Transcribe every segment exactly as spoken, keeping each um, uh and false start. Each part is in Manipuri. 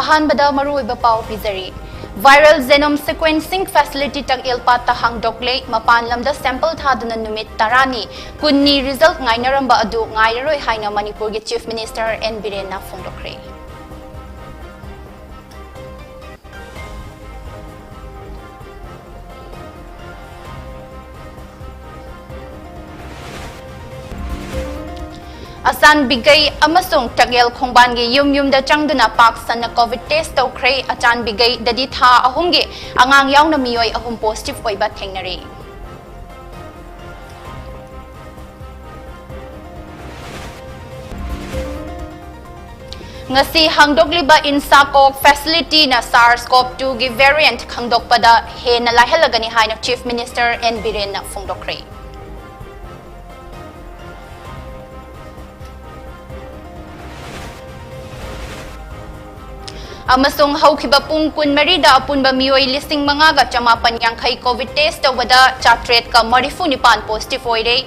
ꯑꯍꯥꯟꯕꯗ ꯃꯔꯨꯑꯣꯏꯕ ꯄꯥꯎ ꯄꯤꯖꯔꯤ꯫ Viral genome sequencing facility ꯇꯛꯌꯦꯜ ꯄꯥꯠꯇ ꯍꯥꯡꯗꯣꯛꯂꯦ꯫ ꯃꯄꯥꯟ ꯂꯝꯗ sample ꯊꯥꯗꯨꯅ ꯅꯨꯃꯤꯠ ꯇꯔꯥꯅꯤ, ꯀꯨꯟꯅꯤ result ꯉꯥꯏꯅꯔꯝꯕ ꯑꯗꯨ ꯉꯥꯏꯔꯔꯣꯏ ꯍꯥꯏꯅ ꯃꯅꯤꯄꯨꯔꯒꯤ Chief Minister N ꯕꯤꯔꯦꯟꯅ ꯐꯣꯡꯗꯣꯛꯈ꯭ꯔꯦ꯫ ꯑꯆꯥꯟꯕꯤꯒꯩ ꯑꯃꯁꯨꯡ ꯇꯛꯌꯦꯜ ꯈꯣꯡꯕꯥꯟꯒꯤ ꯌꯨꯝ ꯌꯨꯝꯗ ꯆꯪꯗꯨꯅ ꯄꯥꯛ ꯁꯟꯅ COVID test ꯇꯧꯈ꯭ꯔꯦ꯫ ꯑꯆꯥꯟꯕꯤꯒꯩꯗꯗꯤ ꯊꯥ ꯑꯍꯨꯝꯒꯤ ꯑꯉꯥꯡ ꯌꯥꯎꯅ ꯃꯤꯑꯣꯏ ꯑꯍꯨꯝ positive ꯑꯣꯏꯕ ꯊꯦꯡꯅꯔꯦ꯫ ꯉꯁꯤ ꯍꯥꯡꯗꯣꯛꯂꯤꯕ INSACOV facility ꯅ SARS-CoV two ꯒꯤ variant ꯈꯪꯗꯣꯛꯄꯗ ꯍꯦꯟꯅ ꯂꯥꯏꯍꯜꯂꯒꯅꯤ ꯍꯥꯏꯅ Chief Minister N ꯕꯤꯔꯦꯟꯅ ꯐꯣꯡꯗꯣꯛꯈ꯭ꯔꯦ꯫ ꯑꯃꯁꯨꯡ ꯍꯧꯈꯤꯕ ꯄꯨꯡ ꯀꯨꯟꯃꯔꯤꯗ ꯑꯄꯨꯟꯕ ꯃꯤꯑꯣꯏ ꯂꯤꯁꯤꯡ ꯃꯉꯥꯒ ꯆꯃꯥꯄꯟ ꯌꯥꯡꯈꯩ COVID test ꯇꯧꯕꯗ ꯆꯥꯇ꯭ꯔꯦꯠꯀ ꯃꯔꯤꯐꯨ ꯅꯤꯄꯥꯟ positive ꯑꯣꯏꯔꯦ꯫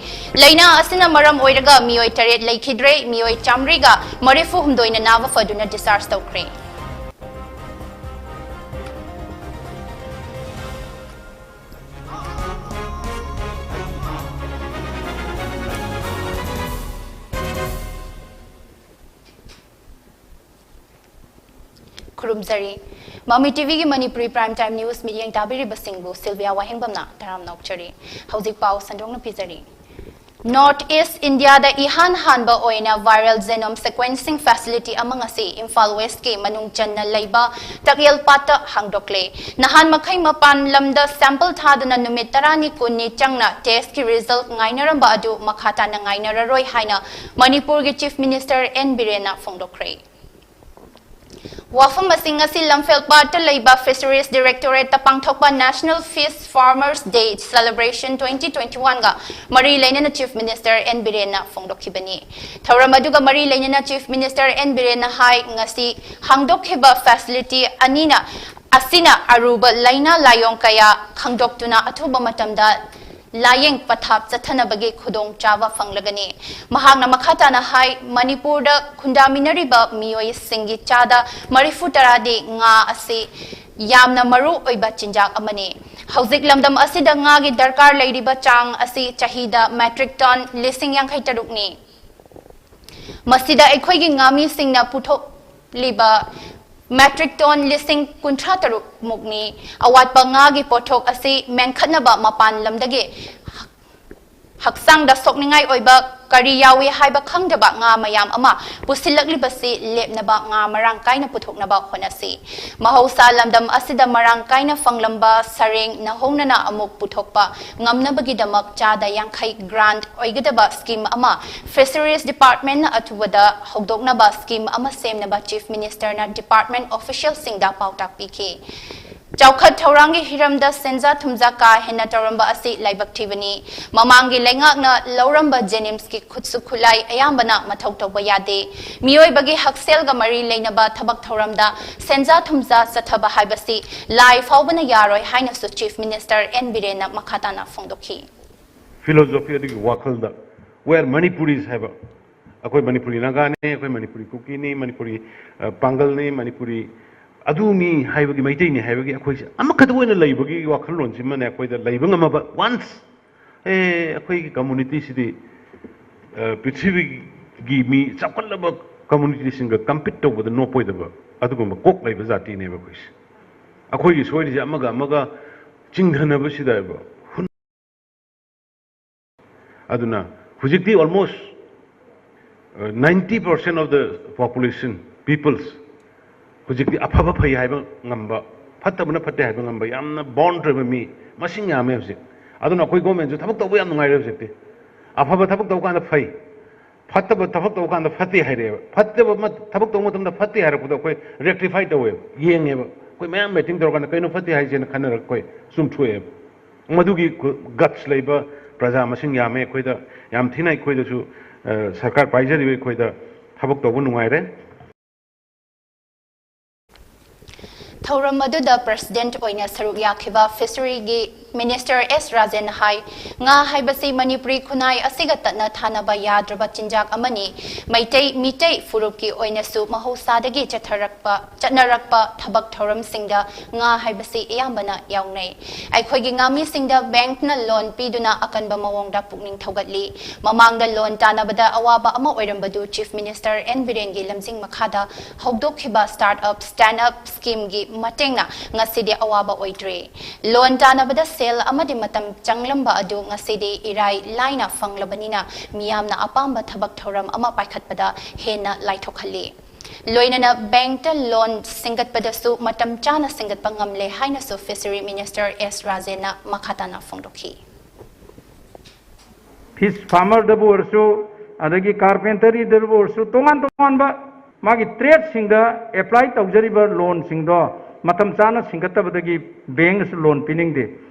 ꯂꯥꯏꯅꯥ ꯑꯁꯤꯅ ꯃꯔꯝ ꯑꯣꯏꯔꯒ ꯃꯤꯑꯣꯏ ꯇꯔꯦꯠ ꯂꯩꯈꯤꯗ꯭ꯔꯦ, ꯃꯤꯑꯣꯏ ꯆꯥꯃꯔꯤꯒ ꯃꯔꯤꯐꯨ ꯍꯨꯝꯗꯣꯏꯅ ꯅꯥꯕ ꯐꯗꯨꯅ discharge ꯇꯧꯈ꯭ꯔꯦ꯫ ꯈꯨꯔꯨꯝꯖꯔꯤ꯫ ꯃꯃꯤ ꯇꯤꯚꯤꯒꯤ ꯃꯅꯤꯄꯨꯔꯤ Prime Time News ꯃꯤꯠꯌꯦꯡ ꯇꯥꯕꯤꯔꯤꯕꯁꯤꯡꯕꯨ ꯁꯤꯜꯚꯤꯌꯥ ꯋꯥꯍꯦꯡꯕꯝꯅ ꯇꯔꯥꯝꯅ ꯑꯣꯛꯆꯔꯤ꯫ ꯍꯧꯖꯤꯛ ꯄꯥꯎ ꯁꯟꯗꯣꯛꯅ ꯄꯤꯖꯔꯤ꯫ North East ꯏꯟꯗꯤꯌꯥꯗ ꯏꯍꯥꯟ ꯍꯥꯟꯕ ꯑꯣꯏꯅ viral genome sequencing facility ꯑꯃ ꯉꯁꯤ ꯏꯝꯐꯥꯜ West ꯀꯤ ꯃꯅꯨꯡ ꯆꯟꯅ ꯂꯩꯕ ꯇꯛꯌꯦꯜ ꯄꯥꯠꯇ ꯍꯥꯡꯗꯣꯛꯂꯦ꯫ ꯅꯍꯥꯟ ꯃꯈꯩ ꯃꯄꯥꯟ ꯂꯝꯗ sample ꯊꯥꯗꯨꯅ ꯅꯨꯃꯤꯠ ꯇꯔꯥꯅꯤ, ꯀꯨꯟꯅꯤ ꯆꯪꯅ test ꯀꯤ result ꯉꯥꯏꯅꯔꯝꯕ ꯑꯗꯨ ꯃꯈꯥ ꯇꯥꯅ ꯉꯥꯏꯅꯔꯔꯣꯏ ꯍꯥꯏꯅ ꯃꯅꯤꯄꯨꯔꯒꯤ Chief Minister N ꯕꯤꯔꯦꯟꯅ ꯐꯣꯡꯗꯣꯛꯈ꯭ꯔꯦ꯫ ꯋꯥꯐꯝ ꯑꯁꯤ ꯉꯁꯤ ꯂꯝꯐꯦꯜꯄꯥꯠꯇ ꯂꯩꯕ Fisheries Directorate ꯇ ꯄꯥꯡꯊꯣꯛꯄ National Fish Farmers Day Celebration twenty twenty-one ꯒ ꯃꯔꯤ ꯂꯩꯅꯅ Chief Minister N ꯕꯤꯔꯦꯟꯅ ꯐꯣꯡꯗꯣꯛꯈꯤꯕꯅꯤ꯫ ꯊꯧꯔꯝ ꯑꯗꯨꯒ ꯃꯔꯤ ꯂꯩꯅꯅ Chief Minister N ꯕꯤꯔꯦꯟꯅ ꯍꯥꯏ, ꯉꯁꯤ ꯍꯥꯡꯗꯣꯛꯈꯤꯕ facility ꯑꯅꯤꯅ ꯑꯁꯤꯅ ꯑꯔꯨꯕ ꯂꯥꯏꯅꯥ ꯂꯥꯏꯑꯣꯡ ꯀꯌꯥ ꯈꯪꯗꯣꯛꯇꯨꯅ ꯑꯊꯨꯕ ꯃꯇꯝꯗ ꯂꯥꯌꯦꯡ ꯄꯊꯥꯞ ꯆꯠꯊꯅꯕꯒꯤ ꯈꯨꯗꯣꯡꯆꯥꯕ ꯐꯪꯂꯒꯅꯤ꯫ ꯃꯍꯥꯛꯅ ꯃꯈꯥ ꯇꯥꯅ ꯍꯥꯏ, ꯃꯅꯤꯄꯨꯔꯗ ꯈꯨꯟꯗꯥꯃꯤꯟꯅꯔꯤꯕ ꯃꯤꯑꯣꯏꯁꯤꯡꯒꯤ ꯆꯥꯗ ꯃꯔꯤꯐꯨ ꯇꯔꯥꯗꯤ ꯉꯥ ꯑꯁꯤ ꯌꯥꯝꯅ ꯃꯔꯨ ꯑꯣꯏꯕ ꯆꯤꯟꯖꯥꯛ ꯑꯃꯅꯤ꯫ ꯍꯧꯖꯤꯛ ꯂꯝꯗꯝ ꯑꯁꯤꯗ ꯉꯥꯒꯤ ꯗꯔꯀꯥꯔ ꯂꯩꯔꯤꯕ ꯆꯥꯡ ꯑꯁꯤ ꯆꯍꯤꯗ metric ton ꯂꯤꯁꯤꯡ ꯌꯥꯡꯈꯩ ꯇꯔꯨꯛꯅꯤ꯫ ꯃꯁꯤꯗ ꯑꯩꯈꯣꯏꯒꯤ ꯉꯥꯃꯤꯁꯤꯡꯅ ꯄꯨꯊꯣꯛꯂꯤꯕ metric ton ꯂꯤꯁꯤꯡ ꯀꯨꯟꯊ꯭ꯔꯥ ꯇꯔꯨꯛ ꯃꯨꯛꯅꯤ꯫ ꯑꯋꯥꯠꯄ ꯉꯥꯒꯤ ꯄꯣꯠꯊꯣꯛ ꯑꯁꯤ ꯃꯦꯟꯈꯠꯅꯕ ꯃꯄꯥꯟ ꯂꯝꯗꯒꯤ ꯍꯛꯆꯥꯡꯗ ꯁꯣꯛꯅꯤꯡꯉꯥꯏ ꯑꯣꯏꯕ ꯀꯔꯤ ꯌꯥꯎꯏ ꯍꯥꯏꯕ ꯈꯪꯗꯕ ꯉꯥ ꯃꯌꯥꯝ ꯑꯃ ꯄꯨꯁꯤꯜꯂꯛꯂꯤꯕꯁꯤ ꯂꯦꯞꯅꯕ ꯉꯥ ꯃꯔꯥꯡ ꯀꯥꯏꯅ ꯄꯨꯊꯣꯛꯅꯕ ꯍꯣꯠꯅꯁꯤ꯫ ꯃꯍꯧꯁꯥ ꯂꯝꯗꯝ ꯑꯁꯤꯗ ꯃꯔꯥꯡ ꯀꯥꯏꯅ ꯐꯪꯂꯝꯕ ꯁꯔꯦꯡ ꯅꯧꯍꯧꯅꯅ ꯑꯃꯨꯛ ꯄꯨꯊꯣꯛꯄ ꯉꯝꯅꯕꯒꯤꯗꯃꯛ ꯆꯥꯗ ꯌꯥꯡꯈꯩ grant ꯑꯣꯏꯒꯗꯕ scheme ꯑꯃ Fisheries Departmentꯅ ꯑꯊꯨꯕꯗ ꯍꯧꯗꯣꯛꯅꯕ scheme ꯑꯃ ꯁꯦꯝꯅꯕ Chief Ministerꯅ department officialꯁꯤꯡꯗ ꯄꯥꯎꯇꯥꯛ ꯄꯤꯈꯤ꯫ ꯆꯥꯎꯈꯠ ꯊꯧꯔꯥꯡꯒꯤ ꯍꯤꯔꯝꯗ ꯁꯦꯟꯖꯥ ꯊꯨꯝꯖꯥ ꯀꯥ ꯍꯦꯟꯅ ꯇꯧꯔꯝꯕ ꯑꯁꯤ ꯂꯥꯏꯕꯛ ꯊꯤꯕꯅꯤ꯫ ꯃꯃꯥꯡꯒꯤ ꯂꯩꯉꯥꯛꯅ ꯂꯧꯔꯝꯕ JNIMSꯀꯤ ꯈꯨꯠꯁꯨ ꯈꯨꯠꯂꯥꯏ ꯑꯌꯥꯝꯕꯅ ꯃꯊꯧ ꯇꯧꯕ ꯌꯥꯗꯦ꯫ ꯃꯤꯑꯣꯏꯕꯒꯤ ꯍꯛꯁꯦꯜꯒ ꯃꯔꯤ ꯂꯩꯅꯕ ꯊꯕꯛ ꯊꯧꯔꯝꯗ ꯁꯦꯟꯖꯥ ꯊꯨꯝꯖꯥ ꯆꯠꯊꯕ ꯍꯥꯏꯕꯁꯤ ꯂꯥꯏ ꯐꯥꯎꯕꯅ ꯌꯥꯔꯣꯏ ꯍꯥꯏꯅꯁꯨ Chief Minister N ꯕꯤꯔꯦꯟꯅ ꯃꯈꯥ ꯇꯥꯅ ꯐꯣꯡꯗꯣꯛꯈꯤ꯫ Philosophy ꯑꯗꯨꯒꯤ ꯋꯥꯈꯜꯗ, "We are Manipuris" ꯍꯥꯏꯕ, ꯑꯩꯈꯣꯏ ꯃꯅꯤꯄꯨꯔꯤ ꯅꯥꯒꯥꯅꯤ, ꯑꯩꯈꯣꯏ ꯃꯅꯤꯄꯨꯔꯤ ꯀꯨꯀꯤꯅꯤ, ꯃꯅꯤꯄꯨꯔꯤ ꯑ, ꯄꯥꯡꯒꯜꯅꯤ, ꯃꯅꯤꯄꯨꯔꯤ ꯑꯗꯨꯅꯤ ꯍꯥꯏꯕꯒꯤ, ꯃꯩꯇꯩꯅꯤ ꯍꯥꯏꯕꯒꯤ ꯑꯩꯈꯣꯏꯁꯦ ꯑꯃꯈꯛꯇ ꯑꯣꯏꯅ ꯂꯩꯕꯒꯤ ꯋꯥꯈꯜꯂꯣꯟꯁꯤꯃꯅꯦ ꯑꯩꯈꯣꯏꯗ ꯂꯩꯕ ꯉꯝꯃꯕ꯫ Once ꯑꯦ, ꯑꯩꯈꯣꯏꯒꯤ communityꯁꯤꯗꯤ ꯑ, ꯄ꯭ꯔꯤꯊꯤꯕꯤꯒꯤ ꯃꯤ ꯆꯥꯎꯈꯠꯂꯕ communityꯁꯤꯡꯒ compete ꯇꯧꯕꯗ ꯅꯣꯞꯄꯣꯏꯗꯕ ꯑꯗꯨꯒꯨꯝꯕ ꯀꯣꯛ ꯂꯩꯕ ꯖꯥꯇꯤꯅꯦꯕ ꯑꯩꯈꯣꯏꯁꯦ꯫ ꯑꯩꯈꯣꯏꯒꯤ ꯁꯣꯏꯔꯤꯁꯦ ꯑꯃꯒ ꯑꯃꯒ ꯆꯤꯡꯊꯅꯕꯁꯤꯗ ꯍꯥꯏꯕ꯫ ꯑꯗꯨꯅ ꯍꯧꯖꯤꯛꯇꯤ almost ninety percent of the population, peoples, ꯍꯧꯖꯤꯛꯇꯤ ꯑꯐꯕ ꯐꯩ ꯍꯥꯏꯕ ꯉꯝꯕ, ꯐꯠꯇꯕꯅ ꯐꯠꯇꯦ ꯍꯥꯏꯕ ꯉꯝꯕ ꯌꯥꯝꯅ bond ꯑꯣꯏꯕ ꯃꯤ ꯃꯁꯤꯡ ꯌꯥꯝꯃꯦ ꯍꯧꯖꯤꯛ꯫ ꯑꯗꯨꯅ ꯑꯩꯈꯣꯏ governmentꯁꯨ ꯊꯕꯛ ꯇꯧꯕ ꯌꯥꯝ ꯅꯨꯡꯉꯥꯏꯔꯦ ꯍꯧꯖꯤꯛꯇꯤ꯫ ꯑꯐꯕ ꯊꯕꯛ ꯇꯧꯕ ꯀꯥꯟꯗ ꯐꯩ, ꯐꯠꯇꯕ ꯊꯕꯛ ꯇꯧꯕ ꯀꯥꯟꯗ ꯐꯠꯇꯦ ꯍꯥꯏꯔꯛꯑꯦꯕ꯫ ꯐꯠꯇꯕ ꯑꯃ ꯊꯕꯛ ꯇꯧꯕ ꯃꯇꯝꯗ ꯐꯠꯇꯦ ꯍꯥꯏꯔꯛꯄꯗꯣ ꯑꯩꯈꯣꯏ rectify ꯇꯧꯋꯦꯕ, ꯌꯦꯡꯉꯦꯕ꯫ ꯑꯩꯈꯣꯏ ꯃꯌꯥꯝ meeting ꯇꯧꯔꯀꯥꯟꯗ ꯀꯩꯅꯣ ꯐꯠꯇꯦ ꯍꯥꯏꯁꯦꯅ ꯈꯟꯅꯔꯒ ꯑꯩꯈꯣꯏ ꯆꯨꯝꯊꯣꯛꯑꯦꯕ꯫ ꯃꯗꯨꯒꯤ guts ꯂꯩꯕ ꯄ꯭ꯔꯖꯥ ꯃꯁꯤꯡ ꯌꯥꯝꯃꯦ ꯑꯩꯈꯣꯏꯗ꯫ ꯌꯥꯝ ꯊꯤꯅ ꯑꯩꯈꯣꯏꯗꯁꯨ, ꯑ, ꯁꯔꯀꯥꯔ ꯄꯥꯏꯖꯔꯤꯕ ꯑꯩꯈꯣꯏꯗ ꯊꯕꯛ ꯇꯧꯕ ꯅꯨꯡꯉꯥꯏꯔꯦ꯫ ꯊꯧꯔꯝ ꯑꯗꯨꯗ President ꯑꯣꯏꯅ ꯁꯔꯨꯛ ꯌꯥꯈꯤꯕ Fisheryꯒꯤ ꯃꯤꯅꯤꯁꯇꯔ ꯑꯦꯁ ꯔꯥꯖꯦꯟꯅ ꯍꯥꯏ, ꯉꯥ ꯍꯥꯏꯕꯁꯤ ꯃꯅꯤꯄꯨꯔꯤ ꯈꯨꯟꯅꯥꯏ ꯑꯁꯤꯒ ꯇꯠꯅ ꯊꯥꯅꯕ ꯌꯥꯗ꯭ꯔꯕ ꯆꯤꯟꯖꯥꯛ ꯑꯃꯅꯤ꯫ ꯃꯩꯇꯩ ꯃꯤꯇꯩ ꯐꯨꯔꯨꯞꯀꯤ ꯑꯣꯏꯅꯁꯨ ꯃꯍꯧꯁꯥꯗꯒꯤ ꯆꯠꯊꯔꯛꯄ ꯆꯠꯅꯔꯛꯄ ꯊꯕꯛ ꯊꯧꯔꯝꯁꯤꯡꯗ ꯉꯥ ꯍꯥꯏꯕꯁꯤ ꯑꯌꯥꯝꯕꯅ ꯌꯥꯎꯅꯩ꯫ ꯑꯩꯈꯣꯏꯒꯤ ꯉꯥꯃꯤꯁꯤꯡꯗ ꯕꯦꯡꯛꯅ ꯂꯣꯟ ꯄꯤꯗꯨꯅ ꯑꯀꯟꯕ ꯃꯑꯣꯡꯗ ꯄꯨꯛꯅꯤꯡ ꯊꯧꯒꯠꯂꯤ꯫ ꯃꯃꯥꯡꯗ ꯂꯣꯟ ꯇꯥꯟꯅꯕꯗ ꯑꯋꯥꯕ ꯑꯃ ꯑꯣꯏꯔꯝꯕꯗꯨ ꯆꯤꯐ ꯃꯤꯅꯤꯁꯇꯔ ꯑꯦꯟ ꯕꯤꯔꯦꯟꯒꯤ ꯂꯝꯖꯤꯡ ꯃꯈꯥꯗ ꯍꯧꯗꯣꯛꯈꯤꯕ ꯁ꯭ꯇꯥꯔꯠ ꯑꯞ ꯁ꯭ꯇꯦꯟꯗ ꯑꯞ ꯁ꯭ꯀꯤꯝꯒꯤ ꯃꯇꯦꯡꯅ ꯉꯁꯤꯗꯤ ꯑꯋꯥꯕ ꯑꯣꯏꯗ꯭ꯔꯦ꯫ ꯂꯣꯟ ꯇꯥꯟꯅꯕꯗ ꯁꯦꯜ ꯑꯃꯗꯤ ꯃꯇꯝ ꯆꯪꯂꯝꯕ ꯑꯗꯨ ꯉꯁꯤꯗꯤ ꯏꯔꯥꯏ ꯂꯥꯏꯅ ꯐꯪꯂꯕꯅꯤꯅ ꯃꯤꯌꯥꯝꯅ ꯑꯄꯥꯝꯕ ꯊꯕꯛ ꯊꯧꯔꯝ ꯑꯃ ꯄꯥꯏꯈꯠꯄꯗ ꯍꯦꯟꯅ ꯂꯥꯏꯊꯣꯛꯍꯜꯂꯤ꯫ ꯂꯣꯏꯅꯅ ꯕꯦꯡꯛꯇ ꯂꯣꯟ ꯁꯤꯡꯒꯠꯄꯗꯁꯨ ꯃꯇꯝ ꯆꯥꯅ ꯁꯤꯡꯒꯠꯄ ꯉꯝꯂꯦ ꯍꯥꯏꯅꯁꯨ ꯐꯤꯁꯔꯤ ꯃꯤꯅꯤꯁꯇꯔ ꯑꯦꯁ ꯔꯥꯖꯦꯟꯅ ꯃꯈꯥ ꯇꯥꯅ ꯐꯣꯡꯗꯣꯛꯈꯤ꯫ ꯐꯤꯁ ꯐꯥꯔꯃꯔꯗꯕꯨ ꯑꯣꯏꯔꯁꯨ, ꯑꯗꯒꯤ ꯀꯥꯔꯄꯦꯟꯇꯔꯤꯗꯕꯨ ꯑꯣꯏꯔꯁꯨ, ꯇꯣꯉꯥꯟ ꯇꯣꯉꯥꯟꯕ ꯃꯥꯒꯤ ꯇ꯭ꯔꯦꯗꯁꯤꯡꯗ ꯑꯦꯄ꯭ꯂꯥꯏ ꯇꯧꯖꯔꯤꯕ ꯂꯣꯟꯁꯤꯡꯗꯣ ꯃꯇꯝ ꯆꯥꯅ ꯁꯤꯡꯒꯠꯇꯕꯗꯒꯤ ꯕꯦꯡꯅꯁꯨ ꯂꯣꯟ ꯄꯤꯅꯤꯡꯗꯦ꯫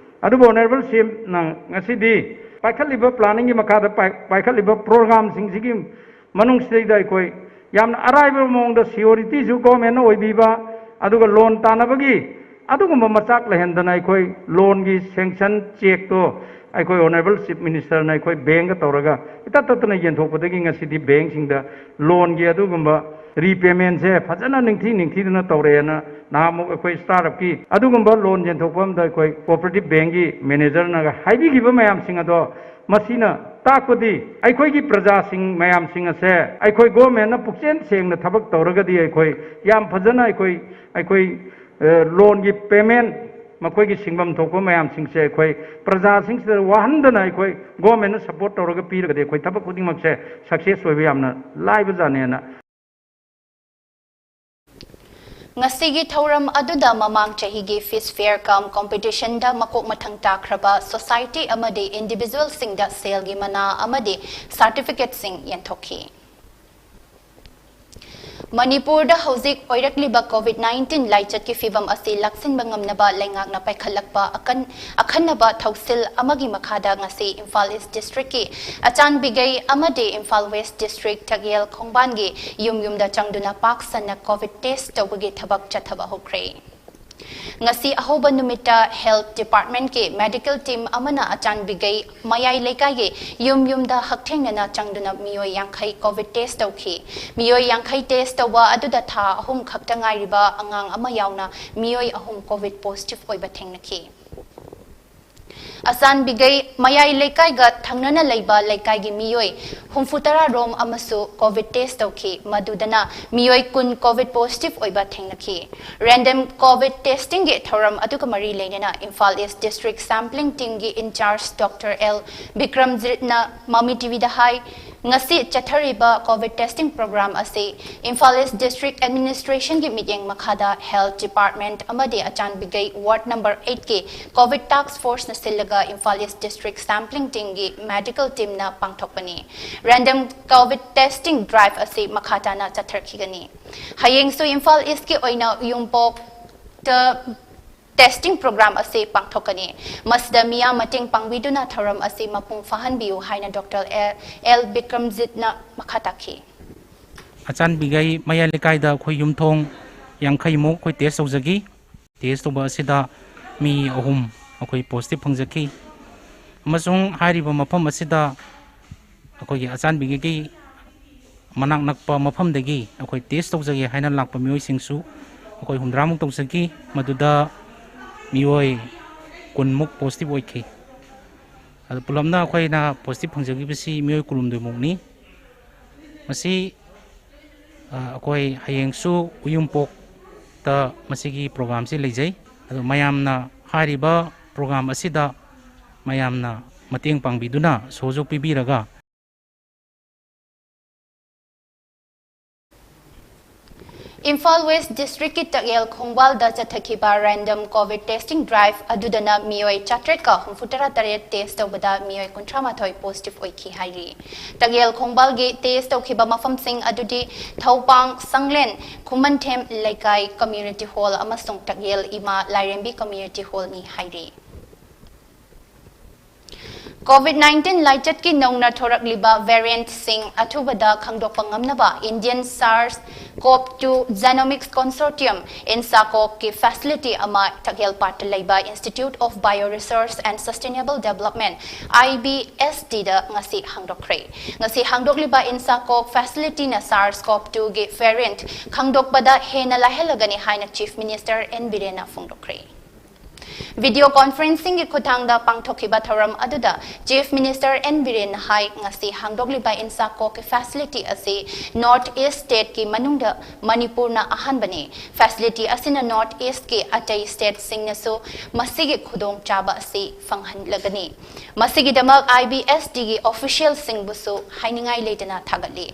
ꯑꯗꯨꯕꯨ ꯑꯣꯅꯔꯦꯕꯜ ꯁꯤ ꯑꯦꯝꯅ ꯉꯁꯤꯗꯤ ꯄꯥꯏꯈꯠꯂꯤꯕ ꯄ꯭ꯂꯥꯅꯤꯡꯒꯤ ꯃꯈꯥꯗ ꯄꯥꯏ- ꯄꯥꯏꯈꯠꯂꯤꯕ ꯄ꯭ꯔꯣꯒ꯭ꯔꯥꯝꯁꯤꯡꯁꯤꯒꯤ ꯃꯅꯨꯡꯁꯤꯗꯩꯗ ꯑꯩꯈꯣꯏ ꯌꯥꯝꯅ ꯑꯔꯥꯏꯕ ꯃꯑꯣꯡꯗ ꯁꯤꯌꯣꯔꯤꯇꯤꯁꯨ ꯒꯣꯔꯃꯦꯟꯅ ꯑꯣꯏꯕꯤꯕ, ꯑꯗꯨꯒ ꯂꯣꯟ ꯇꯥꯟꯅꯕꯒꯤ ꯑꯗꯨꯒꯨꯝꯕ ꯃꯆꯥꯛ ꯂꯩꯍꯟꯗꯅ ꯑꯩꯈꯣꯏ ꯂꯣꯟꯒꯤ ꯁꯦꯡꯁꯟ ꯆꯦꯛꯇꯣ ꯑꯩꯈꯣꯏ ꯑꯣꯅꯔꯦꯕꯜ ꯆꯤꯐ ꯃꯤꯅꯤꯁꯇꯔꯅ ꯑꯩꯈꯣꯏ ꯕꯦꯡꯒ ꯇꯧꯔꯒ ꯏꯇꯠ ꯇꯠꯇꯅ ꯌꯦꯟꯊꯣꯛꯄꯗꯒꯤ ꯉꯁꯤꯗꯤ ꯕꯦꯡꯁꯤꯡꯗ ꯂꯣꯟꯒꯤ ꯑꯗꯨꯒꯨꯝꯕ ꯔꯤꯄꯦꯃꯦꯟꯁꯦ ꯐꯖꯅ ꯅꯤꯡꯊꯤ ꯅꯤꯡꯊꯤꯗꯅ ꯇꯧꯔꯛꯑꯦꯅ ꯅꯍꯥꯟꯃꯨꯛ ꯑꯩꯈꯣꯏ ꯁ꯭ꯇꯥꯔꯠ ꯑꯞꯀꯤ ꯑꯗꯨꯒꯨꯝꯕ ꯂꯣꯟ ꯌꯦꯟꯊꯣꯛꯄ ꯑꯃꯗ ꯑꯩꯈꯣꯏ ꯀꯣꯑꯣꯄꯔꯦꯇꯤꯚ ꯕꯦꯡꯒꯤ ꯃꯦꯅꯦꯖꯔꯅꯒ ꯍꯥꯏꯕꯤꯈꯤꯕ ꯃꯌꯥꯝꯁꯤꯡ ꯑꯗꯣ ꯃꯁꯤꯅ ꯇꯥꯛꯄꯗꯤ ꯑꯩꯈꯣꯏꯒꯤ ꯄ꯭ꯔꯖꯥꯁꯤꯡ ꯃꯌꯥꯝꯁꯤꯡ ꯑꯁꯦ ꯑꯩꯈꯣꯏ ꯒꯣꯔꯃꯦꯟꯅ ꯄꯨꯛꯆꯦꯜ ꯁꯦꯡꯅ ꯊꯕꯛ ꯇꯧꯔꯒꯗꯤ ꯑꯩꯈꯣꯏ ꯌꯥꯝ ꯐꯖꯅ ꯑꯩꯈꯣꯏ ꯑꯩꯈꯣꯏ ꯑ, ꯂꯣꯟꯒꯤ ꯄꯦꯃꯦꯟ ꯃꯈꯣꯏꯒꯤ ꯁꯤꯡꯐꯝ ꯊꯣꯛꯄ ꯃꯌꯥꯝꯁꯤꯡꯁꯦ ꯑꯩꯈꯣꯏ ꯄ꯭ꯔꯖꯥꯁꯤꯡꯁꯤꯗ ꯋꯥꯍꯟꯗꯅ ꯑꯩꯈꯣꯏ ꯒꯣꯔꯃꯦꯟꯅ ꯁꯞꯄꯣꯔꯠ ꯇꯧꯔꯒ ꯄꯤꯔꯒꯗꯤ ꯑꯩꯈꯣꯏ ꯊꯕꯛ ꯈꯨꯗꯤꯡꯃꯛꯁꯦ ꯁꯛꯁꯦꯁ ꯑꯣꯏꯕ ꯌꯥꯝꯅ ꯂꯥꯏꯕꯖꯥꯠꯅꯦꯅ ꯉꯁꯤꯒꯤ ꯊꯧꯔꯝ ꯑꯗꯨꯗ ꯃꯃꯥꯡ ꯆꯍꯤꯒꯤ ꯐꯤꯁ ꯐꯦꯌꯔ ꯀꯝ ꯀꯣꯝꯄꯤꯇꯤꯁꯟꯗ ꯃꯀꯣꯛ ꯃꯊꯪ ꯇꯥꯈ꯭ꯔꯕ ꯁꯣꯁꯥꯏꯇꯤ ꯑꯃꯗꯤ ꯏꯟꯗꯤꯚꯤꯖꯨꯋꯦꯜꯁꯤꯡꯗ ꯁꯦꯜꯒꯤ ꯃꯅꯥ ꯑꯃꯗꯤ ꯁꯥꯔꯇꯤꯐꯤꯀꯦꯠꯁꯤꯡ ꯌꯦꯟꯊꯣꯛꯈꯤ꯫ ꯃꯅꯤꯄꯨꯔꯗ ꯍꯧꯖꯤꯛ ꯑꯣꯏꯔꯛꯂꯤꯕ ꯀꯣꯚꯤꯗ ꯅꯥꯏꯟꯇꯤꯟ ꯂꯥꯏꯆꯠꯀꯤ ꯐꯤꯚꯝ ꯑꯁꯤ ꯂꯥꯛꯁꯤꯟꯕ ꯉꯝꯅꯕ ꯂꯩꯉꯥꯛꯅ ꯄꯥꯏꯈꯠꯂꯛꯄ ꯑꯀꯟ-, ꯑꯈꯟꯅꯕ ꯊꯧꯁꯤꯜ ꯑꯃꯒꯤ ꯃꯈꯥꯗ ꯉꯁꯤ ꯏꯝꯐꯥꯜ ꯏꯁ ꯗꯤꯁꯇ꯭ꯔꯤꯛꯀꯤ ꯑꯆꯥꯟꯕꯤꯒꯩ ꯑꯃꯗꯤ ꯏꯝꯐꯥꯜ ꯋꯦꯁ ꯗꯤꯁꯇ꯭ꯔꯤꯛ ꯆꯥꯛꯌꯦꯜ ꯈꯣꯡꯕꯥꯟꯒꯤ ꯌꯨꯝ ꯌꯨꯝꯗ ꯆꯪꯗꯨꯅ ꯄꯥꯛ ꯁꯟꯅ ꯀꯣꯚꯤꯗ ꯇꯦꯁ ꯇꯧꯕꯒꯤ ꯊꯕꯛ ꯆꯠꯊꯕ ꯍꯧꯈ꯭ꯔꯦ꯫ ꯉꯁꯤ ꯑꯍꯧꯕ ꯅꯨꯃꯤꯠꯇ Health Department ꯀꯤ medical team ꯑꯃꯅ ꯑꯆꯥꯟꯕꯤꯒꯩ ꯃꯌꯥꯏ ꯂꯩꯀꯥꯏꯒꯤ ꯌꯨꯝ ꯌꯨꯝꯗ ꯍꯛꯊꯦꯡꯅꯅ ꯆꯪꯗꯨꯅ ꯃꯤꯑꯣꯏ ꯌꯥꯡꯈꯩ COVID test ꯇꯧꯈꯤ꯫ ꯃꯤꯑꯣꯏ ꯌꯥꯡꯈꯩ test ꯇꯧꯕ ꯑꯗꯨꯗ ꯊꯥ ꯑꯍꯨꯝ ꯈꯛꯇ ꯉꯥꯏꯔꯤꯕ ꯑꯉꯥꯡ ꯑꯃ ꯌꯥꯎꯅ ꯃꯤꯑꯣꯏ ꯑꯍꯨꯝ COVID positive ꯑꯣꯏꯕ ꯊꯦꯡꯅꯈꯤ꯫ ꯑꯆꯥꯟꯕꯤꯒꯩ ꯃꯌꯥꯏ ꯂꯩꯀꯥꯏꯒ ꯊꯪꯅꯅ ꯂꯩꯕ ꯂꯩꯀꯥꯏꯒꯤ ꯃꯤꯑꯣꯏ ꯍꯨꯝꯐꯨ ꯇꯔꯥ ꯔꯣꯝ ꯑꯃꯁꯨ COVID test ꯇꯧꯈꯤ꯫ ꯃꯗꯨꯗꯅ ꯃꯤꯑꯣꯏ ꯀꯨꯟ COVID positive ꯑꯣꯏꯕ ꯊꯦꯡꯅꯈꯤ꯫ Random COVID testing ꯒꯤ ꯊꯧꯔꯝ ꯑꯗꯨꯒ ꯃꯔꯤ ꯂꯩꯅꯅ Imphal East District Sampling Team ꯒꯤ in charge Doctor L ꯕꯤꯀ꯭ꯔꯝꯖꯤꯠꯅ ꯃꯃꯤ ꯇꯤꯚꯤꯗ ꯍꯥꯏ, ꯉꯁꯤ ꯆꯠꯊꯔꯤꯕ COVID testing program ꯑꯁꯤ ꯏꯝꯐꯥꯜ East District Administration ꯒꯤ ꯃꯤꯠꯌꯦꯡ ꯃꯈꯥꯗ Health Department ꯑꯃꯗꯤ ꯑꯆꯥꯟꯕꯤꯒꯩ Ward number eight ꯀꯤ COVID Task Force ꯅ ꯁꯤꯜꯂꯒ Imphal East District Sampling Team ꯒꯤ medical team ꯅ ꯄꯥꯡꯊꯣꯛꯄꯅꯤ꯫ Random COVID testing drive ꯑꯁꯤ ꯃꯈꯥ ꯇꯥꯅ ꯆꯠꯊꯔꯛꯈꯤꯒꯅꯤ꯫ ꯍꯌꯦꯡꯁꯨ ꯏꯝꯐꯥꯜ East ꯀꯤ ꯑꯣꯏꯅ ꯎꯌꯨꯝꯄꯣꯛꯇ testing program ꯑꯁꯤ ꯄꯥꯡꯊꯣꯛꯀꯅꯤ꯫ ꯃꯁꯤꯗ ꯃꯤꯌꯥꯝ ꯃꯇꯦꯡ ꯄꯥꯡꯕꯤꯗꯨꯅ ꯊꯧꯔꯝ ꯑꯁꯤ ꯃꯄꯨꯡ ꯐꯥꯍꯟꯕꯤꯌꯨ ꯍꯥꯏꯅ Doctor L ꯕꯤꯀ꯭ꯔꯝꯖꯤꯠꯅ ꯃꯈꯥ ꯇꯥꯈꯤ꯫ ꯑꯆꯥꯟꯕꯤꯒꯩ ꯃꯌꯥꯏ ꯂꯩꯀꯥꯏꯗ ꯑꯩꯈꯣꯏ ꯌꯨꯝꯊꯣꯡ ꯌꯥꯡꯈꯩꯃꯨꯛ ꯑꯩꯈꯣꯏ test ꯇꯧꯖꯈꯤ꯫ Test ꯇꯧꯕ ꯑꯁꯤꯗ ꯃꯤ ꯑꯍꯨꯝ ꯑꯩꯈꯣꯏ positive ꯐꯪꯖꯈꯤ꯫ ꯑꯃꯁꯨꯡ ꯍꯥꯏꯔꯤꯕ ꯃꯐꯝ ꯑꯁꯤꯗ ꯑꯩꯈꯣꯏꯒꯤ ꯑꯆꯥꯟꯕꯤꯒꯤ ꯃꯅꯥꯛ ꯅꯛꯄ ꯃꯐꯝꯗꯒꯤ ꯑꯩꯈꯣꯏ test ꯇꯧꯖꯒꯦ ꯍꯥꯏꯅ ꯂꯥꯛꯄ ꯃꯤꯑꯣꯏꯁꯤꯡꯁꯨ ꯑꯩꯈꯣꯏ ꯍꯨꯝꯗ꯭ꯔꯥꯃꯨꯛ ꯇꯧꯖꯈꯤ꯫ ꯃꯗꯨꯗ ꯃꯤꯑꯣꯏ ꯀꯨꯟꯃꯨꯛ positive ꯑꯣꯏꯈꯤ꯫ ꯑꯗꯨ ꯄꯨꯂꯞꯅ ꯑꯩꯈꯣꯏꯅ positive ꯐꯪꯖꯈꯤꯕꯁꯤ ꯃꯤꯑꯣꯏ ꯀꯨꯟꯍꯨꯝꯗꯣꯏꯃꯨꯛꯅꯤ꯫ ꯃꯁꯤ, ꯑ, ꯑꯩꯈꯣꯏ ꯍꯌꯦꯡꯁꯨ ꯎꯌꯨꯝꯄꯣꯛꯇ ꯃꯁꯤꯒꯤ program ꯁꯤ ꯂꯩꯖꯩ꯫ ꯑꯗꯨ ꯃꯌꯥꯝꯅ ꯍꯥꯏꯔꯤꯕ program ꯑꯁꯤꯗ ꯃꯌꯥꯝꯅ ꯃꯇꯦꯡ ꯄꯥꯡꯕꯤꯗꯨꯅ ꯁꯍꯌꯣꯒ ꯄꯤꯕꯤꯔꯒ ꯏꯝꯐꯥꯜ West District ꯀꯤ ꯇꯥꯛꯌꯦꯜ ꯈꯣꯡꯕꯥꯜꯗ ꯆꯠꯊꯈꯤꯕ random COVID testing drive ꯑꯗꯨꯗꯅ ꯃꯤꯑꯣꯏ ꯆꯥꯇ꯭ꯔꯦꯠꯀ ꯍꯨꯝꯐꯨꯇꯔꯥ ꯇꯔꯦꯠ test ꯇꯧꯕꯗ ꯃꯤꯑꯣꯏ ꯀꯨꯟꯊ꯭ꯔꯥ ꯃꯥꯊꯣꯏ positive ꯑꯣꯏꯈꯤ ꯍꯥꯏꯔꯤ꯫ ꯇꯥꯛꯌꯦꯜ ꯈꯣꯡꯕꯥꯜꯒꯤ test ꯇꯧꯈꯤꯕ ꯃꯐꯝꯁꯤꯡ ꯑꯗꯨꯗꯤ ꯊꯧꯄꯥꯡ, ꯁꯪꯂꯦꯟ, ꯈꯨꯃꯟꯊꯦꯝ ꯂꯩꯀꯥꯏ Community Hall ꯑꯃꯁꯨꯡ ꯇꯥꯛꯌꯦꯜ ꯏꯃꯥ ꯂꯥꯏꯔꯦꯝꯕꯤ Community Hall ꯅꯤ ꯍꯥꯏꯔꯤ꯫ COVID nineteen ꯂꯥꯏꯆꯠꯀꯤ ꯅꯧꯅ ꯊꯣꯔꯛꯂꯤꯕ variantꯁꯤꯡ ꯑꯊꯨꯕꯗ ꯈꯪꯗꯣꯛꯄ ꯉꯝꯅꯕ Indian SARS-CoV-two Genomics Consortium INSACOG-ꯀꯤ facility ꯑꯃ ꯇꯈꯦꯜ ꯄꯥꯠꯇ ꯂꯩꯕ Institute of Bioresource and Sustainable Development, IBSD-ꯗ ꯉꯁꯤ ꯍꯥꯡꯗꯣꯛꯈ꯭ꯔꯦ꯫ ꯉꯁꯤ ꯍꯥꯡꯗꯣꯛꯂꯤꯕ INSACOG facility-ꯅ SARS-CoV-two-ꯒꯤ variant ꯈꯪꯗꯣꯛꯄꯗ ꯍꯦꯟꯅ ꯂꯥꯏꯍꯜꯂꯒꯅꯤ ꯍꯥꯏꯅ Chief Minister N. ꯕꯤꯔꯦꯟꯅ ꯐꯣꯡꯗꯣꯛꯈ꯭ꯔꯦ꯫ Video conferencing-ꯒꯤ ꯈꯨꯠꯊꯥꯡꯗ ꯄꯥꯡꯊꯣꯛꯈꯤꯕ ꯊꯧꯔꯝ ꯑꯗꯨꯗ Chief Minister N. ꯕꯤꯔꯦꯟꯅ ꯍꯥꯏ, ꯉꯁꯤ ꯍꯥꯡꯗꯣꯛꯂꯤꯕ INSACOG facility ꯑꯁꯤ North East state-ꯀꯤ ꯃꯅꯨꯡꯗ ꯃꯅꯤꯄꯨꯔꯅ ꯑꯍꯥꯟꯕꯅꯤ꯫ Facility ꯑꯁꯤꯅ North East-ꯀꯤ ꯑꯇꯩ state-ꯁꯤꯡꯅꯁꯨ ꯃꯁꯤꯒꯤ ꯈꯨꯗꯣꯡꯆꯥꯕ ꯑꯁꯤ ꯐꯪꯍꯜꯂꯒꯅꯤ꯫ ꯃꯁꯤꯒꯤꯗꯃꯛ IBSD-ꯒꯤ official-ꯁꯤꯡꯕꯨꯁꯨ ꯍꯥꯏꯅꯤꯡꯉꯥꯏ ꯂꯩꯇꯅ ꯊꯥꯒꯠꯂꯤ꯫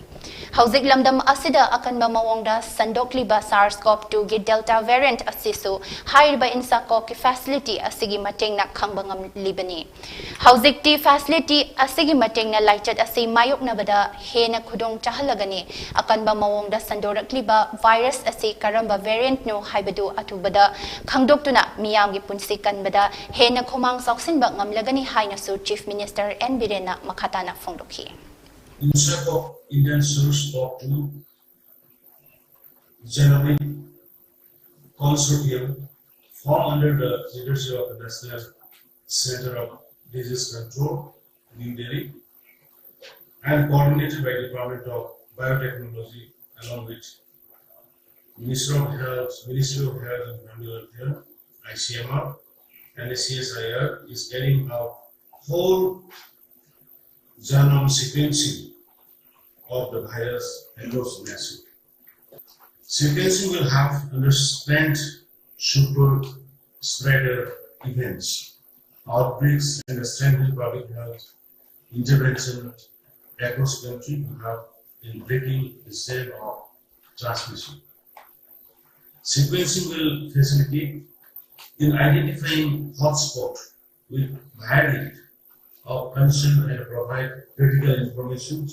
ꯍꯧꯖꯤꯛ ꯂꯝꯗꯝ ꯑꯁꯤꯗ ꯑꯀꯟꯕ ꯃꯑꯣꯡꯗ ꯁꯟꯗꯣꯛꯂꯤꯕ SARS-CoV-two-ꯒꯤ Delta variant ꯑꯁꯤꯁꯨ ꯍꯥꯏꯔꯤꯕ INSACOG-ꯀꯤ facility ꯑꯁꯤꯒꯤ ꯃꯇꯦꯡꯅ ꯈꯪꯕ ꯉꯝꯂꯤꯕꯅꯤ꯫ ꯍꯧꯖꯤꯛꯇꯤ facility ꯑꯁꯤꯒꯤ ꯃꯇꯦꯡꯅ ꯂꯥꯏꯆꯠ ꯑꯁꯤ ꯃꯥꯌꯣꯛꯅꯕꯗ ꯍꯦꯟꯅ ꯈꯨꯗꯣꯡ ꯆꯥꯍꯜꯂꯒꯅꯤ꯫ ꯑꯀꯟꯕ ꯃꯑꯣꯡꯗ ꯁꯟꯗꯣꯔꯛꯂꯤꯕ virus ꯑꯁꯤ ꯀꯔꯝꯕ variant-ꯅꯣ ꯍꯥꯏꯕꯗꯨ ꯑꯊꯨꯕꯗ ꯈꯪꯗꯣꯛꯇꯨꯅ ꯃꯤꯌꯥꯝꯒꯤ ꯄꯨꯟꯁꯤ ꯀꯟꯕꯗ ꯍꯦꯟꯅ ꯈꯨꯃꯥꯡ ꯆꯥꯎꯁꯤꯟꯕ ꯉꯝꯂꯒꯅꯤ ꯍꯥꯏꯅꯁꯨ Chief Minister N. ꯕꯤꯔꯦꯟꯅ ꯃꯈꯥ ꯇꯥꯅ ꯐꯣꯡꯗꯣꯛꯈꯤ꯫ INSACOG Indian SARS-CoV-two Genomic Consortium formed under the leadership of the National Center of Disease Control, New Delhi, and coordinated by Department of Biotechnology along with Ministry of Health, Ministry of Health and Family Welfare, ICMR, and the CSIR is carrying out whole genome sequencing of the virus across national. Sequencing will help understand super spreader events, outbreaks, and strengthen public health intervention across country to help in breaking the chain of transmission. Sequencing will facilitate in identifying hotspot with variant of concern and provide critical information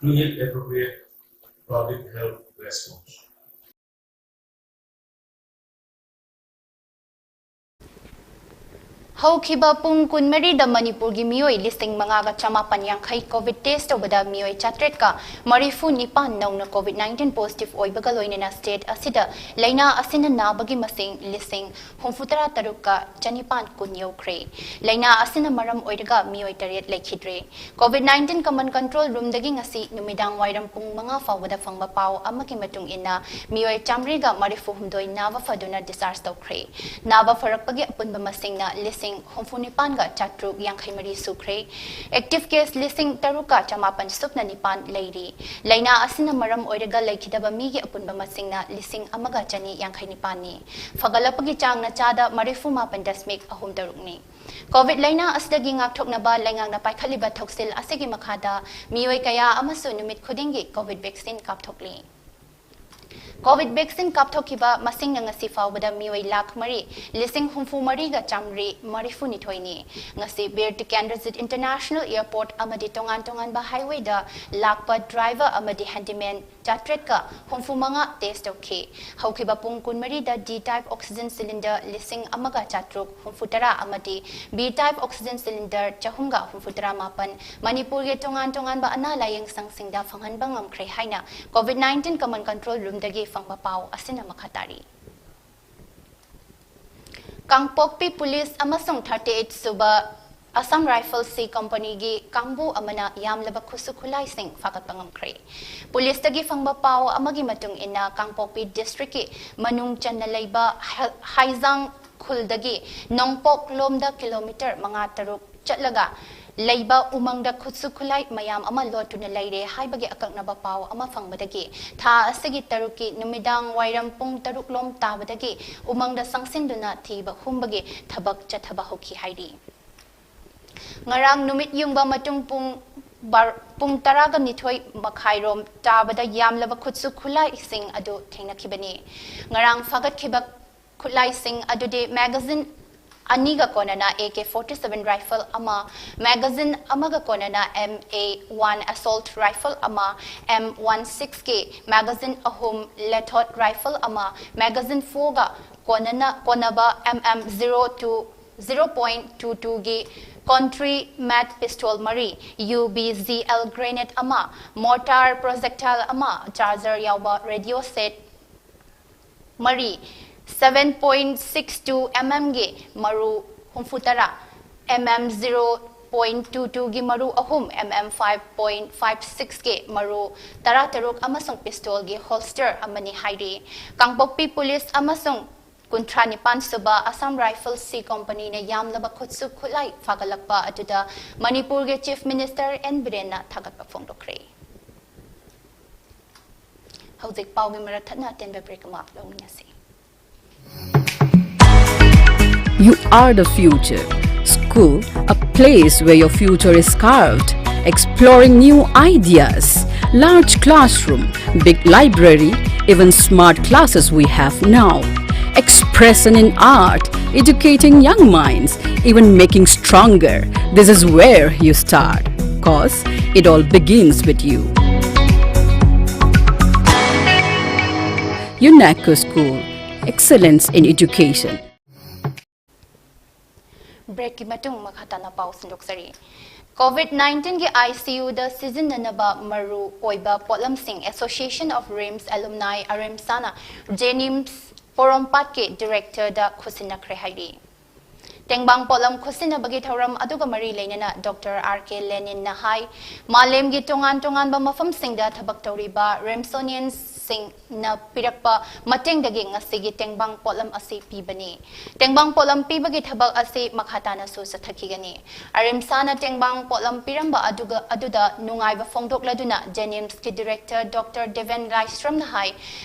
to help appropriate public health response. ꯍꯧꯈꯤꯕ ꯄꯨꯡ ꯀꯨꯟꯃꯔꯤꯗ ꯃꯅꯤꯄꯨꯔꯒꯤ ꯃꯤꯑꯣꯏ ꯂꯤꯁꯤꯡ ꯃꯉꯥꯒ ꯆꯃꯥꯄꯟ ꯌꯥꯡꯈꯩ COVID test ꯇꯧꯕꯗ ꯃꯤꯑꯣꯏ ꯆꯥꯇ꯭ꯔꯦꯠꯀ ꯃꯔꯤꯐꯨ ꯅꯤꯄꯥꯟ ꯅꯧꯅ COVID nineteen positive ꯑꯣꯏꯕꯒ ꯂꯣꯏꯅꯅ state ꯑꯁꯤꯗ ꯂꯥꯏꯅꯥ ꯑꯁꯤꯅ ꯅꯥꯕꯒꯤ ꯃꯁꯤꯡ ꯂꯤꯁꯤꯡ ꯍꯨꯝꯐꯨꯇꯔꯥ ꯇꯔꯨꯛꯀ ꯆꯅꯤꯄꯥꯟ ꯀꯨꯟ ꯌꯧꯈ꯭ꯔꯦ꯫ ꯂꯥꯏꯅꯥ ꯑꯁꯤꯅ ꯃꯔꯝ ꯑꯣꯏꯔꯒ ꯃꯤꯑꯣꯏ ꯇꯔꯦꯠ ꯂꯩꯈꯤꯗ꯭ꯔꯦ꯫ COVID nineteen common control roomꯗꯒꯤ ꯉꯁꯤ ꯅꯨꯃꯤꯗꯥꯡ ꯋꯥꯏꯔꯝ ꯄꯨꯡ ꯃꯉꯥ ꯐꯥꯎꯕꯗ ꯐꯪꯕ ꯄꯥꯎ ꯑꯃꯒꯤ ꯃꯇꯨꯡ ꯏꯟꯅ ꯃꯤꯑꯣꯏ ꯆꯥꯃꯔꯤꯒ ꯃꯔꯤꯐꯨ ꯍꯨꯝꯗꯣꯏ ꯅꯥꯕ ꯐꯗꯨꯅ discharge ꯇꯧꯈ꯭ꯔꯦ꯫ ꯅꯥꯕ ꯐꯔꯛꯄꯒꯤ ꯑꯄꯨꯟꯕ ꯃꯁꯤꯡꯅ ꯂꯤꯁꯤꯡ ꯍꯨꯝꯐꯨ ꯅꯤꯄꯥꯟꯒ ꯆꯥꯇ꯭ꯔꯨꯛ ꯌꯥꯡꯈꯩ ꯃꯔꯤ ꯁꯨꯈ꯭ꯔꯦ꯫ Active case ꯂꯤꯁꯤꯡ ꯇꯔꯨꯛꯀ ꯆꯃꯥꯄꯟ ꯁꯨꯞꯅ ꯅꯤꯄꯥꯟ ꯂꯩꯔꯤ꯫ ꯂꯥꯏꯅꯥ ꯑꯁꯤꯅ ꯃꯔꯝ ꯑꯣꯏꯔꯒ ꯂꯩꯈꯤꯗꯕ ꯃꯤꯒꯤ ꯑꯄꯨꯟꯕ ꯃꯁꯤꯡꯅ ꯂꯤꯁꯤꯡ ꯑꯃꯒ ꯆꯅꯤ ꯌꯥꯡꯈꯩ ꯅꯤꯄꯥꯟꯅꯤ꯫ ꯐꯒꯠꯂꯛꯄꯒꯤ ꯆꯥꯡꯅ ꯆꯥꯗ ꯃꯔꯤꯐꯨ ꯃꯥꯄꯟ ꯗꯁꯃꯤꯛ ꯑꯍꯨꯝ ꯇꯔꯨꯛꯅꯤ꯫ COVID ꯂꯥꯏꯅꯥ ꯑꯁꯤꯗꯒꯤ ꯉꯥꯛꯊꯣꯛꯅꯕ ꯂꯩꯉꯥꯛꯅ ꯄꯥꯏꯈꯠꯂꯤꯕ ꯊꯧꯁꯤꯜ ꯑꯁꯤꯒꯤ ꯃꯈꯥꯗ ꯃꯤꯑꯣꯏ ꯀꯌꯥ ꯑꯃꯁꯨ ꯅꯨꯃꯤꯠ ꯈꯨꯗꯤꯡꯒꯤ COVID vaccine ꯀꯥꯞꯊꯣꯛꯂꯤ꯫ COVID vaccine ꯀꯥꯞꯊꯣꯛꯈꯤꯕ ꯃꯁꯤꯡꯅ ꯉꯁꯤ ꯐꯥꯎꯕꯗ ꯃꯤꯑꯣꯏ ꯂꯥꯈ ꯃꯔꯤ, ꯂꯤꯁꯤꯡ ꯍꯨꯝꯐꯨ ꯃꯔꯤꯒ ꯆꯥꯃꯔꯤ ꯃꯔꯤꯐꯨ ꯅꯤꯊꯣꯏꯅꯤ꯫ ꯉꯁꯤ ꯕꯤꯔ ꯇꯤꯀꯦꯟꯗ꯭ꯔꯖꯤꯠ International Airport ꯑꯃꯗꯤ ꯇꯣꯉꯥꯟ ꯇꯣꯉꯥꯟꯕ highwayꯗ ꯂꯥꯛꯄ driver ꯑꯃꯗꯤ handyman ꯆꯥꯇ꯭ꯔꯦꯠꯀ ꯍꯨꯝꯐꯨ ꯃꯉꯥ test ꯇꯧꯈꯤ꯫ ꯍꯧꯈꯤꯕ ꯄꯨꯡ ꯀꯨꯟꯃꯔꯤꯗ D type oxygen cylinder ꯂꯤꯁꯤꯡ ꯑꯃꯒ ꯆꯥꯇ꯭ꯔꯨꯛ ꯍꯨꯝꯐꯨ ꯇꯔꯥ ꯑꯃꯗꯤ B type oxygen cylinder ꯆꯍꯨꯝꯒ ꯍꯨꯝꯐꯨ ꯇꯔꯥ ꯃꯥꯄꯟ ꯃꯅꯤꯄꯨꯔꯒꯤ ꯇꯣꯉꯥꯟ ꯇꯣꯉꯥꯟꯕ ꯑꯅꯥ ꯂꯥꯌꯦꯡ ꯁꯪꯁꯤꯡꯗ ꯐꯪꯍꯟꯕ ꯉꯝꯈ꯭ꯔꯦ ꯍꯥꯏꯅ COVID nineteen common control roomꯗꯒꯤ ꯐꯪꯕ ꯄꯥꯎ ꯑꯁꯤꯅ ꯃꯈꯥ ꯇꯥꯔꯤ꯫ ꯀꯥꯡꯄꯣꯛꯄꯤ police ꯑꯃꯁꯨꯡ thirty eight ꯁꯨꯕ Assam Rifles C companyꯒꯤ ꯀꯥꯡꯕꯨ ꯑꯃꯅ ꯌꯥꯝꯂꯕ ꯈꯨꯠꯁꯨ ꯈꯨꯠꯂꯥꯏꯁꯤꯡ ꯐꯥꯒꯠꯄ ꯉꯝꯈ꯭ꯔꯦ꯫ Policeꯇꯒꯤ ꯐꯪꯕ ꯄꯥꯎ ꯑꯃꯒꯤ ꯃꯇꯨꯡ ꯏꯟꯅ, ꯀꯥꯡꯄꯣꯛꯄꯤ districtꯀꯤ ꯃꯅꯨꯡ ꯆꯟꯅ ꯂꯩꯕ ꯍ-, ꯍꯥꯏꯖꯥꯡ ꯈꯨꯜꯗꯒꯤ ꯅꯣꯡꯄꯣꯛ ꯂꯣꯝꯗ kilometre ꯃꯉꯥ ꯇꯔꯨꯛ ꯆꯠꯂꯒ ꯂꯩꯕ ꯎꯃꯪꯗ ꯈꯨꯠꯁꯨ ꯈꯨꯠꯂꯥꯏ ꯃꯌꯥꯝ ꯑꯃ ꯂꯣꯠꯇꯨꯅ ꯂꯩꯔꯦ ꯍꯥꯏꯕꯒꯤ ꯑꯀꯛꯅꯕ ꯄꯥꯎ ꯑꯃ ꯐꯪꯕꯗꯒꯤ ꯊꯥ ꯑꯁꯤꯒꯤ ꯇꯔꯨꯛꯀꯤ ꯅꯨꯃꯤꯗꯥꯡ ꯋꯥꯏꯔꯝ ꯄꯨꯡ ꯇꯔꯨꯛ ꯂꯣꯝ ꯇꯥꯕꯗꯒꯤ ꯎꯃꯪꯗ ꯆꯪꯁꯤꯟꯗꯨꯅ ꯊꯤꯕ ꯍꯨꯝꯕꯒꯤ ꯊꯕꯛ ꯆꯠꯊꯕ ꯍꯧꯈꯤ ꯍꯥꯏꯔꯤ꯫ ꯉꯔꯥꯡ ꯅꯨꯃꯤꯠ ꯌꯨꯡꯕ ꯃꯇꯨꯡ ꯄꯨꯡ ꯕꯥꯔ-, ꯄꯨꯡ ꯇꯔꯥꯒ ꯅꯤꯊꯣꯏ ꯃꯈꯥꯏꯔꯣꯝ ꯇꯥꯕꯗ ꯌꯥꯝꯂꯕ ꯈꯨꯠꯁꯨ ꯈꯨꯠꯂꯥꯏꯁꯤꯡ ꯑꯗꯨ ꯊꯦꯡꯅꯈꯤꯕꯅꯤ꯫ ꯉꯔꯥꯡ ꯐꯥꯒꯠꯈꯤꯕ ꯈꯨꯠꯂꯥꯏꯁꯤꯡ ꯑꯗꯨꯗꯤ magazine ꯑꯅꯤꯒ ꯀꯣꯟꯅꯅ A K forty seven rifle ꯑꯃ, magazine ꯑꯃꯒ ꯀꯣꯟꯅꯅ M A one assault rifle ꯑꯃ, M one sixꯀꯤ magazine ꯑꯍꯨꯝ, Lethot rifle ꯑꯃ, magazine fourꯒ ꯀꯣꯟꯅꯅ, ꯀꯣꯟꯅꯕ M M zero two Zero point two two ꯒꯤ Country Made pistol ꯃꯔꯤ, U B Z L grenade ꯑꯃ, mortar projectile ꯑꯃ, charger ꯌꯥꯎꯕ radio set ꯃꯔꯤ, seven point six two mm ꯒꯤ ꯃꯔꯨ ꯍꯨꯝꯐꯨ ꯇꯔꯥ, M M zero point two two ꯒꯤ ꯃꯔꯨ ꯑꯍꯨꯝ, M M five point five six ꯒꯤ ꯃꯔꯨ ꯇꯔꯥ ꯇꯔꯨꯛ ꯑꯃꯁꯨꯡ pistol ꯒꯤ holster ꯑꯃꯅꯤ ꯍꯥꯏꯔꯤ꯫ ꯀꯥꯡꯄꯣꯛꯄꯤ police ꯑꯃꯁꯨꯡ ꯀꯨꯟꯊ꯭ꯔꯥ ꯅꯤꯄꯥꯟ ꯁꯨꯕ Assam Rifles C Company ꯅ ꯌꯥꯝꯂꯕ ꯈꯨꯠꯁꯨ ꯈꯨꯠꯂꯥꯏ ꯐꯥꯒꯠꯂꯛꯄ ꯑꯗꯨꯗ ꯃꯅꯤꯄꯨꯔꯒꯤ Chief Minister N ꯕꯤꯔꯦꯟꯅ ꯊꯥꯒꯠꯄ ꯐꯣꯡꯗꯣꯛꯈ꯭ꯔꯦ꯫ ꯍꯧꯖꯤꯛ ꯄꯥꯎꯒꯤ ꯃꯔꯛ ꯊꯠꯅ ꯑꯇꯦꯟꯕ break ꯑꯃ ꯂꯧꯃꯤꯟꯅꯁꯤ꯫ You are the future. School, a place where your future is carved. Exploring new ideas. Large classroom, big library, even smart classes we have now. Expression in art, educating young minds, even making stronger. This is where you start. Cause it all begins with you. UNACO School, excellence in education. Break ꯀꯤ ꯃꯇꯨꯡ ꯃꯈꯥ ꯇꯥꯅ ꯄꯥꯎ ꯁꯟꯗꯣꯛꯆꯔꯤ꯫ COVID nineteen ꯒꯤ ICU ꯗ ꯁꯤꯖꯤꯟꯅꯅꯕ ꯃꯔꯨ ꯑꯣꯏꯕ ꯄꯣꯠꯂꯝꯁꯤꯡ Association of RIMS Alumni, ꯑꯔꯤꯝꯁꯥꯅ JNIMS ꯄꯣꯔꯣꯝꯄꯥꯠꯀꯤ director ꯗ ꯈꯨꯠꯁꯤꯟꯅꯈ꯭ꯔꯦ ꯍꯥꯏꯔꯤ꯫ ꯇꯦꯡꯕꯥꯡ ꯄꯣꯠꯂꯝ ꯈꯨꯠꯁꯤꯟꯅꯕꯒꯤ ꯊꯧꯔꯝ ꯑꯗꯨꯒ ꯃꯔꯤ ꯂꯩꯅꯅ Doctor R K Lenin ꯅ ꯍꯥꯏ, ꯃꯥꯂꯦꯝꯒꯤ ꯇꯣꯉꯥꯟ ꯇꯣꯉꯥꯟꯕ ꯃꯐꯝꯁꯤꯡꯗ ꯊꯕꯛ ꯇꯧꯔꯤꯕ RIMSonians ꯁꯤꯡꯅ ꯄꯤꯔꯛꯄ ꯃꯇꯦꯡꯗꯒꯤ ꯉꯁꯤꯒꯤ ꯇꯦꯡꯕꯥꯡ ꯄꯣꯠꯂꯝ ꯑꯁꯤ ꯄꯤꯕꯅꯤ꯫ ꯇꯦꯡꯕꯥꯡ ꯄꯣꯠꯂꯝ ꯄꯤꯕꯒꯤ ꯊꯕꯛ ꯑꯁꯤ ꯃꯈꯥ ꯇꯥꯅꯁꯨ ꯆꯠꯊꯈꯤꯒꯅꯤ꯫ ꯑꯔꯤꯝꯁꯥꯅ ꯇꯦꯡꯕꯥꯡ ꯄꯣꯠꯂꯝ ꯄꯤꯔꯝꯕ ꯑꯗꯨꯒ, ꯑꯗꯨꯗ ꯅꯨꯡꯉꯥꯏꯕ ꯐꯣꯡꯗꯣꯛꯂꯗꯨꯅ JNIMS ꯀꯤ director Doctor Deven ꯂꯥꯏꯁ꯭ꯔꯝꯅ ꯍꯥꯏ,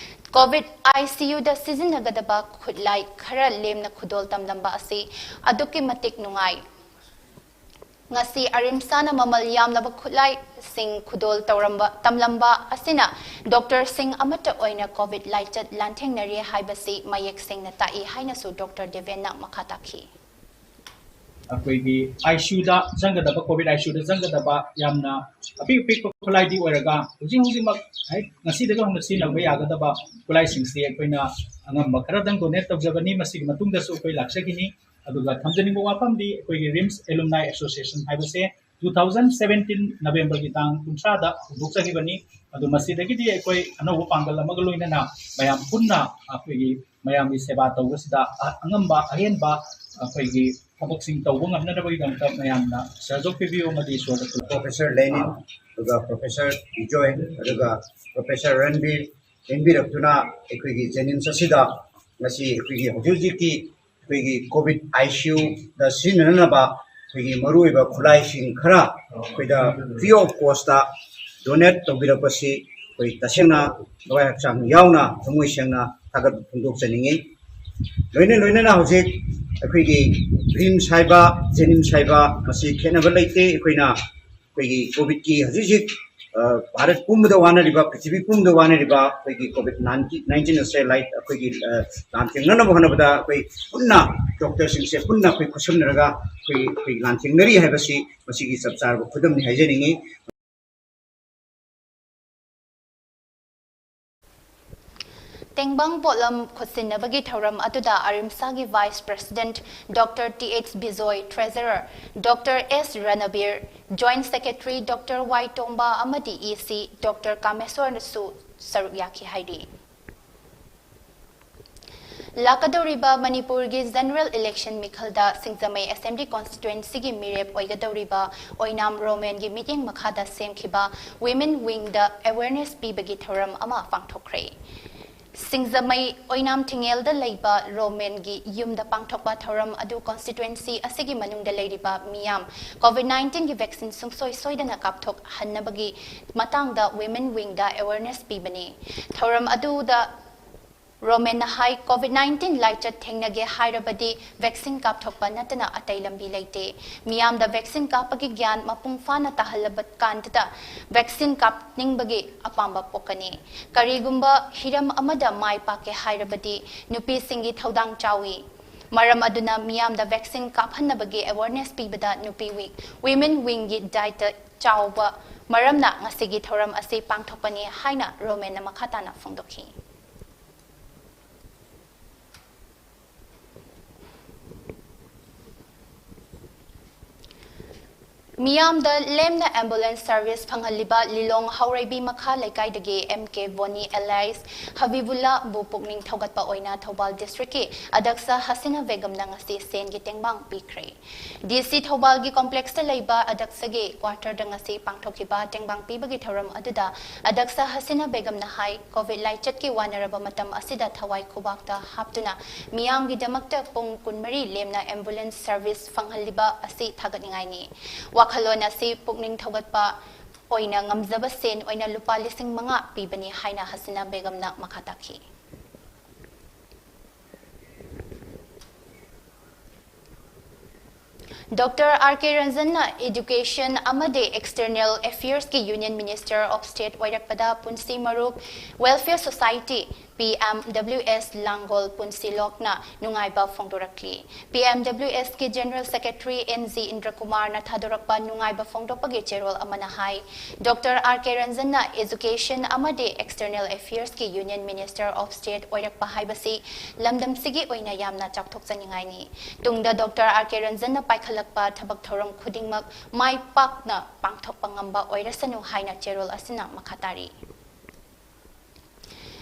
COVID ICU ꯗ ꯁꯤꯖꯤꯟꯅꯒꯗꯕ ꯈꯨꯠꯂꯥꯏ ꯈꯔ ꯂꯦꯝꯅ ꯈꯨꯗꯣꯜ ꯇꯝꯂꯝꯕ ꯑꯁꯤ ꯑꯗꯨꯛꯀꯤ ꯃꯇꯤꯛ ꯅꯨꯡꯉꯥꯏ꯫ ꯉꯁꯤ ꯑꯔꯤꯝꯁꯥꯅ ꯃꯃꯜ ꯌꯥꯝꯂꯕ ꯈꯨꯠꯂꯥꯏꯁꯤꯡ ꯈꯨꯗꯣꯜ ꯇꯧꯔꯝꯕ, ꯇꯝꯂꯝꯕ ꯑꯁꯤꯅ doctor ꯁꯤꯡ ꯑꯃꯠꯇ ꯑꯣꯏꯅ COVID ꯂꯥꯏꯆꯠ ꯂꯥꯟꯊꯦꯡꯅꯔꯤ ꯍꯥꯏꯕꯁꯤ ꯃꯌꯦꯛ ꯁꯦꯡꯅ ꯇꯥꯛꯏ ꯍꯥꯏꯅꯁꯨ Doctor Deven ꯅ ꯃꯈꯥ ꯇꯥꯈꯤ꯫ ꯑꯩꯈꯣꯏꯒꯤ ICU ꯗ ꯆꯪꯒꯗꯕ, COVID ICU ꯗ ꯆꯪꯒꯗꯕ ꯌꯥꯝꯅ ꯑꯄꯤꯛ ꯑꯄꯤꯛꯄ ꯈꯨꯠꯂꯥꯏꯗꯤ ꯑꯣꯏꯔꯒ, ꯍꯧꯖꯤꯛ ꯍꯧꯖꯤꯛꯃꯛ ꯍꯦꯛ ꯉꯁꯤꯗꯒꯤ ꯍꯧꯅ ꯁꯤꯖꯤꯟꯅꯕ ꯌꯥꯒꯗꯕ ꯈꯨꯠꯂꯥꯏꯁꯤꯡꯁꯤ ꯑꯩꯈꯣꯏꯅ ꯑꯉꯝꯕ ꯈꯔꯗꯪ donate ꯇꯧꯖꯕꯅꯤ꯫ ꯃꯁꯤꯒꯤ ꯃꯇꯨꯡꯗꯁꯨ ꯑꯩꯈꯣꯏ ꯂꯥꯛꯆꯈꯤꯅꯤ꯫ ꯑꯗꯨꯒ ꯊꯝꯖꯅꯤꯡꯕ ꯋꯥꯐꯝꯗꯤ ꯑꯩꯈꯣꯏꯒꯤ ꯔꯤꯝꯁ ꯑꯦꯂꯨꯝꯅꯥꯏ ꯑꯦꯁꯣꯁꯤꯌꯦꯁꯟ ꯍꯥꯏꯕꯁꯦ ꯇꯨ ꯊꯥꯎꯖꯟ ꯁꯕꯦꯟꯇꯤꯟ ꯅꯕꯦꯝꯕꯔꯒꯤ ꯇꯥꯡ ꯀꯨꯟꯊ꯭ꯔꯥꯗ ꯍꯧꯗꯣꯛꯆꯈꯤꯕꯅꯤ꯫ ꯑꯗꯨ ꯃꯁꯤꯗꯒꯤꯗꯤ ꯑꯩꯈꯣꯏ ꯑꯅꯧꯕ ꯄꯥꯡꯒꯜ ꯑꯃꯒ ꯂꯣꯏꯅꯅ ꯃꯌꯥꯝ ꯄꯨꯟꯅ ꯑꯩꯈꯣꯏꯒꯤ ꯃꯌꯥꯝꯒꯤ ꯁꯦꯕꯥ ꯇꯧꯕꯁꯤꯗ ꯑ-, ꯑꯉꯝꯕ ꯑꯍꯦꯟꯕ ꯑꯩꯈꯣꯏꯒꯤ ꯊꯕꯛꯁꯤꯡ ꯇꯧꯕ ꯉꯝꯅꯅꯕꯒꯤꯗꯃꯛꯇ ꯃꯌꯥꯝꯅ ꯁꯍꯖꯣꯛ ꯄꯤꯕꯤꯌꯨ ꯑꯃꯗꯤ ꯏꯁꯣꯔꯗ ꯈꯨꯔꯨꯝ ꯄ꯭ꯔꯣꯐꯦꯁꯔ ꯂꯦꯅꯤꯟ, ꯑꯗꯨꯒ ꯄ꯭ꯔꯣꯐꯦꯁꯔ ꯕꯤꯖꯣꯏ, ꯑꯗꯨꯒ ꯄ꯭ꯔꯣꯐꯦꯁꯔ ꯔꯟꯕꯤꯔ ꯂꯦꯡꯕꯤꯔꯛꯇꯨꯅ ꯑꯩꯈꯣꯏꯒꯤ ꯖꯦꯅꯤꯝꯁ ꯑꯁꯤꯗ ꯉꯁꯤ ꯑꯩꯈꯣꯏꯒꯤ ꯍꯧꯖꯤꯛ ꯍꯧꯖꯤꯛꯀꯤ ꯑꯩꯈꯣꯏꯒꯤ ꯀꯣꯚꯤꯗ ꯑꯥꯏ ꯁꯤ ꯌꯨꯗ ꯁꯤꯖꯤꯟꯅꯅꯕ ꯑꯩꯈꯣꯏꯒꯤ ꯃꯔꯨꯑꯣꯏꯕ ꯈꯨꯠꯂꯥꯏꯁꯤꯡ ꯈꯔ ꯑꯩꯈꯣꯏꯗ ꯐ꯭ꯔꯤ ꯑꯣꯐ ꯀꯣꯁꯇ ꯗꯣꯅꯦꯠ ꯇꯧꯕꯤꯔꯛꯄꯁꯤ ꯑꯩꯈꯣꯏ ꯇꯁꯦꯡꯅ ꯊꯋꯥꯏ ꯍꯛꯆꯥꯡ ꯌꯥꯎꯅ ꯊꯃꯣꯏ ꯁꯦꯡꯅ ꯊꯥꯒꯠꯄ ꯐꯣꯡꯗꯣꯛꯆꯅꯤꯡꯉꯤ꯫ ꯂꯣꯏꯅ ꯂꯣꯏꯅꯅ ꯍꯧꯖꯤꯛ ꯑꯩꯈꯣꯏꯒꯤ ꯔꯤꯝꯁ ꯍꯥꯏꯕ, ꯖꯦꯅꯤꯝꯁ ꯍꯥꯏꯕ ꯃꯁꯤ ꯈꯦꯠꯅꯕ ꯂꯩꯇꯦ꯫ ꯑꯩꯈꯣꯏꯅ ꯑꯩꯈꯣꯏꯒꯤ ꯀꯣꯚꯤꯗꯀꯤ ꯍꯧꯖꯤꯛ ꯍꯧꯖꯤꯛ ꯑ, ꯚꯥꯔꯠ ꯄꯨꯝꯕꯗ ꯋꯥꯅꯔꯤꯕ, ꯄ꯭ꯔꯤꯊꯤꯕꯤ ꯄꯨꯝꯕꯗ ꯋꯥꯅꯔꯤꯕ ꯑꯩꯈꯣꯏꯒꯤ ꯀꯣꯚꯤꯗ ꯅꯥꯏꯟꯇꯤꯟ ꯑꯁꯦ ꯂꯥꯏ-, ꯑꯩꯈꯣꯏꯒꯤ, ꯑ, ꯂꯥꯟꯊꯦꯡꯅꯅꯕ ꯍꯣꯠꯅꯕꯗ ꯑꯩꯈꯣꯏ ꯄꯨꯟꯅ ꯗꯣꯛꯇꯔꯁꯤꯡꯁꯦ ꯄꯨꯟꯅ ꯑꯩꯈꯣꯏ ꯈꯨꯠꯁꯝꯅꯔꯒ ꯑꯩꯈꯣꯏ, ꯑꯩꯈꯣꯏ ꯂꯥꯟꯊꯦꯡꯅꯔꯤ ꯍꯥꯏꯕꯁꯤ ꯃꯁꯤꯒꯤ ꯆꯞ ꯆꯥꯔꯕ ꯈꯨꯗꯝꯅꯤ ꯍꯥꯏꯖꯅꯤꯡꯉꯤ꯫ ꯇꯦꯡꯕꯥꯡ ꯄꯣꯠꯂꯝ ꯈꯨꯠꯁꯤꯟꯅꯕꯒꯤ ꯊꯧꯔꯝ ꯑꯗꯨꯗ ꯑꯔꯤꯝꯁꯥꯒꯤ vice president doctor T H Bijoy, treasurer doctor S Ranbir, joint secretary doctor Y Tomba ꯑꯃꯗꯤ ꯏ ꯁꯤ ꯗꯣꯛꯇꯔ ꯀꯥꯃꯦꯁꯣꯔꯅꯁꯨ ꯁꯔꯨꯛ ꯌꯥꯈꯤ ꯍꯥꯏꯔꯤ꯫ ꯂꯥꯛꯀꯗꯧꯔꯤꯕ ꯃꯅꯤꯄꯨꯔꯒꯤ ꯖꯦꯅꯔꯦꯜ ꯏꯂꯦꯛꯁꯟ ꯃꯤꯈꯜꯗ ꯁꯤꯡꯖꯃꯩ ꯑꯦꯁꯦꯝꯕ꯭ꯂꯤ ꯀꯣꯟꯁꯇꯤꯇ꯭ꯋꯦꯟꯁꯤꯒꯤ ꯃꯤꯔꯦꯞ ꯑꯣꯏꯒꯗꯧꯔꯤꯕ ꯑꯣꯏꯅꯥꯝ ꯔꯣꯃꯦꯟꯒꯤ ꯃꯤꯠꯌꯦꯡ ꯃꯈꯥꯗ ꯁꯦꯝꯈꯤꯕ ꯋꯤꯃꯦꯟ ꯋꯤꯡꯗ ꯑꯦꯋꯦꯔꯅꯦꯁ ꯄꯤꯕꯒꯤ ꯊꯧꯔꯝ ꯑꯃ ꯄꯥꯡꯊꯣꯛꯈ꯭ꯔꯦ꯫ ꯁꯤꯡꯖꯃꯩ ꯑꯣꯏꯅꯥꯝ ꯊꯤꯡꯉꯦꯜꯗ ꯂꯩꯕ ꯔꯣꯃꯦꯟꯒꯤ ꯌꯨꯝꯗ ꯄꯥꯡꯊꯣꯛꯄ ꯊꯧꯔꯝ ꯑꯗꯨ ꯀꯣꯟꯁꯇꯤꯇ꯭ꯋꯦꯟꯁꯤ ꯑꯁꯤꯒꯤ ꯃꯅꯨꯡꯗ ꯂꯩꯔꯤꯕ ꯃꯤꯌꯥꯝ ꯀꯣꯚꯤꯗ ꯅꯥꯏꯟꯇꯤꯟꯒꯤ ꯚꯦꯛꯁꯤꯟ ꯁꯨꯡꯁꯣꯏ ꯁꯣꯏꯗꯅ ꯀꯥꯞꯊꯣꯛꯍꯟꯅꯕꯒꯤ ꯃꯇꯥꯡꯗ ꯋꯤꯃꯦꯟ ꯋꯤꯡꯗ ꯑꯦꯋꯦꯔꯅꯦꯁ ꯄꯤꯕꯅꯤ꯫ ꯊꯧꯔꯝ ꯑꯗꯨꯗ ꯔꯣꯃꯦꯟꯅ ꯍꯥꯏ, ꯀꯣꯚꯤꯗ ꯅꯥꯏꯟꯇꯤꯟ ꯂꯥꯏꯆꯠ ꯊꯦꯡꯅꯒꯦ ꯍꯥꯏꯔꯕꯗꯤ ꯚꯦꯛꯁꯤꯟ ꯀꯥꯞꯊꯣꯛꯄ ꯅꯠꯇꯅ ꯑꯇꯩ ꯂꯝꯕꯤ ꯂꯩꯇꯦ꯫ ꯃꯤꯌꯥꯝꯗ ꯚꯦꯛꯁꯤꯟ ꯀꯥꯞꯄꯒꯤ ꯒ꯭ꯌꯥꯟ ꯃꯄꯨꯡ ꯐꯥꯅ ꯇꯥꯍꯜꯂꯕ ꯀꯥꯟꯗꯇ ꯚꯦꯛꯁꯤꯟ ꯀꯥꯞꯅꯤꯡꯕꯒꯤ ꯑꯄꯥꯝꯕ ꯄꯣꯛꯀꯅꯤ꯫ ꯀꯔꯤꯒꯨꯝꯕ ꯍꯤꯔꯝ ꯑꯃꯗ ꯃꯥꯏ ꯄꯥꯛꯀꯦ ꯍꯥꯏꯔꯕꯗꯤ ꯅꯨꯄꯤꯁꯤꯡꯒꯤ ꯊꯧꯗꯥꯡ ꯆꯥꯎꯏ꯫ ꯃꯔꯝ ꯑꯗꯨꯅ ꯃꯤꯌꯥꯝꯗ ꯚꯦꯛꯁꯤꯟ ꯀꯥꯞꯍꯟꯅꯕꯒꯤ ꯑꯦꯋꯦꯔꯅꯦꯁ ꯄꯤꯕꯗ ꯅꯨꯄꯤ ꯋꯤꯛ, ꯋꯤꯃꯦꯟ ꯋꯤꯡꯒꯤ ꯗꯥꯏꯇ ꯆꯥꯎꯕ ꯃꯔꯝꯅ ꯉꯁꯤꯒꯤ ꯊꯧꯔꯝ ꯑꯁꯤ ꯄꯥꯡꯊꯣꯛꯄꯅꯤ ꯍꯥꯏꯅ ꯔꯣꯃꯦꯟꯅ ꯃꯈꯥ ꯇꯥꯅ ꯐꯣꯡꯗꯣꯛꯈꯤ꯫ ꯃꯤꯌꯥꯝꯗ ꯂꯦꯝꯅ ambulance service ꯐꯪꯍꯜꯂꯤꯕ ꯂꯤꯂꯣꯡ ꯍꯥꯎꯔꯩꯕꯤ ꯃꯈꯥ ꯂꯩꯀꯥꯏꯗꯒꯤ M K Boni alias ꯍꯕꯤꯕꯨꯜꯂꯥꯕꯨ ꯄꯨꯛꯅꯤꯡ ꯊꯧꯒꯠꯄ ꯑꯣꯏꯅ ꯊꯧꯕꯥꯜ districtꯀꯤ ꯑꯗꯛꯁ ꯍꯁꯤꯅꯥ ꯕꯦꯒꯝꯅ ꯉꯁꯤ ꯁꯦꯟꯒꯤ ꯇꯦꯡꯕꯥꯡ ꯄꯤꯈ꯭ꯔꯦ꯫ DC ꯊꯧꯕꯥꯜꯒꯤ complexꯇ ꯂꯩꯕ ꯑꯗꯛꯁꯒꯤ quarterꯗ ꯉꯁꯤ ꯄꯥꯡꯊꯣꯛꯈꯤꯕ ꯇꯦꯡꯕꯥꯡ ꯄꯤꯕꯒꯤ ꯊꯧꯔꯝ ꯑꯗꯨꯗ ꯑꯗꯛꯁ ꯍꯁꯤꯅꯥ ꯕꯦꯒꯝꯅ ꯍꯥꯏ, COVID ꯂꯥꯏꯆꯠꯀꯤ ꯋꯥꯅꯔꯕ ꯃꯇꯝ ꯑꯁꯤꯗ ꯊꯋꯥꯏ ꯈꯨꯕꯥꯛꯇ ꯍꯥꯞꯇꯨꯅ ꯃꯤꯌꯥꯝꯒꯤꯗꯃꯛꯇ ꯄꯨꯡ ꯀꯨꯟꯃꯔꯤ ꯂꯦꯝꯅ ambulance service ꯐꯪꯍꯜꯂꯤꯕ ꯑꯁꯤ ꯊꯥꯒꯠꯅꯤꯡꯉꯥꯏꯅꯤ꯫ ꯋꯥꯈꯜꯂꯣꯟ ꯑꯁꯤ ꯄꯨꯛꯅꯤꯡ ꯊꯧꯒꯠꯄ ꯑꯣꯏꯅ ꯉꯝꯖꯕ ꯁꯦꯟ ꯑꯣꯏꯅ ꯂꯨꯄꯥ ꯂꯤꯁꯤꯡ ꯃꯉꯥ ꯄꯤꯕꯅꯤ ꯍꯥꯏꯅ ꯍꯁꯤꯅꯥ ꯕꯦꯒꯝꯅ ꯃꯈꯥ ꯇꯥꯈꯤ꯫ Doctor R K ꯔꯟꯖꯟꯅ Education ꯑꯃꯗꯤ External Affairsꯀꯤ Union Minister of State ꯑꯣꯏꯔꯛꯄꯗ ꯄꯨꯟꯁꯤ ꯃꯔꯨꯞ Welfare Society, PMWS ꯂꯥꯡꯒꯣꯜ ꯄꯨꯟꯁꯤꯂꯣꯛꯅ ꯅꯨꯡꯉꯥꯏꯕ ꯐꯣꯡꯗꯣꯔꯛꯂꯤ꯫ PMWSꯀꯤ General Secretary N G ꯏꯟꯗ꯭ꯔꯀꯨꯃꯥꯔꯅ ꯊꯥꯗꯣꯔꯛꯄ ꯅꯨꯡꯉꯥꯏꯕ ꯐꯣꯡꯗꯣꯛꯄꯒꯤ ꯆꯦꯔꯣꯜ ꯑꯃꯅ ꯍꯥꯏ, Doctor R K ꯔꯟꯖꯟꯅ Education ꯑꯃꯗꯤ External Affairsꯀꯤ Union Minister of State ꯑꯣꯏꯔꯛꯄ ꯍꯥꯏꯕꯁꯤ ꯂꯝꯗꯝꯁꯤꯒꯤ ꯑꯣꯏꯅ ꯌꯥꯝꯅ ꯆꯥꯎꯊꯣꯛꯆꯅꯤꯡꯉꯥꯏꯅꯤ꯫ ꯇꯨꯡꯗ Doctor R K ꯔꯟꯖꯟꯅ ꯄꯥꯏꯈꯠꯂꯛꯄ ꯊꯕꯛ ꯊꯧꯔꯝ ꯈꯨꯗꯤꯡꯃꯛ ꯃꯥꯏ ꯄꯥꯛꯅ ꯄꯥꯡꯊꯣꯛꯄ ꯉꯝꯕ ꯑꯣꯏꯔꯁꯅꯨ ꯍꯥꯏꯅ ꯆꯦꯔꯣꯜ ꯑꯁꯤꯅ ꯃꯈꯥ ꯇꯥꯔꯤ꯫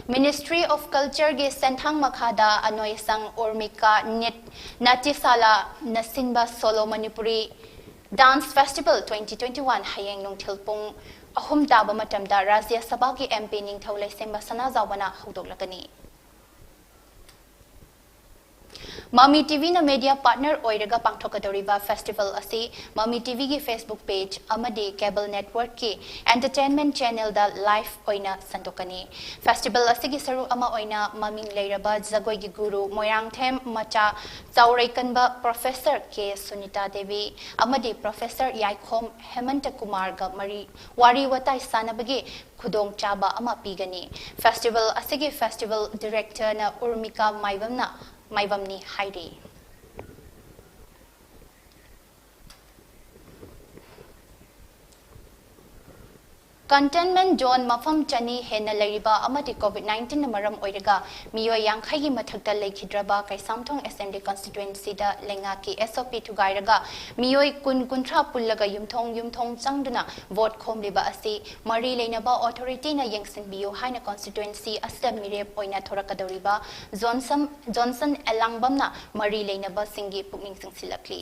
Ministry of Cultureꯒꯤ ꯁꯦꯟꯊꯥꯡ ꯃꯈꯥꯗ ꯑꯅꯣꯏꯁꯪ ꯎꯔꯃꯤꯀꯥ ꯅꯤꯠ ꯅꯥꯇꯤꯁꯥꯂꯥꯅ ꯁꯤꯟꯕ Solo Manipuri Dance Festival twenty twenty-one ꯍꯌꯦꯡ ꯅꯨꯡꯊꯤꯜ ꯄꯨꯡ ꯑꯍꯨꯝ ꯇꯥꯕ ꯃꯇꯝꯗ ꯔꯥꯖ꯭ꯌ ꯁꯚꯥꯒꯤ MP ꯅꯤꯡꯊꯧ ꯂꯩꯁꯦꯝꯕ ꯁꯅꯥꯖꯥꯎꯕꯅ ꯍꯧꯗꯣꯛꯂꯒꯅꯤ꯫ ꯃꯃꯤ TVꯅ media partner ꯑꯣꯏꯔꯒ ꯄꯥꯡꯊꯣꯛꯀꯗꯧꯔꯤꯕ festival ꯑꯁꯤ ꯃꯃꯤ TVꯒꯤ Facebook page ꯑꯃꯗꯤ cable networkꯀꯤ entertainment channelꯗ live ꯑꯣꯏꯅ ꯁꯟꯗꯣꯛꯀꯅꯤ꯫ Festival ꯑꯁꯤꯒꯤ ꯁꯔꯨꯛ ꯑꯃ ꯑꯣꯏꯅ ꯃꯃꯤꯡ ꯂꯩꯔꯕ ꯖꯒꯣꯏꯒꯤ ꯒꯨꯔꯨ ꯃꯣꯏꯔꯥꯡꯊꯦꯝ ꯃꯆꯥ ꯆꯥꯎꯔꯩꯀꯟꯕ Professor K ꯁꯨꯅꯤꯇꯥ ꯗꯦꯕꯤ ꯑꯃꯗꯤ Professor ꯌꯥꯏꯈꯣꯝ ꯍꯦꯃꯟꯇ ꯀꯨꯃꯥꯔꯒ ꯃꯔꯤ ꯋꯥꯔꯤ ꯋꯥꯇꯥꯏ ꯁꯥꯟꯅꯕꯒꯤ ꯈꯨꯗꯣꯡꯆꯥꯕ ꯑꯃ ꯄꯤꯒꯅꯤ꯫ Festival ꯑꯁꯤꯒꯤ festival directorꯅ ꯎꯔꯃꯤꯀꯥ ꯃꯥꯏꯕꯝꯅ, ꯃꯥꯏꯕꯝꯅꯤ ꯍꯥꯏꯔꯤ꯫ Containment zone ꯃꯐꯝ ꯆꯅꯤ ꯍꯦꯟꯅ ꯂꯩꯔꯤꯕ ꯑꯃꯗꯤ COVID nineteen ꯅ ꯃꯔꯝ ꯑꯣꯏꯔꯒ ꯃꯤꯑꯣꯏ ꯌꯥꯡꯈꯩꯒꯤ ꯃꯊꯛꯇ ꯂꯩꯈꯤꯗ꯭ꯔꯕ ꯀꯩꯁꯥꯝꯊꯣꯡ Assembly Constituency ꯗ ꯂꯩꯉꯥꯛꯀꯤ S O P ꯊꯨꯒꯥꯏꯔꯒ ꯃꯤꯑꯣꯏ ꯀꯨꯟ ꯀꯨꯟꯊ꯭ꯔꯥ ꯄꯨꯜꯂꯒ ꯌꯨꯝꯊꯣꯡ ꯌꯨꯝꯊꯣꯡ ꯆꯪꯗꯨꯅ vote ꯈꯣꯝꯂꯤꯕ ꯑꯁꯤ ꯃꯔꯤ ꯂꯩꯅꯕ authority ꯅ ꯌꯦꯡꯁꯤꯟꯕꯤꯌꯨ ꯍꯥꯏꯅ constituency ꯑꯁꯤꯗ ꯃꯤꯔꯦꯞ ꯑꯣꯏꯅ ꯊꯣꯔꯛꯀꯗꯧꯔꯤꯕ ꯖꯣꯟꯁꯟ, ꯖꯣꯟꯁꯟ ꯑꯦꯂꯥꯡꯕꯝꯅ ꯃꯔꯤ ꯂꯩꯅꯕꯁꯤꯡꯒꯤ ꯄꯨꯛꯅꯤꯡ ꯆꯤꯡꯁꯤꯜꯂꯛꯂꯤ꯫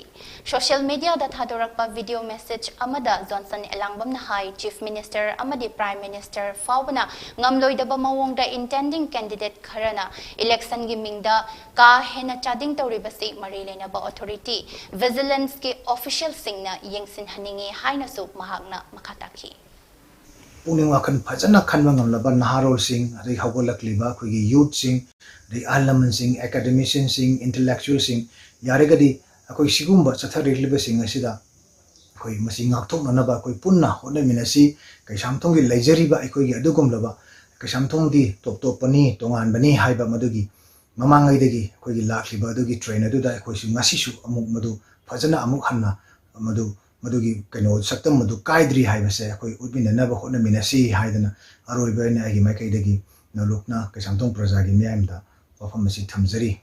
Social media ꯗ ꯊꯥꯗꯣꯔꯛꯄ video message ꯑꯃꯗ ꯖꯣꯟꯁꯟ ꯑꯦꯂꯥꯡꯕꯝꯅ ꯍꯥꯏ, Chief Minister ꯑꯃꯗꯤ Prime Minister ꯐꯥꯎꯕꯅ ꯉꯝꯂꯣꯏꯗꯕ ꯃꯑꯣꯡꯗ intending candidate ꯈꯔꯅ election ꯒꯤ ꯃꯤꯡꯗ ꯀꯥ ꯍꯦꯟꯅ ꯆꯥꯗꯤꯡ ꯇꯧꯔꯤꯕꯁꯤ ꯃꯔꯤ ꯂꯩꯅꯕ authority, vigilance ꯀꯤ official ꯁꯤꯡꯅ ꯌꯦꯡꯁꯤꯟꯍꯟꯅꯤꯡꯏ ꯍꯥꯏꯅꯁꯨ ꯃꯍꯥꯛꯅ ꯃꯈꯥ ꯇꯥꯈꯤ꯫ ꯄꯨꯛꯅꯤꯡ ꯋꯥꯈꯜ ꯐꯖꯅ ꯈꯟꯕ ꯉꯝꯂꯕ ꯅꯍꯥꯔꯣꯜꯁꯤꯡ, ꯑꯗꯩ ꯍꯧꯒꯠꯂꯛꯂꯤꯕ ꯑꯩꯈꯣꯏꯒꯤ youth ꯁꯤꯡ, ꯑꯗꯩ ꯑꯍꯜ ꯂꯃꯟꯁꯤꯡ, academician ꯁꯤꯡ, intellectual ꯁꯤꯡ, ꯌꯥꯔꯒꯗꯤ ꯑꯩꯈꯣꯏ ꯁꯤꯒꯨꯝꯕ ꯆꯠꯊꯔꯛꯂꯤꯕꯁꯤꯡ ꯑꯁꯤꯗ ꯑꯩꯈꯣꯏ ꯃꯁꯤ ꯉꯥꯛꯊꯣꯛꯅꯅꯕ ꯑꯩꯈꯣꯏ ꯄꯨꯟꯅ ꯍꯣꯠꯅꯃꯤꯟꯅꯁꯤ꯫ ꯀꯩꯁꯥꯝꯊꯣꯡꯒꯤ ꯂꯩꯖꯔꯤꯕ ꯑꯩꯈꯣꯏꯒꯤ ꯑꯗꯨꯒꯨꯝꯂꯕ ꯀꯩꯁꯥꯝꯊꯣꯡꯗꯤ ꯇꯣꯞ ꯇꯣꯞꯄꯅꯤ, ꯇꯣꯉꯥꯟꯕꯅꯤ ꯍꯥꯏꯕ ꯃꯗꯨꯒꯤ ꯃꯃꯥꯡꯉꯩꯗꯒꯤ ꯑꯩꯈꯣꯏꯒꯤ ꯂꯥꯛꯂꯤꯕ ꯑꯗꯨꯒꯤ trend ꯑꯗꯨꯗ ꯑꯩꯈꯣꯏꯁꯨ ꯉꯁꯤꯁꯨ ꯑꯃꯨꯛ ꯃꯗꯨ ꯐꯖꯅ ꯑꯃꯨꯛ ꯍꯟꯅ ꯃꯗꯨ, ꯃꯗꯨꯒꯤ ꯀꯩꯅꯣ ꯁꯛꯇꯝ ꯑꯗꯨ ꯀꯥꯏꯗ꯭ꯔꯤ ꯍꯥꯏꯕꯁꯦ ꯑꯩꯈꯣꯏ ꯎꯠꯃꯤꯟꯅꯅꯕ ꯍꯣꯠꯅꯃꯤꯟꯅꯁꯤ ꯍꯥꯏꯗꯅ ꯑꯔꯣꯏꯕ ꯑꯣꯏꯅ ꯑꯩꯒꯤ ꯃꯥꯏꯀꯩꯗꯒꯤ ꯅꯣꯂꯨꯛꯅ ꯀꯩꯁꯥꯝꯊꯣꯡ ꯄ꯭ꯔꯖꯥꯒꯤ ꯃꯤꯌꯥꯝꯗ ꯋꯥꯐꯝ ꯑꯁꯤ ꯊꯝꯖꯔꯤ꯫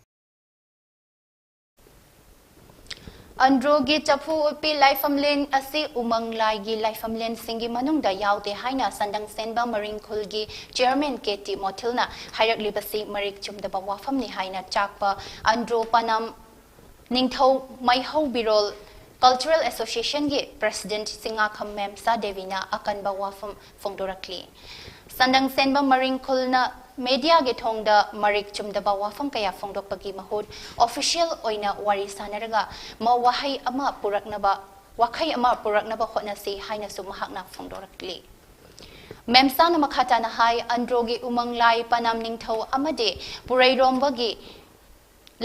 ꯑꯟꯗ꯭ꯔꯣꯒꯤ ꯆꯐꯨ ꯎꯞꯄꯤ ꯂꯥꯏꯐꯝꯂꯦꯟ ꯑꯁꯤ ꯎꯃꯪ ꯂꯥꯏꯒꯤ ꯂꯥꯏꯐꯝꯂꯦꯟꯁꯤꯡꯒꯤ ꯃꯅꯨꯡꯗ ꯌꯥꯎꯗꯦ ꯍꯥꯏꯅ ꯁꯟꯗꯪ ꯁꯦꯟꯕ ꯃꯔꯤꯡ ꯈꯨꯜꯒꯤ chairman ꯀꯦ ꯇꯤ ꯃꯣꯊꯤꯜꯅ ꯍꯥꯏꯔꯛꯂꯤꯕꯁꯤ ꯃꯔꯤꯛ ꯆꯨꯝꯗꯕ ꯋꯥꯐꯝꯅꯤ ꯍꯥꯏꯅ ꯆꯥꯛꯄ ꯑꯟꯗ꯭ꯔꯣ ꯄꯅꯥꯝ ꯅꯤꯡꯊꯧ ꯃꯩꯍꯧ ꯕꯤꯔꯣꯜ Cultural Association ꯒꯤ president ꯁꯤꯡꯉꯥꯈꯝ ꯃꯦꯝꯆꯥ ꯗꯦꯕꯤꯅ ꯑꯀꯟꯕ ꯋꯥꯐꯝ ꯐꯣꯡꯗꯣꯔꯛꯂꯤ꯫ ꯁꯟꯗꯪ ꯁꯦꯟꯕ ꯃꯔꯤꯡ ꯈꯨꯜꯅ media ꯒꯤ ꯊꯣꯡꯗ ꯃꯔꯤꯛ ꯆꯨꯝꯗꯕ ꯋꯥꯐꯝ ꯀꯌꯥ ꯐꯣꯡꯗꯣꯛꯄꯒꯤ ꯃꯍꯨꯠ official ꯑꯣꯏꯅ ꯋꯥꯔꯤ ꯁꯥꯅꯔꯒ ꯃ-, ꯋꯥꯍꯩ ꯑꯃ ꯄꯨꯔꯛꯅꯕ, ꯋꯥꯈꯩ ꯑꯃ ꯄꯨꯔꯛꯅꯕ ꯍꯣꯠꯅꯁꯤ ꯍꯥꯏꯅꯁꯨ ꯃꯍꯥꯛꯅ ꯐꯣꯡꯗꯣꯔꯛꯂꯤ꯫ ꯃꯦꯝꯆꯥꯅ ꯃꯈꯥ ꯇꯥꯅ ꯍꯥꯏ, ꯑꯟꯗ꯭ꯔꯣꯒꯤ ꯎꯃꯪ ꯂꯥꯏ ꯄꯅꯥꯝ ꯅꯤꯡꯊꯧ ꯑꯃꯗꯤ ꯄꯨꯔꯩꯔꯣꯝꯕꯒꯤ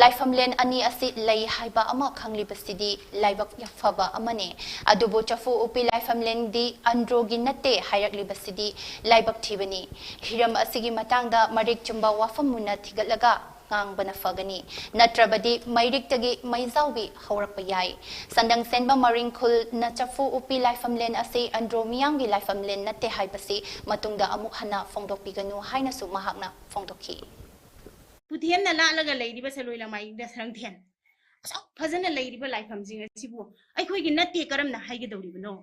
ꯂꯥꯏꯐꯝꯂꯦꯟ ꯑꯅꯤ ꯑꯁꯤ ꯂꯩ ꯍꯥꯏꯕ ꯑꯃ ꯈꯪꯂꯤꯕꯁꯤꯗꯤ ꯂꯥꯏꯕꯛ ꯐꯕ ꯑꯃꯅꯤ꯫ ꯑꯗꯨꯕꯨ ꯆꯐꯨ ꯎꯞꯄꯤ ꯂꯥꯏꯐꯝꯂꯦꯟꯗꯤ ꯑꯟꯗ꯭ꯔꯣꯒꯤ ꯅꯠꯇꯦ ꯍꯥꯏꯔꯛꯂꯤꯕꯁꯤꯗꯤ ꯂꯥꯏꯕꯛ ꯊꯤꯕꯅꯤ꯫ ꯍꯤꯔꯝ ꯑꯁꯤꯒꯤ ꯃꯇꯥꯡꯗ ꯃꯔꯤꯛ ꯆꯨꯝꯕ ꯋꯥꯐꯝ ꯃꯨꯟꯅ ꯊꯤꯒꯠꯂꯒ ꯉꯥꯡꯕꯅ ꯐꯒꯅꯤ, ꯅꯠꯇ꯭ꯔꯕꯗꯤ ꯃꯩꯔꯤꯛꯇꯒꯤ ꯃꯩꯖꯥꯎꯕꯤ ꯍꯧꯔꯛꯄ ꯌꯥꯏ꯫ ꯁꯟꯗꯪ ꯁꯦꯟꯕ ꯃꯔꯤꯡ ꯈꯨꯜꯅ ꯆꯐꯨ ꯎꯞꯄꯤ ꯂꯥꯏꯐꯝꯂꯦꯟ ꯑꯁꯤ ꯑꯟꯗ꯭ꯔꯣ ꯃꯤꯌꯥꯝꯒꯤ ꯂꯥꯏꯐꯝꯂꯦꯟ ꯅꯠꯇꯦ ꯍꯥꯏꯕꯁꯤ ꯃꯇꯨꯡꯗ ꯑꯃꯨꯛ ꯍꯟꯅ ꯐꯣꯡꯗꯣꯛꯄꯤꯒꯅꯨ ꯍꯥꯏꯅꯁꯨ ꯃꯍꯥꯛꯅ ꯐꯣꯡꯗꯣꯛꯈꯤ꯫ ꯄꯨꯊꯦꯝꯅ ꯂꯥꯠꯂꯒ ꯂꯩꯔꯤꯕ ꯁꯂꯣꯏ ꯂꯃꯥꯏꯗ ꯁꯔꯪꯊꯦꯟ ꯑꯁꯨꯛ ꯐꯖꯅ ꯂꯩꯔꯤꯕ ꯂꯥꯏꯐꯝꯁꯤꯡ ꯑꯁꯤꯕꯨ ꯑꯩꯈꯣꯏꯒꯤ ꯅꯠꯇꯦ ꯀꯔꯝꯅ ꯍꯥꯏꯒꯗꯧꯔꯤꯕꯅꯣ?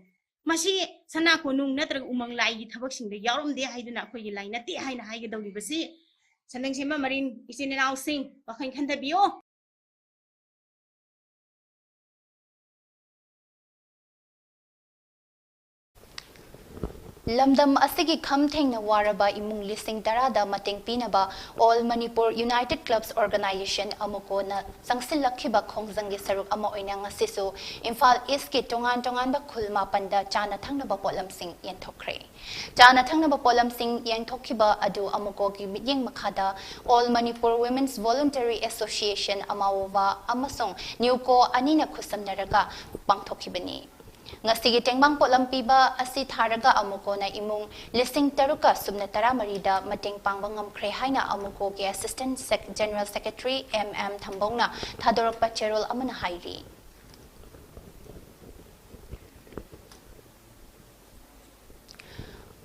ꯃꯁꯤ ꯁꯅꯥ ꯀꯣꯅꯨꯡ ꯅꯠꯇ꯭ꯔꯒ ꯎꯃꯪ ꯂꯥꯏꯒꯤ ꯊꯕꯛꯁꯤꯡꯗ ꯌꯥꯎꯔꯝꯗꯦ ꯍꯥꯏꯗꯨꯅ ꯑꯩꯈꯣꯏꯒꯤ ꯂꯥꯏ ꯅꯠꯇꯦ ꯍꯥꯏꯅ ꯍꯥꯏꯒꯗꯧꯔꯤꯕꯁꯤ ꯁꯟꯗꯪ ꯁꯦꯝꯕ ꯃꯔꯤꯟ ꯏꯆꯤꯟ ꯏꯅꯥꯎꯁꯤꯡ ꯋꯥꯈꯜ ꯈꯟꯊꯕꯤꯌꯣ꯫ ꯂꯝꯗꯝ ꯑꯁꯤꯒꯤ ꯈꯝ ꯊꯦꯡꯅ ꯋꯥꯔꯕ ꯏꯃꯨꯡ ꯂꯤꯁꯤꯡ ꯇꯔꯥꯗ ꯃꯇꯦꯡ ꯄꯤꯅꯕ All Manipur United Clubs Organization, ꯑꯃꯨꯀꯣꯅ ꯆꯪꯁꯤꯜꯂꯛꯈꯤꯕ ꯈꯣꯡꯖꯪꯒꯤ ꯁꯔꯨꯛ ꯑꯃ ꯑꯣꯏꯅ ꯉꯁꯤꯁꯨ ꯏꯝꯐꯥꯜ ꯏꯁꯀꯤ ꯇꯣꯉꯥꯟ ꯇꯣꯉꯥꯟꯕ ꯈꯨꯜ ꯃꯥꯄꯟꯗ ꯆꯥꯅ ꯊꯛꯅꯕ ꯄꯣꯠꯂꯝꯁꯤꯡ ꯌꯦꯟꯊꯣꯛꯈ꯭ꯔꯦ꯫ ꯆꯥꯅ ꯊꯛꯅꯕ ꯄꯣꯠꯂꯝꯁꯤꯡ ꯌꯦꯟꯊꯣꯛꯈꯤꯕ ꯑꯗꯨ ꯑꯃꯨꯀꯣꯒꯤ ꯃꯤꯠꯌꯦꯡ ꯃꯈꯥꯗ All Manipur Women's Voluntary Association, ꯑꯃꯥꯋꯣꯋꯥ, ꯑꯃꯁꯨꯡ ꯅ꯭ꯌꯨꯀꯣ ꯑꯅꯤꯅ ꯈꯨꯠꯁꯝꯅꯔꯒ ꯄꯥꯡꯊꯣꯛꯈꯤꯕꯅꯤ꯫ ꯉꯁꯤꯒꯤ ꯇꯦꯡꯕꯥꯡ ꯄꯣꯠꯂꯝ ꯄꯤꯕ ꯑꯁꯤ ꯊꯥꯔꯒ ꯑꯃꯨꯀꯣꯅ ꯏꯃꯨꯡ ꯂꯤꯁꯤꯡ ꯇꯔꯨꯛꯀ ꯁꯨꯞꯅ ꯇꯔꯥꯃꯔꯤꯗ ꯃꯇꯦꯡ ꯄꯥꯡꯕ ꯉꯝꯈ꯭ꯔꯦ ꯍꯥꯏꯅ ꯑꯃꯨꯀꯣꯒꯤ Assistant Sec-, General Secretary M M ꯊꯝꯕꯧꯅ ꯊꯥꯗꯣꯔꯛꯄ ꯆꯦꯔꯣꯜ ꯑꯃꯅ ꯍꯥꯏꯔꯤ꯫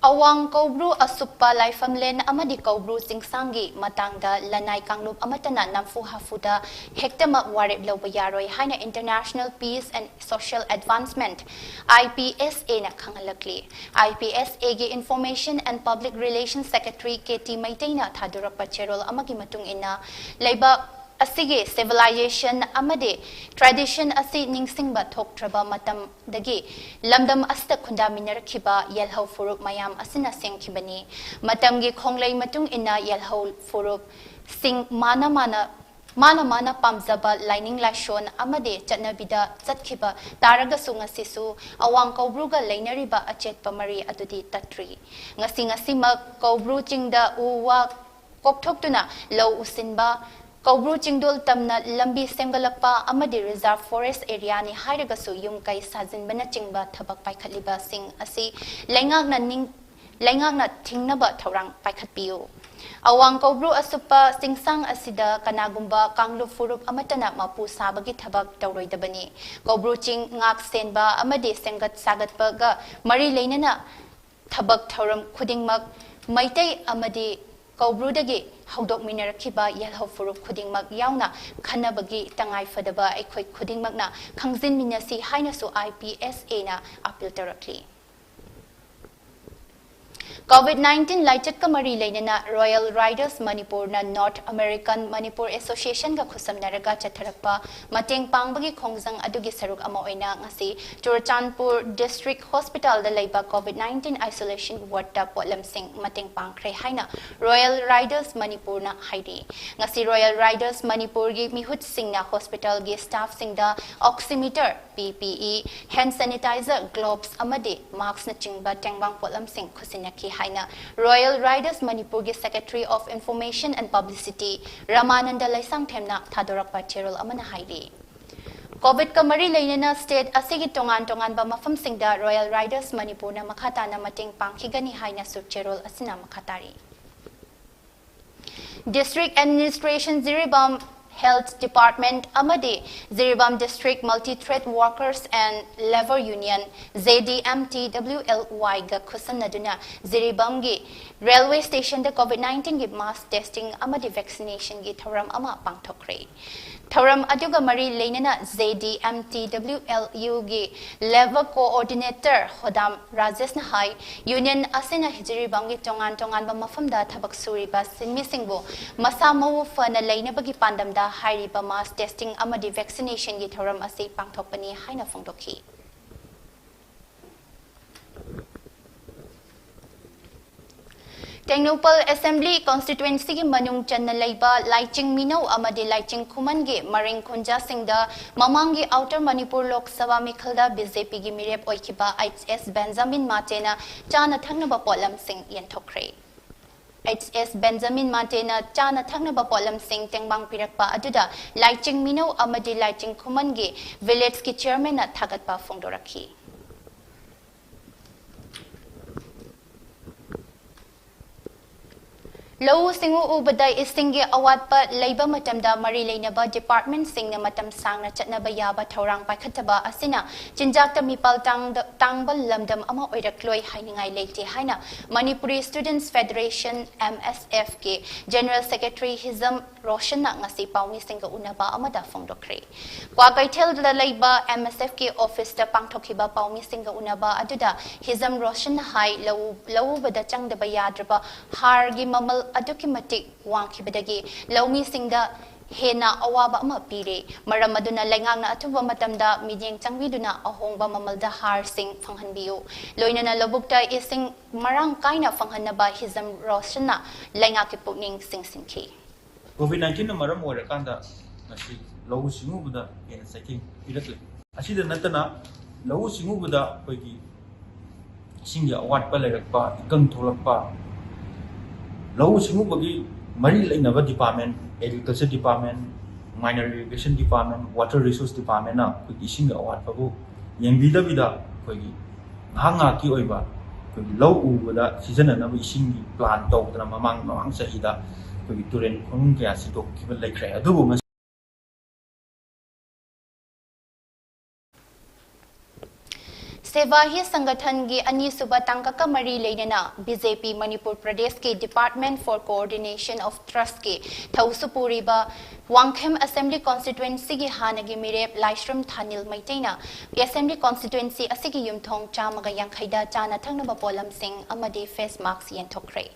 ꯑꯋꯥꯡ ꯀꯧꯕ꯭ꯔꯨ ꯑꯁꯨꯞꯄ ꯂꯥꯏꯐꯝꯂꯦꯟ ꯑꯃꯗꯤ ꯀꯧꯕ꯭ꯔꯨ ꯆꯤꯡꯁꯥꯡꯒꯤ ꯃꯇꯥꯡꯗ ꯂꯅꯥꯏ ꯀꯥꯡꯂꯨꯞ ꯑꯃꯠꯇꯅ ꯅꯝꯐꯨ ꯍꯥꯐꯨꯗ ꯍꯦꯛꯇꯃꯛ ꯋꯥꯔꯦꯞ ꯂꯧꯕ ꯌꯥꯔꯣꯏ ꯍꯥꯏꯅ International Peace and Social Advancement, I P S A ꯅ ꯈꯪꯍꯜꯂꯛꯂꯤ꯫ I P S A ꯒꯤ Information and Public Relations Secretary K T ꯃꯩꯇꯩꯅ ꯊꯥꯗꯣꯔꯛꯄ ꯆꯦꯔꯣꯜ ꯑꯃꯒꯤ ꯃꯇꯨꯡ ꯏꯟꯅ, ꯂꯩꯕꯥꯛ ꯑꯁꯤꯒꯤ civilization ꯑꯃꯗꯤ tradition ꯑꯁꯤ ꯅꯤꯡꯁꯤꯡꯕ ꯊꯣꯛꯇ꯭ꯔꯕ ꯃꯇꯝꯗꯒꯤ ꯂꯝꯗꯝ ꯑꯁꯤꯗ ꯈꯨꯟꯗꯥꯃꯤꯟꯅꯔꯛꯈꯤꯕ ꯌꯦꯜꯍꯧ ꯐꯨꯔꯨꯞ ꯃꯌꯥꯝ ꯑꯁꯤꯅ ꯁꯦꯝꯈꯤꯕꯅꯤ꯫ ꯃꯇꯝꯒꯤ ꯈꯣꯡꯂꯩ ꯃꯇꯨꯡ ꯏꯟꯅ ꯌꯦꯜꯍꯧ ꯐꯨꯔꯨꯞꯁꯤꯡ ꯃꯥꯅ ꯃꯥꯅ, ꯃꯥꯅ ꯃꯥꯅ ꯄꯥꯝꯖꯕ ꯂꯥꯏꯅꯤꯡ ꯂꯥꯏꯁꯣꯟ ꯑꯃꯗꯤ ꯆꯠꯅꯕꯤꯗ ꯆꯠꯈꯤꯕ ꯇꯥꯔꯒꯁꯨ, ꯉꯁꯤꯁꯨ ꯑꯋꯥꯡ ꯀꯧꯕ꯭ꯔꯨꯒ ꯂꯩꯅꯔꯤꯕ ꯑꯆꯦꯠꯄ ꯃꯔꯤ ꯑꯗꯨꯗꯤ ꯇꯠꯇ꯭ꯔꯤ꯫ ꯉꯁꯤ ꯉꯁꯤꯃꯛ ꯀꯧꯕ꯭ꯔꯨ ꯆꯤꯡꯗ ꯎ ꯋꯥ ꯀꯣꯛꯊꯣꯛꯇꯨꯅ ꯂꯧ ꯎꯁꯤꯟꯕ, ꯀꯧꯕ꯭ꯔꯨ ꯆꯤꯡꯗꯣꯜ ꯇꯝꯅ ꯂꯝꯕꯤ ꯁꯦꯝꯒꯠꯂꯛꯄ ꯑꯃꯗꯤ reserve forest area ꯅꯤ ꯍꯥꯏꯔꯒꯁꯨ ꯌꯨꯝ ꯀꯩ ꯁꯥꯖꯤꯟꯕꯅꯆꯤꯡꯕ ꯊꯕꯛ ꯄꯥꯏꯈꯠꯂꯤꯕꯁꯤꯡ ꯑꯁꯤ ꯂꯩꯉꯥꯛꯅ ꯅꯤꯡ-, ꯂꯩꯉꯥꯛꯅ ꯊꯤꯡꯅꯕ ꯊꯧꯔꯥꯡ ꯄꯥꯏꯈꯠꯄꯤꯌꯨ꯫ ꯑꯋꯥꯡ ꯀꯧꯕ꯭ꯔꯨ ꯑꯁꯨꯞꯄ ꯆꯤꯡꯁꯥꯡ ꯑꯁꯤꯗ ꯀꯅꯥꯒꯨꯝꯕ ꯀꯥꯡꯂꯨꯞ ꯐꯨꯔꯨꯞ ꯑꯃꯠꯇꯅ ꯃꯄꯨ ꯁꯥꯕꯒꯤ ꯊꯕꯛ ꯇꯧꯔꯣꯏꯗꯕꯅꯤ꯫ ꯀꯧꯕ꯭ꯔꯨ ꯆꯤꯡ ꯉꯥꯛ ꯁꯦꯟꯕ ꯑꯃꯗꯤ ꯁꯦꯝꯒꯠ ꯁꯥꯒꯠꯄꯒ ꯃꯔꯤ ꯂꯩꯅꯅ ꯊꯕꯛ ꯊꯧꯔꯝ ꯈꯨꯗꯤꯡꯃꯛ ꯃꯩꯇꯩ ꯑꯃꯗꯤ ꯀꯧꯕ꯭ꯔꯨꯗꯒꯤ ꯍꯧꯗꯣꯛꯃꯤꯟꯅꯔꯛꯈꯤꯕ ꯌꯦꯜꯍꯧ ꯐꯨꯔꯨꯞ ꯈꯨꯗꯤꯡꯃꯛ ꯌꯥꯎꯅ ꯈꯟꯅꯕꯒꯤ ꯇꯉꯥꯏ ꯐꯗꯕ ꯑꯩꯈꯣꯏ ꯈꯨꯗꯤꯡꯃꯛꯅ ꯈꯪꯖꯤꯟꯃꯤꯟꯅꯁꯤ ꯍꯥꯏꯅꯁꯨ ꯑꯥꯏ ꯄꯤ ꯑꯦꯁ ꯑꯦꯅ ꯑꯥꯄꯤꯜ ꯇꯧꯔꯛꯂꯤ꯫ COVID nineteen ꯂꯥꯏꯆꯠꯀ ꯃꯔꯤ ꯂꯩꯅꯅ Royal Riders ꯃꯅꯤꯄꯨꯔꯅ North American Manipur Associationꯒ ꯈꯨꯠꯁꯝꯅꯔꯒ ꯆꯠꯊꯔꯛꯄ ꯃꯇꯦꯡ ꯄꯥꯡꯕꯒꯤ ꯈꯣꯡꯖꯪ ꯑꯗꯨꯒꯤ ꯁꯔꯨꯛ ꯑꯃ ꯑꯣꯏꯅ ꯉꯁꯤ ꯆꯨꯔꯆꯥꯟꯄꯨꯔ District Hospitalꯗ ꯂꯩꯕ COVID nineteen isolation wardꯇ ꯄꯣꯠꯂꯝꯁꯤꯡ ꯃꯇꯦꯡ ꯄꯥꯡꯈ꯭ꯔꯦ ꯍꯥꯏꯅ Royal Riders ꯃꯅꯤꯄꯨꯔꯅ ꯍꯥꯏꯔꯤ꯫ ꯉꯁꯤ Royal Riders ꯃꯅꯤꯄꯨꯔꯒꯤ ꯃꯤꯍꯨꯠꯁꯤꯡꯅ hospitalꯒꯤ staffꯁꯤꯡꯗ oximeter, P P E, hand sanitizer, gloves ꯑꯃꯗꯤ maskꯅꯆꯤꯡꯕ ꯇꯦꯡꯕꯥꯡ ꯄꯣꯠꯂꯝꯁꯤꯡ ꯈꯨꯠꯁꯤꯟꯅꯈꯤ ꯍꯥꯏꯅ Royal Riders ꯃꯅꯤꯄꯨꯔꯒꯤ Secretary of Information and Publicity ꯔꯃꯥꯅꯟꯗ ꯂꯩꯁꯥꯡꯊꯦꯝꯅ ꯊꯥꯗꯣꯔꯛꯄ ꯆꯦꯔꯣꯜ ꯑꯃꯅ ꯍꯥꯏꯔꯤ꯫ COVIDꯀ ꯃꯔꯤ ꯂꯩꯅꯅ state ꯑꯁꯤꯒꯤ ꯇꯣꯉꯥꯟ ꯇꯣꯉꯥꯟꯕ ꯃꯐꯝꯁꯤꯡꯗ Royal Riders ꯃꯅꯤꯄꯨꯔꯅ ꯃꯈꯥ ꯇꯥꯅ ꯃꯇꯦꯡ ꯄꯥꯡꯈꯤꯒꯅꯤ ꯍꯥꯏꯅꯁꯨ ꯆꯦꯔꯣꯜ ꯑꯁꯤꯅ ꯃꯈꯥ ꯇꯥꯔꯤ꯫ District Administration Jiribam Health Department ꯑꯃꯗꯤ Jiribam District Multi Trade Workers and Labour Union, JDMTWLYꯒ ꯈꯨꯠꯁꯝꯅꯗꯨꯅ ꯖꯤꯔꯤꯕꯥꯝꯒꯤ railway stationꯗ COVID nineteenꯒꯤ mass testing ꯑꯃꯗꯤ vaccinationꯒꯤ ꯊꯧꯔꯝ ꯑꯃ ꯄꯥꯡꯊꯣꯛꯈ꯭ꯔꯦ꯫ ꯊꯧꯔꯝ ꯑꯗꯨꯒ ꯃꯔꯤ ꯂꯩꯅꯅ JDMTWLUꯒꯤ Labour Coordinator ꯍꯣꯗꯥꯝ ꯔꯥꯖꯦꯁꯅ ꯍꯥꯏ, union ꯑꯁꯤꯅ ꯖꯤꯔꯤꯕꯥꯝꯒꯤ ꯇꯣꯉꯥꯟ ꯇꯣꯉꯥꯟꯕ ꯃꯐꯝꯗ ꯊꯕꯛ ꯁꯨꯔꯤꯕ ꯁꯤꯟꯃꯤꯁꯤꯡꯕꯨ ꯃꯁꯥ ꯃꯎ ꯐꯅ ꯂꯩꯅꯕꯒꯤ ꯄꯥꯟꯗꯝꯗ ꯍꯥꯏꯔꯤꯕ mass testing ꯑꯃꯗꯤ vaccinationꯒꯤ ꯊꯧꯔꯝ ꯑꯁꯤ ꯄꯥꯡꯊꯣꯛꯄꯅꯤ ꯍꯥꯏꯅ ꯐꯣꯡꯗꯣꯛꯈꯤ꯫ ꯇꯦꯡꯅꯧꯄꯜ Assembly Constituencyꯒꯤ ꯃꯅꯨꯡ ꯆꯟꯅ ꯂꯩꯕ ꯂꯥꯏꯆꯤꯡ ꯃꯤꯅꯧ ꯑꯃꯗꯤ ꯂꯥꯏꯆꯤꯡ ꯈꯨꯃꯟꯒꯤ ꯃꯔꯤꯡ ꯈꯨꯟꯖꯥꯁꯤꯡꯗ ꯃꯃꯥꯡꯒꯤ Outer ꯃꯅꯤꯄꯨꯔ ꯂꯣꯛ ꯁꯚꯥ ꯃꯤꯈꯜꯗ BJPꯒꯤ ꯃꯤꯔꯦꯞ ꯑꯣꯏꯈꯤꯕ H S ꯕꯦꯟꯖꯥꯃꯤꯟ ꯃꯥꯇꯦꯅ ꯆꯥꯅ ꯊꯛꯅꯕ ꯄꯣꯠꯂꯝꯁꯤꯡ ꯌꯦꯟꯊꯣꯛꯈ꯭ꯔꯦ꯫ H S ꯕꯦꯟꯖꯥꯃꯤꯟ ꯃꯥꯇꯦꯅ ꯆꯥꯅ ꯊꯛꯅꯕ ꯄꯣꯠꯂꯝꯁꯤꯡ ꯇꯦꯡꯕꯥꯡ ꯄꯤꯔꯛꯄ ꯑꯗꯨꯗ ꯂꯥꯏꯆꯤꯡ ꯃꯤꯅꯧ ꯑꯃꯗꯤ ꯂꯥꯏꯆꯤꯡ ꯈꯨꯃꯟꯒꯤ villageꯀꯤ chairmanꯅ ꯊꯥꯒꯠꯄ ꯐꯣꯡꯗꯣꯔꯛꯈꯤ꯫ ꯂꯧꯎ ꯁꯤꯡꯎ ꯎꯕꯗ ꯏꯁꯤꯡꯒꯤ ꯑꯋꯥꯠꯄ ꯂꯩꯕ ꯃꯇꯝꯗ ꯃꯔꯤ ꯂꯩꯅꯕ ꯗꯤꯄꯥꯔꯠꯃꯦꯟꯠꯁꯤꯡꯅ ꯃꯇꯝ ꯁꯥꯡꯅ ꯆꯠꯅꯕ ꯌꯥꯕ ꯊꯧꯔꯥꯡ ꯄꯥꯏꯈꯠꯇꯕ ꯑꯁꯤꯅ ꯆꯤꯟꯖꯥꯛꯇ ꯃꯤꯄꯥꯜ ꯇꯥꯡꯗ- ꯇꯥꯡꯕ ꯂꯝꯗꯝ ꯑꯃ ꯑꯣꯏꯔꯛꯂꯣꯏ ꯍꯥꯏꯅꯤꯡꯉꯥꯏ ꯂꯩꯇꯦ ꯍꯥꯏꯅ ꯃꯅꯤꯄꯨꯔꯤ ꯁ꯭ꯇꯨꯗꯦꯟꯠꯁ ꯐꯦꯗꯔꯦꯁꯟ, MSF, ꯀꯤ ꯖꯦꯅꯔꯦꯜ ꯁꯦꯀ꯭ꯔꯦꯇꯔꯤ ꯍꯤꯖꯝ ꯔꯣꯁꯟꯅ ꯉꯁꯤ ꯄꯥꯎꯃꯤꯁꯤꯡꯒ ꯎꯅꯕ ꯑꯃꯗ ꯐꯣꯡꯗꯣꯛꯈ꯭ꯔꯦ꯫ ꯀ꯭ꯋꯥꯀꯩꯊꯦꯜꯗ ꯂꯩꯕ MSF ꯀꯤ ꯑꯣꯐꯤꯁꯇ ꯄꯥꯡꯊꯣꯛꯈꯤꯕ ꯄꯥꯎꯃꯤꯁꯤꯡꯒ ꯎꯅꯕ ꯑꯗꯨꯗ ꯍꯤꯖꯝ ꯔꯣꯁꯟꯅ ꯍꯥꯏ, ꯂꯧ- ꯂꯧꯎꯕꯗ ꯆꯪꯗꯕ ꯌꯥꯗ꯭ꯔꯕ ꯍꯥꯔꯒꯤ ꯃꯃꯜ ꯑꯗꯨꯛꯀꯤ ꯃꯇꯤꯛ ꯋꯥꯡꯈꯤꯕꯗꯒꯤ ꯂꯧꯃꯤꯁꯤꯡꯗ ꯍꯦꯟꯅ ꯑꯋꯥꯕ ꯑꯃ ꯄꯤꯔꯦ꯫ ꯃꯔꯝ ꯑꯗꯨꯅ ꯂꯩꯉꯥꯛꯅ ꯑꯊꯨꯕ ꯃꯇꯝꯗ ꯃꯤꯠꯌꯦꯡ ꯆꯪꯕꯤꯗꯨꯅ ꯑꯍꯣꯡꯕ ꯃꯃꯜꯗ ꯍꯥꯔꯁꯤꯡ ꯐꯪꯍꯟꯕꯤꯌꯨ꯫ ꯂꯣꯏꯅꯅ ꯂꯧꯕꯨꯛꯇ ꯏꯁꯤꯡ ꯃꯔꯥꯡ ꯀꯥꯏꯅ ꯐꯪꯍꯟꯅꯕ ꯍꯤꯖꯝ ꯔꯣꯁꯟꯅ ꯂꯩꯉꯥꯛꯀꯤ ꯄꯨꯛꯅꯤꯡ ꯆꯤꯡꯁꯤꯟꯈꯤ꯫ ꯀꯣꯚꯤꯗ ꯅꯥꯏꯟꯇꯤꯟꯅ ꯃꯔꯝ ꯑꯣꯏꯔꯀꯥꯟꯗ ꯉꯁꯤ ꯂꯧꯎ ꯁꯤꯡꯎꯕꯗ ꯍꯦꯟꯅ ꯆꯩꯊꯦꯡ ꯄꯤꯔꯛꯂꯦ꯫ ꯑꯁꯤꯗ ꯅꯠꯇꯅ ꯂꯧꯎ ꯁꯤꯡꯎꯕꯗ ꯑꯩꯈꯣꯏꯒꯤ ꯏꯁꯤꯡꯒꯤ ꯑꯋꯥꯠꯄ ꯂꯩꯔꯛꯄ, ꯏꯀꯪ ꯊꯣꯛꯂꯛꯄ, ꯂꯧꯎ ꯁꯤꯡꯎꯕꯒꯤ ꯃꯔꯤ ꯂꯩꯅꯕ department, agriculture department, minor irrigation department, water resource ꯗꯤꯄꯥꯔꯠꯃꯦꯟꯅ ꯑꯩꯈꯣꯏꯒꯤ ꯏꯁꯤꯡꯒꯤ ꯑꯋꯥꯠꯄꯕꯨ ꯌꯦꯡꯕꯤꯗꯕꯤꯗ ꯑꯩꯈꯣꯏꯒꯤ ꯉꯥꯏꯍꯥꯛ ꯉꯥꯏꯍꯥꯛꯀꯤ ꯑꯣꯏꯕ ꯑꯩꯈꯣꯏꯒꯤ ꯂꯧ ꯎꯕꯗ ꯁꯤꯖꯤꯟꯅꯅꯕ ꯏꯁꯤꯡꯒꯤ ꯄ꯭ꯂꯥꯟ ꯇꯧꯗꯅ ꯃꯃꯥꯡ ꯃꯃꯥꯡ ꯆꯍꯤꯗ ꯑꯩꯈꯣꯏꯒꯤ ꯇꯨꯔꯦꯟ ꯈꯣꯡꯅꯨꯡ ꯀꯌꯥ ꯁꯤꯗꯣꯛꯈꯤꯕ ꯂꯩꯈ꯭ꯔꯦ꯫ ꯑꯗꯨꯕꯨ ꯉꯁꯤ ꯁꯦꯕꯥ ꯍꯤ ꯁꯪꯒꯊꯟꯒꯤ ꯑꯅꯤꯁꯨꯕ ꯇꯥꯡꯀꯛꯀ ꯃꯔꯤ ꯂꯩꯅꯅ BJP ꯃꯅꯤꯄꯨꯔ ꯄ꯭ꯔꯗꯦꯁꯀꯤ Department for Coordination of Trustꯀꯤ ꯊꯧꯁꯨ ꯄꯨꯔꯤꯕ ꯋꯥꯡꯈꯦꯝ ꯑꯦꯁꯦꯝꯕ꯭ꯂꯤ ꯀꯣꯟꯁꯇꯤꯇ꯭ꯋꯦꯟꯁꯤꯒꯤ ꯍꯥꯟꯅꯒꯤ ꯃꯤꯔꯦꯞ ꯂꯥꯏꯁ꯭ꯔꯝ ꯊꯥꯅꯤꯜ ꯃꯩꯇꯩꯅ ꯑꯦꯁꯦꯝꯕ꯭ꯂꯤ ꯀꯣꯟꯁꯇꯤꯇ꯭ꯋꯦꯟꯁꯤ ꯑꯁꯤꯒꯤ ꯌꯨꯝꯊꯣꯡ ꯆꯥꯝꯃꯒ ꯌꯥꯡꯈꯩꯗ ꯆꯥꯅ ꯊꯛꯅꯕ ꯄꯣꯠꯂꯝꯁꯤꯡ ꯑꯃꯗꯤ ꯐꯦꯁ ꯃꯥꯛꯁ ꯌꯦꯟꯊꯣꯛꯈ꯭ꯔꯦ꯫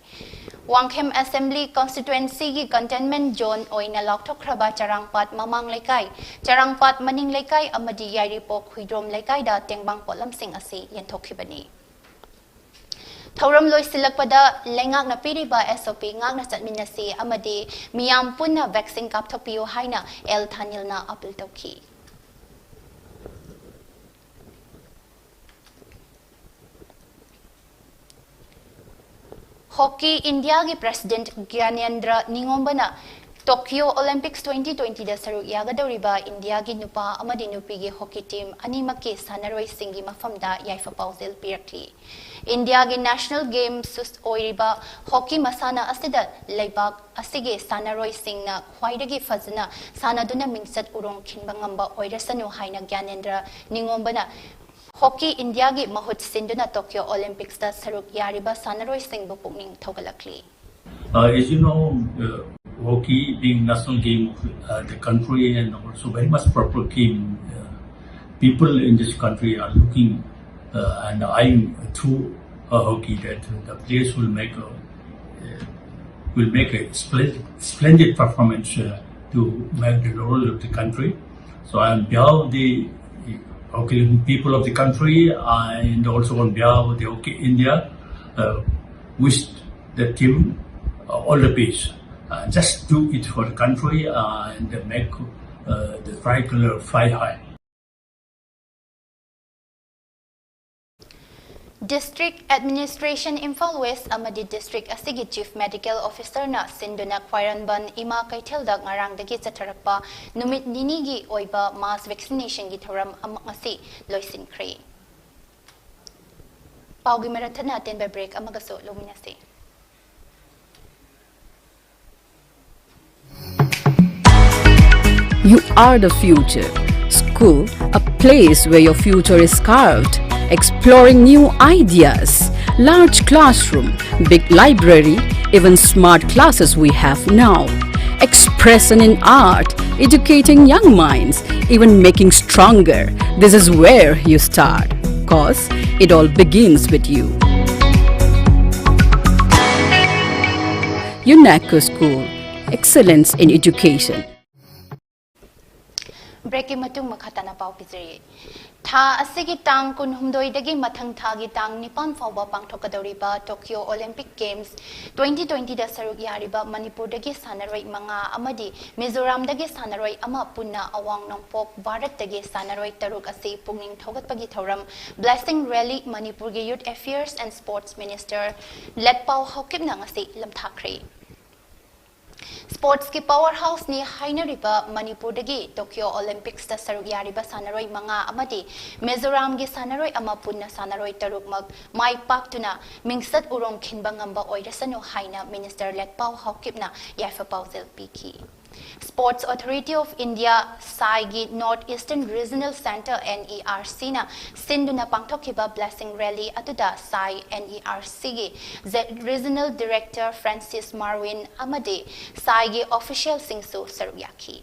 ꯋꯥꯡꯈꯦꯝ ꯑꯦꯁꯦꯝꯕ꯭ꯂꯤ ꯀꯣꯟꯁꯇꯤꯇ꯭ꯋꯦꯟꯁꯤꯒꯤ ꯀꯟꯇꯦꯟꯃꯦꯟꯠ ꯖꯣꯟ ꯑꯣꯏꯅ ꯂꯥꯎꯊꯣꯛꯈ꯭ꯔꯕ ꯆꯔꯥꯡꯄꯥꯠ ꯃꯃꯥꯡ ꯂꯩꯀꯥꯏ, ꯆꯔꯥꯡꯄꯥꯠ ꯃꯅꯤꯡ ꯂꯩꯀꯥꯏ ꯑꯃꯗꯤ ꯌꯥꯏꯔꯤꯄꯣꯛ ꯍꯨꯏꯗ꯭ꯔꯣꯝ ꯂꯩꯀꯥꯏꯗ ꯇꯦꯡꯕꯥꯡ ꯄꯣꯠꯂꯝꯁꯤꯡ ꯑꯁꯤ ꯌꯦꯟꯊꯣꯛꯈꯤꯕꯅꯤ꯫ ꯊꯧꯔꯝ ꯂꯣꯏꯁꯤꯜꯂꯛꯄꯗ ꯂꯩꯉꯥꯛꯅ ꯄꯤꯔꯤꯕ SOP ꯉꯥꯛꯅ ꯆꯠꯃꯤꯟꯅꯁꯤ ꯑꯃꯗꯤ ꯃꯤꯌꯥꯝ ꯄꯨꯟꯅ ꯚꯦꯛꯁꯤꯟ ꯀꯥꯞꯊꯣꯛꯄꯤꯌꯨ ꯍꯥꯏꯅ ꯑꯦꯜ ꯊꯥꯅꯤꯜꯅ ꯑꯄꯤꯜ ꯇꯧꯈꯤ꯫ ꯍꯣꯀꯤ ꯏꯟꯗꯤꯌꯥꯒꯤ ꯄ꯭ꯔꯦꯁꯤꯗꯦꯟꯠ ꯒ꯭ꯌꯥꯅꯦꯟꯗ꯭ꯔ ꯅꯤꯉꯣꯝꯕꯅ Tokyo Olympics twenty twenty ꯗ ꯁꯔꯨꯛ ꯌꯥꯒꯗꯧꯔꯤꯕ ꯏꯟꯗꯤꯌꯥꯒꯤ ꯅꯨꯄꯥ ꯑꯃꯗꯤ ꯅꯨꯄꯤꯒꯤ ꯍꯣꯀꯤ ꯇꯤꯝ ꯑꯅꯤꯃꯛꯀꯤ ꯁꯥꯟꯅꯔꯣꯏꯁꯤꯡꯒꯤ ꯃꯐꯝꯗ ꯌꯥꯏꯐ ꯄꯥꯎꯖꯦꯜ ꯄꯤꯔꯛꯂꯤ꯫ ꯏꯟꯗꯤꯌꯥꯒꯤ ꯅꯦꯁꯅꯦꯜ ꯒꯦꯝꯁ ꯑꯣꯏꯔꯤꯕ ꯍꯣꯀꯤ ꯃꯁꯥꯟꯅ ꯑꯁꯤꯗ ꯂꯩꯕꯥꯛ ꯑꯁꯤꯒꯤ ꯁꯥꯟꯅꯔꯣꯏꯁꯤꯡꯅ ꯈ꯭ꯋꯥꯏꯗꯒꯤ ꯐꯖꯅ ꯁꯥꯟꯅꯗꯨꯅ ꯃꯤꯡꯆꯠ ꯎꯔꯣꯡ ꯈꯤꯟꯕ ꯉꯝꯕ ꯑꯣꯏꯔꯁꯅꯨ ꯍꯥꯏꯅ ꯒ꯭ꯌꯥꯅꯦꯟꯗ꯭ꯔ ꯅꯤꯉꯣꯝꯕꯅ ꯍꯣꯀꯤ ꯏꯟꯗꯤꯌꯥꯒꯤ ꯃꯍꯨꯠ ꯁꯤꯟꯗꯨꯅ ꯇꯣꯀꯤꯌꯣ ꯑꯣꯂꯤꯝꯄꯤꯛꯁꯇ ꯁꯔꯨꯛ ꯌꯥꯔꯤꯕ ꯁꯥꯟꯅꯔꯣꯏꯁꯤꯡꯕꯨ ꯄꯨꯛꯅꯤꯡ ꯊꯧꯒꯠꯂꯛꯂꯤ꯫ Uh, as you know, uh, hockey being national game of uh, the country and also very much popular game, uh, people in this country are looking uh, and eyeing through uh, hockey that the players will make a, uh, will make a splendid, splendid performance uh, to make the role of the country. So I am proud the hockey people of the country and also on behalf of the hockey India uh, wish the team uh, all the best. Uh, just do it for the country uh, and make uh, the tricolor fly high. District Administration Imphal West ꯑꯃꯗꯤ district ꯑꯁꯤꯒꯤ Chief Medical Officerꯅ ꯁꯤꯟꯗꯨꯅ ꯈ꯭ꯋꯥꯏꯔꯝꯕꯟ ꯏꯃꯥ ꯀꯩꯊꯦꯜꯗ ꯉꯔꯥꯡꯗꯒꯤ ꯆꯠꯊꯔꯛꯄ ꯅꯨꯃꯤꯠ ꯅꯤꯅꯤꯒꯤ ꯑꯣꯏꯕ mass vaccinationꯒꯤ ꯊꯧꯔꯝ ꯑꯃ ꯉꯁꯤ ꯂꯣꯏꯁꯤꯟꯈ꯭ꯔꯦ꯫ ꯄꯥꯎꯒꯤ ꯃꯔꯛ ꯊꯠꯅ ꯑꯇꯦꯟꯕ break ꯑꯃꯒꯁꯨ ꯂꯧꯃꯤꯟꯅꯁꯤ꯫ You are the future. School, a place where your future is carved. Exploring new ideas. Large classroom, big library, even smart classes we have now. Expression in art, educating young minds, even making stronger. This is where you start. Cause it all begins with you. UNESCO School, excellence in education. Breakꯀꯤ ꯃꯇꯨꯡ ꯃꯈꯥ ꯇꯥꯅ ꯄꯥꯎ ꯄꯤꯖꯔꯤ꯫ ꯊꯥ ꯑꯁꯤꯒꯤ ꯇꯥꯡ ꯀꯨꯟꯍꯨꯝꯗꯣꯏꯗꯒꯤ ꯃꯊꯪ ꯊꯥꯒꯤ ꯇꯥꯡ ꯅꯤꯄꯥꯟ ꯐꯥꯎꯕ ꯄꯥꯡꯊꯣꯛꯀꯗꯧꯔꯤꯕ Tokyo Olympic Games twenty twenty ꯗ ꯁꯔꯨꯛ ꯌꯥꯔꯤꯕ ꯃꯅꯤꯄꯨꯔꯗꯒꯤ ꯁꯥꯟꯅꯔꯣꯏ ꯃꯉꯥ ꯑꯃꯗꯤ ꯃꯤꯖꯣꯔꯥꯝꯗꯒꯤ ꯁꯥꯟꯅꯔꯣꯏ ꯑꯃ ꯄꯨꯟꯅ ꯑꯋꯥꯡ ꯅꯣꯡꯄꯣꯛ ꯚꯥꯔꯠꯇꯒꯤ ꯁꯥꯟꯅꯔꯣꯏ ꯇꯔꯨꯛ ꯑꯁꯤ ꯄꯨꯛꯅꯤꯡ ꯊꯧꯒꯠꯄꯒꯤ ꯊꯧꯔꯝ Blessing Rally ꯃꯅꯤꯄꯨꯔꯒꯤ Youth Affairs and Sports Minister ꯂꯦꯠꯄꯥꯎ ꯍꯥꯎꯀꯤꯞꯅ ꯉꯁꯤ ꯂꯝꯊꯥꯈ꯭ꯔꯦ꯫ Sportsꯀꯤ power houseꯅꯤ ꯍꯥꯏꯅꯔꯤꯕ ꯃꯅꯤꯄꯨꯔꯗꯒꯤ Tokyo Olympicsꯇ ꯁꯔꯨꯛ ꯌꯥꯔꯤꯕ ꯁꯥꯟꯅꯔꯣꯏ ꯃꯉꯥ ꯑꯃꯗꯤ ꯃꯤꯖꯣꯔꯥꯝꯒꯤ ꯁꯥꯟꯅꯔꯣꯏ ꯑꯃ ꯄꯨꯟꯅ ꯁꯥꯟꯅꯔꯣꯏ ꯇꯔꯨꯛꯃꯛ ꯃꯥꯏ ꯄꯥꯛꯇꯨꯅ ꯃꯤꯡꯆꯠ ꯎꯔꯣꯡ ꯈꯤꯟꯕ ꯉꯝꯕ ꯑꯣꯏꯔꯁꯅꯨ ꯍꯥꯏꯅ Minister ꯂꯦꯠꯄꯥꯎ ꯍꯥꯎꯀꯤꯞꯅ ꯌꯥꯏꯐ ꯄꯥꯎꯖꯦꯜ ꯄꯤꯈꯤ꯫ Sports Authority of India, ꯁꯥꯏꯒꯤ North Eastern Regional Centre, NERCꯅ ꯁꯤꯟꯗꯨꯅ ꯄꯥꯡꯊꯣꯛꯈꯤꯕ Blessing Rally ꯑꯗꯨꯗ ꯁꯥꯏ NERCꯒꯤ Regional Director Francis Marwin ꯑꯃꯗꯤ ꯁꯥꯏꯒꯤ officialꯁꯤꯡꯁꯨ ꯁꯔꯨꯛ ꯌꯥꯈꯤ꯫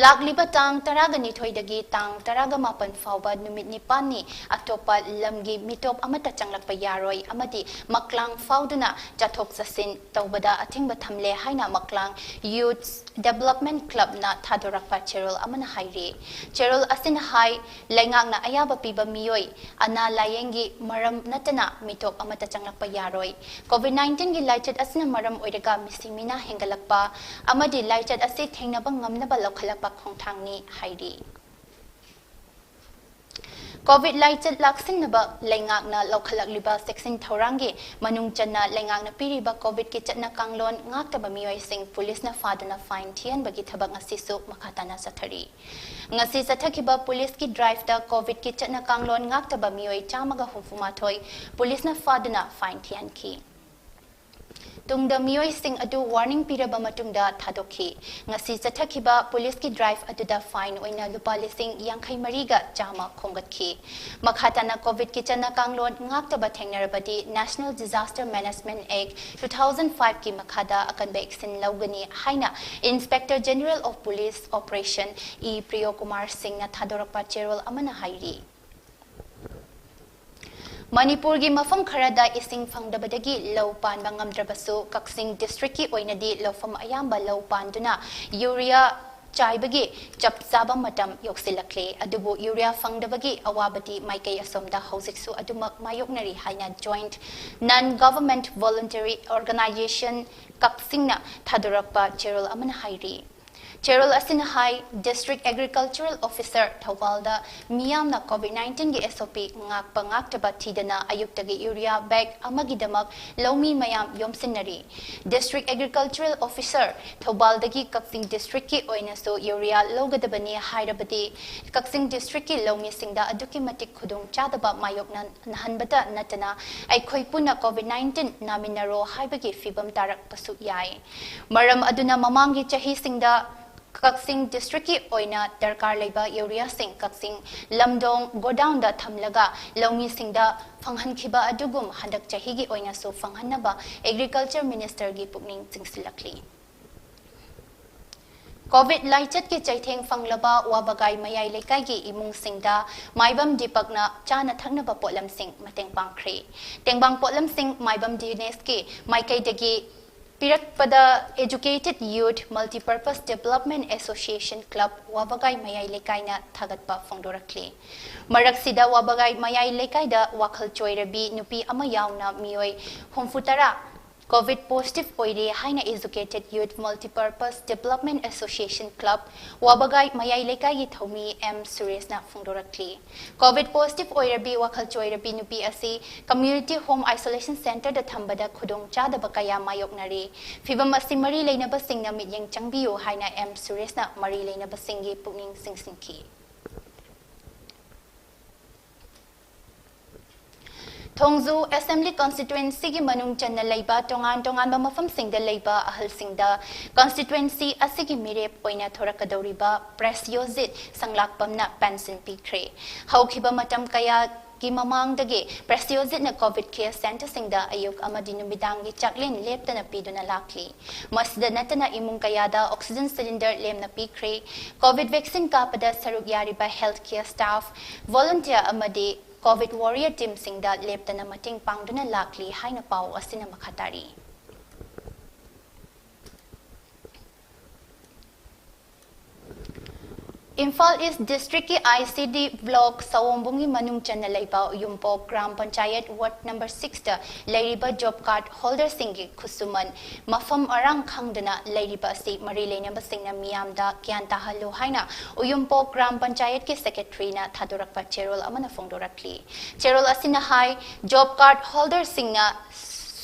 ꯂꯥꯛꯂꯤꯕ ꯇꯥꯡ ꯇꯔꯥꯒ ꯅꯤꯊꯣꯏꯗꯒꯤ ꯇꯥꯡ ꯇꯔꯥꯒ ꯃꯥꯄꯟ ꯐꯥꯎꯕ ꯅꯨꯃꯤꯠ ꯅꯤꯄꯥꯟꯅꯤ ꯑꯇꯣꯞꯄ ꯂꯝꯒꯤ ꯃꯤꯇꯣꯞ ꯑꯃꯠꯇ ꯆꯪꯂꯛꯄ ꯌꯥꯔꯣꯏ ꯑꯃꯗꯤ ꯃꯛꯂꯥꯡ ꯐꯥꯎꯗꯨꯅ ꯆꯠꯊꯣꯛ ꯆꯠꯁꯤꯟ ꯇꯧꯕꯗ ꯑꯊꯤꯡꯕ ꯊꯝꯂꯦ ꯍꯥꯏꯅ ꯃꯛꯂꯥꯡ Youth Development Clubꯅ ꯊꯥꯗꯣꯔꯛꯄ ꯆꯦꯔꯣꯜ ꯑꯃꯅ ꯍꯥꯏꯔꯤ꯫ ꯆꯦꯔꯣꯜ ꯑꯁꯤꯅ ꯍꯥꯏ, ꯂꯩꯉꯥꯛꯅ ꯑꯌꯥꯕ ꯄꯤꯕ ꯃꯤꯑꯣꯏ ꯑꯅꯥ ꯂꯥꯌꯦꯡꯒꯤ ꯃꯔꯝ ꯅꯠꯇꯅ ꯃꯤꯇꯣꯞ ꯑꯃꯠꯇ ꯆꯪꯂꯛꯄ ꯌꯥꯔꯣꯏ꯫ COVID nineteenꯒꯤ ꯂꯥꯏꯆꯠ ꯑꯁꯤꯅ ꯃꯔꯝ ꯑꯣꯏꯔꯒ ꯃꯤꯁꯤꯡ ꯃꯤꯅꯥ ꯍꯦꯟꯒꯠꯂꯛꯄ ꯑꯃꯗꯤ ꯂꯥꯏꯆꯠ ꯑꯁꯤ ꯊꯦꯡꯅꯕ ꯉꯝꯅꯕ ꯂꯧꯈꯠꯂꯛꯄ ꯈꯣꯡꯊꯥꯡꯅꯤ ꯍꯥꯏꯔꯤ꯫ COVID ꯂꯥꯏꯆꯠ ꯂꯥꯛꯁꯤꯟꯅꯕ ꯂꯩꯉꯥꯛꯅ ꯂꯧꯈꯠꯂꯛꯂꯤꯕ ꯆꯦꯛꯁꯤꯟ ꯊꯧꯔꯥꯡꯒꯤ ꯃꯅꯨꯡ ꯆꯟꯅ ꯂꯩꯉꯥꯛꯅ ꯄꯤꯔꯤꯕ COVIDꯀꯤ ꯆꯠꯅ ꯀꯥꯡꯂꯣꯟ ꯉꯥꯛꯇꯕ ꯃꯤꯑꯣꯏꯁꯤꯡ ꯄꯨꯂꯤꯁꯅ ꯐꯥꯗꯨꯅ fine ꯊꯤꯍꯟꯕꯒꯤ ꯊꯕꯛ ꯉꯁꯤꯁꯨ ꯃꯈꯥ ꯇꯥꯅ ꯆꯠꯊꯔꯤ꯫ ꯉꯁꯤ ꯆꯠꯊꯈꯤꯕ ꯄꯨꯂꯤꯁꯀꯤ driveꯇ COVIDꯀꯤ ꯆꯠꯅ ꯀꯥꯡꯂꯣꯟ ꯉꯥꯛꯇꯕ ꯃꯤꯑꯣꯏ ꯆꯥꯝꯃꯒ ꯍꯨꯝꯐꯨ ꯃꯥꯊꯣꯏ ꯄꯨꯂꯤꯁꯅ ꯐꯥꯗꯨꯅ fine ꯊꯤꯍꯟꯈꯤ꯫ ꯇꯨꯡꯗ ꯃꯤꯑꯣꯏꯁꯤꯡ ꯑꯗꯨ warning ꯄꯤꯔꯕ ꯃꯇꯨꯡꯗ ꯊꯥꯗꯣꯛꯈꯤ꯫ ꯉꯁꯤ ꯆꯠꯊꯈꯤꯕ ꯄꯨꯂꯤꯁꯀꯤ drive ꯑꯗꯨꯗ fine ꯑꯣꯏꯅ ꯂꯨꯄꯥ ꯂꯤꯁꯤꯡ ꯌꯥꯡꯈꯩ ꯃꯔꯤꯒ ꯆꯥꯝꯃ ꯈꯣꯝꯒꯠꯈꯤ꯫ ꯃꯈꯥ ꯇꯥꯅ COVIDꯀꯤ ꯆꯠꯅ ꯀꯥꯡꯂꯣꯟ ꯉꯥꯛꯇꯕ ꯊꯦꯡꯅꯔꯕꯗꯤ National Disaster Management Act two thousand fiveꯀꯤ ꯃꯈꯥꯗ ꯑꯀꯟꯕ action ꯂꯧꯒꯅꯤ ꯍꯥꯏꯅ Inspector General of Police Operation E ꯄ꯭ꯔꯤꯌꯣ Kumar ꯁꯤꯡꯅ ꯊꯥꯗꯣꯔꯛꯄ ꯆꯦꯔꯣꯜ ꯑꯃꯅ ꯍꯥꯏꯔꯤ꯫ ꯃꯅꯤꯄꯨꯔꯒꯤ ꯃꯐꯝ ꯈꯔꯗ ꯏꯁꯤꯡ ꯐꯪꯗꯕꯗꯒꯤ ꯂꯧ ꯄꯥꯟꯕ ꯉꯝꯗ꯭ꯔꯕꯁꯨ, ꯀꯛꯆꯤꯡ districtꯀꯤ ꯑꯣꯏꯅꯗꯤ ꯂꯧꯐꯝ ꯑꯌꯥꯝꯕ ꯂꯧ ꯄꯥꯟꯗꯨꯅ urea ꯆꯥꯏꯕꯒꯤ ꯆꯞ ꯆꯥꯕ ꯃꯇꯝ ꯌꯧꯁꯤꯜꯂꯛꯂꯦ꯫ ꯑꯗꯨꯕꯨ urea ꯐꯪꯗꯕꯒꯤ ꯑꯋꯥꯕꯗꯤ ꯃꯥꯏꯀꯩ ꯑꯁꯣꯝꯗ ꯍꯧꯖꯤꯛꯁꯨ ꯑꯗꯨꯃꯛ ꯃꯥꯌꯣꯛꯅꯔꯤ ꯍꯥꯏꯅ Joint Non Government Voluntary Organisation ꯀꯛꯆꯤꯡꯅ ꯊꯥꯗꯣꯔꯛꯄ ꯆꯦꯔꯣꯜ ꯑꯃꯅ ꯍꯥꯏꯔꯤ꯫ ꯆꯦꯔꯣꯜ ꯑꯁꯤꯅ ꯍꯥꯏ, District Agricultural Officer ꯊꯧꯕꯥꯜꯗ ꯃꯤꯌꯥꯝꯅ COVID nineteen ꯒꯤ S O P ꯉꯥꯛꯄ ꯉꯥꯛꯇꯕ ꯊꯤꯗꯅ ꯑꯌꯨꯛꯇꯒꯤ urea bag ꯑꯃꯒꯤꯗꯃꯛ ꯂꯧꯃꯤ ꯃꯌꯥꯝ ꯌꯣꯝꯁꯤꯟꯅꯔꯤ꯫ District Agricultural Officer ꯊꯧꯕꯥꯜꯗꯒꯤ ꯀꯛꯆꯤꯡ district ꯀꯤ ꯑꯣꯏꯅꯁꯨ urea ꯂꯧꯒꯗꯕꯅꯤ ꯍꯥꯏꯔꯕꯗꯤ, ꯀꯛꯆꯤꯡ district ꯀꯤ ꯂꯧꯃꯤꯁꯤꯡꯗ ꯑꯗꯨꯛꯀꯤ ꯃꯇꯤꯛ ꯈꯨꯗꯣꯡ ꯆꯥꯗꯕ ꯃꯥꯌꯣꯛꯅꯍꯟꯕꯇ ꯅꯠꯇꯅ, ꯑꯩꯈꯣꯏ ꯄꯨꯟꯅ COVID nineteen ꯅꯥꯃꯤꯟꯅꯔꯣ ꯍꯥꯏꯕꯒꯤ ꯐꯤꯚꯝ ꯇꯥꯔꯛꯄꯁꯨ ꯌꯥꯏ꯫ ꯃꯔꯝ ꯑꯗꯨꯅ ꯃꯃꯥꯡꯒꯤ ꯆꯍꯤꯁꯤꯡꯗ ꯀꯛꯆꯤꯡ district ꯀꯤ ꯑꯣꯏꯅ ꯗꯔꯀꯥꯔ ꯂꯩꯕ urea ꯁꯤꯡ ꯀꯛꯆꯤꯡ ꯂꯝꯗꯣꯡ godown ꯗ ꯊꯝꯂꯒ ꯂꯧꯃꯤꯁꯤꯡꯗ ꯐꯪꯍꯟꯈꯤꯕ ꯑꯗꯨꯒꯨꯝ ꯍꯟꯗꯛ ꯆꯍꯤꯒꯤ ꯑꯣꯏꯅꯁꯨ ꯐꯪꯍꯟꯅꯕ Agriculture Minister ꯒꯤ ꯄꯨꯛꯅꯤꯡ ꯆꯤꯡꯁꯤꯜꯂꯛꯂꯤ꯫ COVID ꯂꯥꯏꯆꯠꯀꯤ ꯆꯩꯊꯦꯡ ꯐꯪꯂꯕ ꯋꯥꯕꯒꯥꯏ ꯃꯌꯥꯏ ꯂꯩꯀꯥꯏꯒꯤ ꯏꯃꯨꯡꯁꯤꯡꯗ ꯃꯥꯏꯕꯝ ꯗꯤꯄꯛꯅ ꯆꯥꯅ ꯊꯛꯅꯕ ꯄꯣꯠꯂꯝꯁꯤꯡ ꯃꯇꯦꯡ ꯄꯥꯡꯈ꯭ꯔꯦ꯫ ꯇꯦꯡꯕꯥꯡ ꯄꯣꯠꯂꯝꯁꯤꯡ ꯃꯥꯏꯕꯝ ꯗꯤꯅꯦꯁꯀꯤ ꯃꯥꯏꯀꯩꯗꯒꯤ ꯄꯤꯔꯛꯄꯗ Educated Youth Multipurpose Development Association Club ꯋꯥꯕꯒꯥꯏ ꯃꯌꯥꯏ ꯂꯩꯀꯥꯏꯅ ꯊꯥꯒꯠꯄ ꯐꯣꯡꯗꯣꯔꯛꯂꯤ꯫ ꯃꯔꯛꯁꯤꯗ ꯋꯥꯕꯒꯥꯏ ꯃꯌꯥꯏ ꯂꯩꯀꯥꯏꯗ ꯋꯥꯈꯜ ꯆꯣꯏꯔꯕꯤ ꯅꯨꯄꯤ ꯑꯃ ꯌꯥꯎꯅ ꯃꯤꯑꯣꯏ ꯍꯨꯝꯐꯨꯇꯔꯥ COVID positive ꯑꯣꯏꯔꯦ ꯍꯥꯏꯅ Educated Youth Multipurpose Development Association Club ꯋꯥꯕꯒꯥꯏ ꯃꯌꯥꯏ ꯂꯩꯀꯥꯏꯒꯤ ꯊꯧꯃꯤ ꯑꯦꯝ ꯁꯨꯔꯦꯁꯅ ꯐꯣꯡꯗꯣꯔꯛꯂꯤ꯫ COVID positive ꯑꯣꯏꯔꯕꯤ ꯋꯥꯈꯜ ꯆꯣꯏꯔꯕꯤ ꯅꯨꯄꯤ ꯑꯁꯤ Community Home Isolation Center ꯗ ꯊꯝꯕꯗ ꯈꯨꯗꯣꯡ ꯆꯥꯗꯕ ꯀꯌꯥ ꯃꯥꯌꯣꯛꯅꯔꯦ꯫ ꯐꯤꯚꯝ ꯑꯁꯤ ꯃꯔꯤ ꯂꯩꯅꯕꯁꯤꯡꯅ ꯃꯤꯠꯌꯦꯡ ꯆꯪꯕꯤꯌꯨ ꯍꯥꯏꯅ ꯑꯦꯝ ꯁꯨꯔꯦꯁꯅ ꯃꯔꯤ ꯂꯩꯅꯕꯁꯤꯡꯒꯤ ꯄꯨꯛꯅꯤꯡ ꯆꯤꯡꯁꯤꯟꯈꯤ꯫ ꯊꯣꯡꯖꯨ Assembly Constituency ꯒꯤ ꯃꯅꯨꯡ ꯆꯟꯅ ꯂꯩꯕ ꯇꯣꯉꯥꯟ ꯇꯣꯉꯥꯟꯕ ꯃꯐꯝꯁꯤꯡꯗ ꯂꯩꯕ ꯑꯍꯜꯁꯤꯡꯗ constituency ꯑꯁꯤꯒꯤ ꯃꯤꯔꯦꯞ ꯑꯣꯏꯅ ꯊꯣꯔꯛꯀꯗꯧꯔꯤꯕ ꯄ꯭ꯔꯦꯁꯤꯌꯣꯖꯤꯠ ꯁꯪꯂꯥꯛꯄꯝꯅ ꯄꯦꯟꯁꯤꯟ ꯄꯤꯈ꯭ꯔꯦ꯫ ꯍꯧꯈꯤꯕ ꯃꯇꯝ ꯀꯌꯥꯒꯤ ꯃꯃꯥꯡꯗꯒꯤ ꯄ꯭ꯔꯦꯁꯤꯌꯣꯖꯤꯠꯅ COVID care centre ꯁꯤꯡꯗ ꯑꯌꯨꯛ ꯑꯃꯗꯤ ꯅꯨꯃꯤꯗꯥꯡꯒꯤ ꯆꯥꯛꯂꯦꯟ ꯂꯦꯞꯇꯅ ꯄꯤꯗꯨꯅ ꯂꯥꯛꯂꯤ꯫ ꯃꯁꯤꯗ ꯅꯠꯇꯅ ꯏꯃꯨꯡ ꯀꯌꯥꯗ oxygen cylinder ꯂꯦꯝꯅ ꯄꯤꯈ꯭ꯔꯦ꯫ COVID vaccine ꯀꯥꯞꯄꯗ ꯁꯔꯨꯛ ꯌꯥꯔꯤꯕ health care staff, volunteer ꯑꯃꯗꯤ COVID warrior team ꯁꯤꯡꯗ ꯂꯦꯞꯇꯅ ꯃꯇꯦꯡ ꯄꯥꯡꯗꯨꯅ ꯂꯥꯛꯂꯤ ꯍꯥꯏꯅ ꯄꯥꯎ ꯑꯁꯤꯅ ꯃꯈꯥ ꯇꯥꯔꯤ꯫ ꯏꯝꯐꯥꯜ ꯏꯁ ꯗꯤꯁꯇ꯭ꯔꯤꯛꯀꯤ ꯑꯥꯏ ꯁꯤ ꯗꯤ ꯕ꯭ꯂꯣꯛ ꯁꯑꯣꯝꯕꯨꯡꯒꯤ ꯃꯅꯨꯡ ꯆꯟꯅ ꯂꯩꯕ ꯎꯌꯨꯝꯄꯣꯛ ꯒ꯭ꯔꯥꯝ ꯄꯟꯆꯥꯌꯠ ꯋꯥꯔꯗ ꯅꯝꯕꯔ ꯁꯤꯛꯁꯇ ꯂꯩꯔꯤꯕ ꯖꯣꯕ ꯀꯥꯔꯗ ꯍꯣꯜꯗꯔꯁꯤꯡꯒꯤ ꯈꯨꯠꯁꯨꯃꯟ ꯃꯐꯝ ꯃꯔꯥꯡ ꯈꯪꯗꯅ ꯂꯩꯔꯤꯕ ꯑꯁꯤ ꯃꯔꯤ ꯂꯩꯅꯕꯁꯤꯡꯅ ꯃꯤꯌꯥꯝꯗ ꯒ꯭ꯌꯥꯟ ꯇꯥꯍꯜꯂꯨ ꯍꯥꯏꯅ ꯎꯌꯨꯝꯄꯣꯛ ꯒ꯭ꯔꯥꯝ ꯄꯟꯆꯥꯌꯠꯀꯤ ꯁꯦꯀ꯭ꯔꯦꯇꯔꯤꯅ ꯊꯥꯗꯣꯔꯛꯄ ꯆꯦꯔꯣꯜ ꯑꯃꯅ ꯐꯣꯡꯗꯣꯔꯛꯂꯤ꯫ ꯆꯦꯔꯣꯜ ꯑꯁꯤꯅ ꯍꯥꯏ, ꯖꯣꯕ ꯀꯥꯔꯗ ꯍꯣꯜꯗꯔꯁꯤꯡꯅ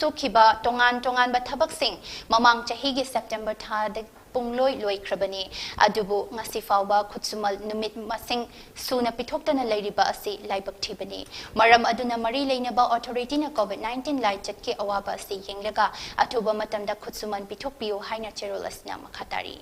ꯁꯨꯈꯤꯕ ꯇꯣꯉꯥꯟ ꯇꯣꯉꯥꯟꯕ ꯊꯕꯛꯁꯤꯡ ꯃꯃꯥꯡ ꯆꯍꯤꯒꯤ ꯁꯦꯞꯇꯦꯝꯕꯔ ꯊꯥꯗ ꯄꯨꯡꯂꯣꯏ ꯂꯣꯏꯈ꯭ꯔꯕꯅꯤ꯫ ꯑꯗꯨꯕꯨ ꯉꯁꯤ ꯐꯥꯎꯕ ꯈꯨꯠꯁꯨꯃꯜ ꯅꯨꯃꯤꯠ ꯃꯁꯤꯡ ꯁꯨꯅ ꯄꯤꯊꯣꯛꯇꯅ ꯂꯩꯔꯤꯕ ꯑꯁꯤ ꯂꯥꯏꯕꯛ ꯊꯤꯕꯅꯤ꯫ ꯃꯔꯝ ꯑꯗꯨꯅ ꯃꯔꯤ ꯂꯩꯅꯕ ꯑꯣꯊꯣꯔꯤꯇꯤꯅ ꯀꯣꯚꯤꯗ ꯅꯥꯏꯟꯇꯤꯟ ꯂꯥꯏꯆꯠꯀꯤ ꯑꯋꯥꯕ ꯑꯁꯤ ꯌꯦꯡꯂꯒ ꯑꯊꯨꯕ ꯃꯇꯝꯗ ꯈꯨꯠꯁꯨꯃꯟ ꯄꯤꯊꯣꯛꯄꯤꯌꯨ ꯍꯥꯏꯅ ꯆꯦꯔꯣꯜ ꯑꯁꯤꯅ ꯃꯈꯥ ꯇꯥꯔꯤ꯫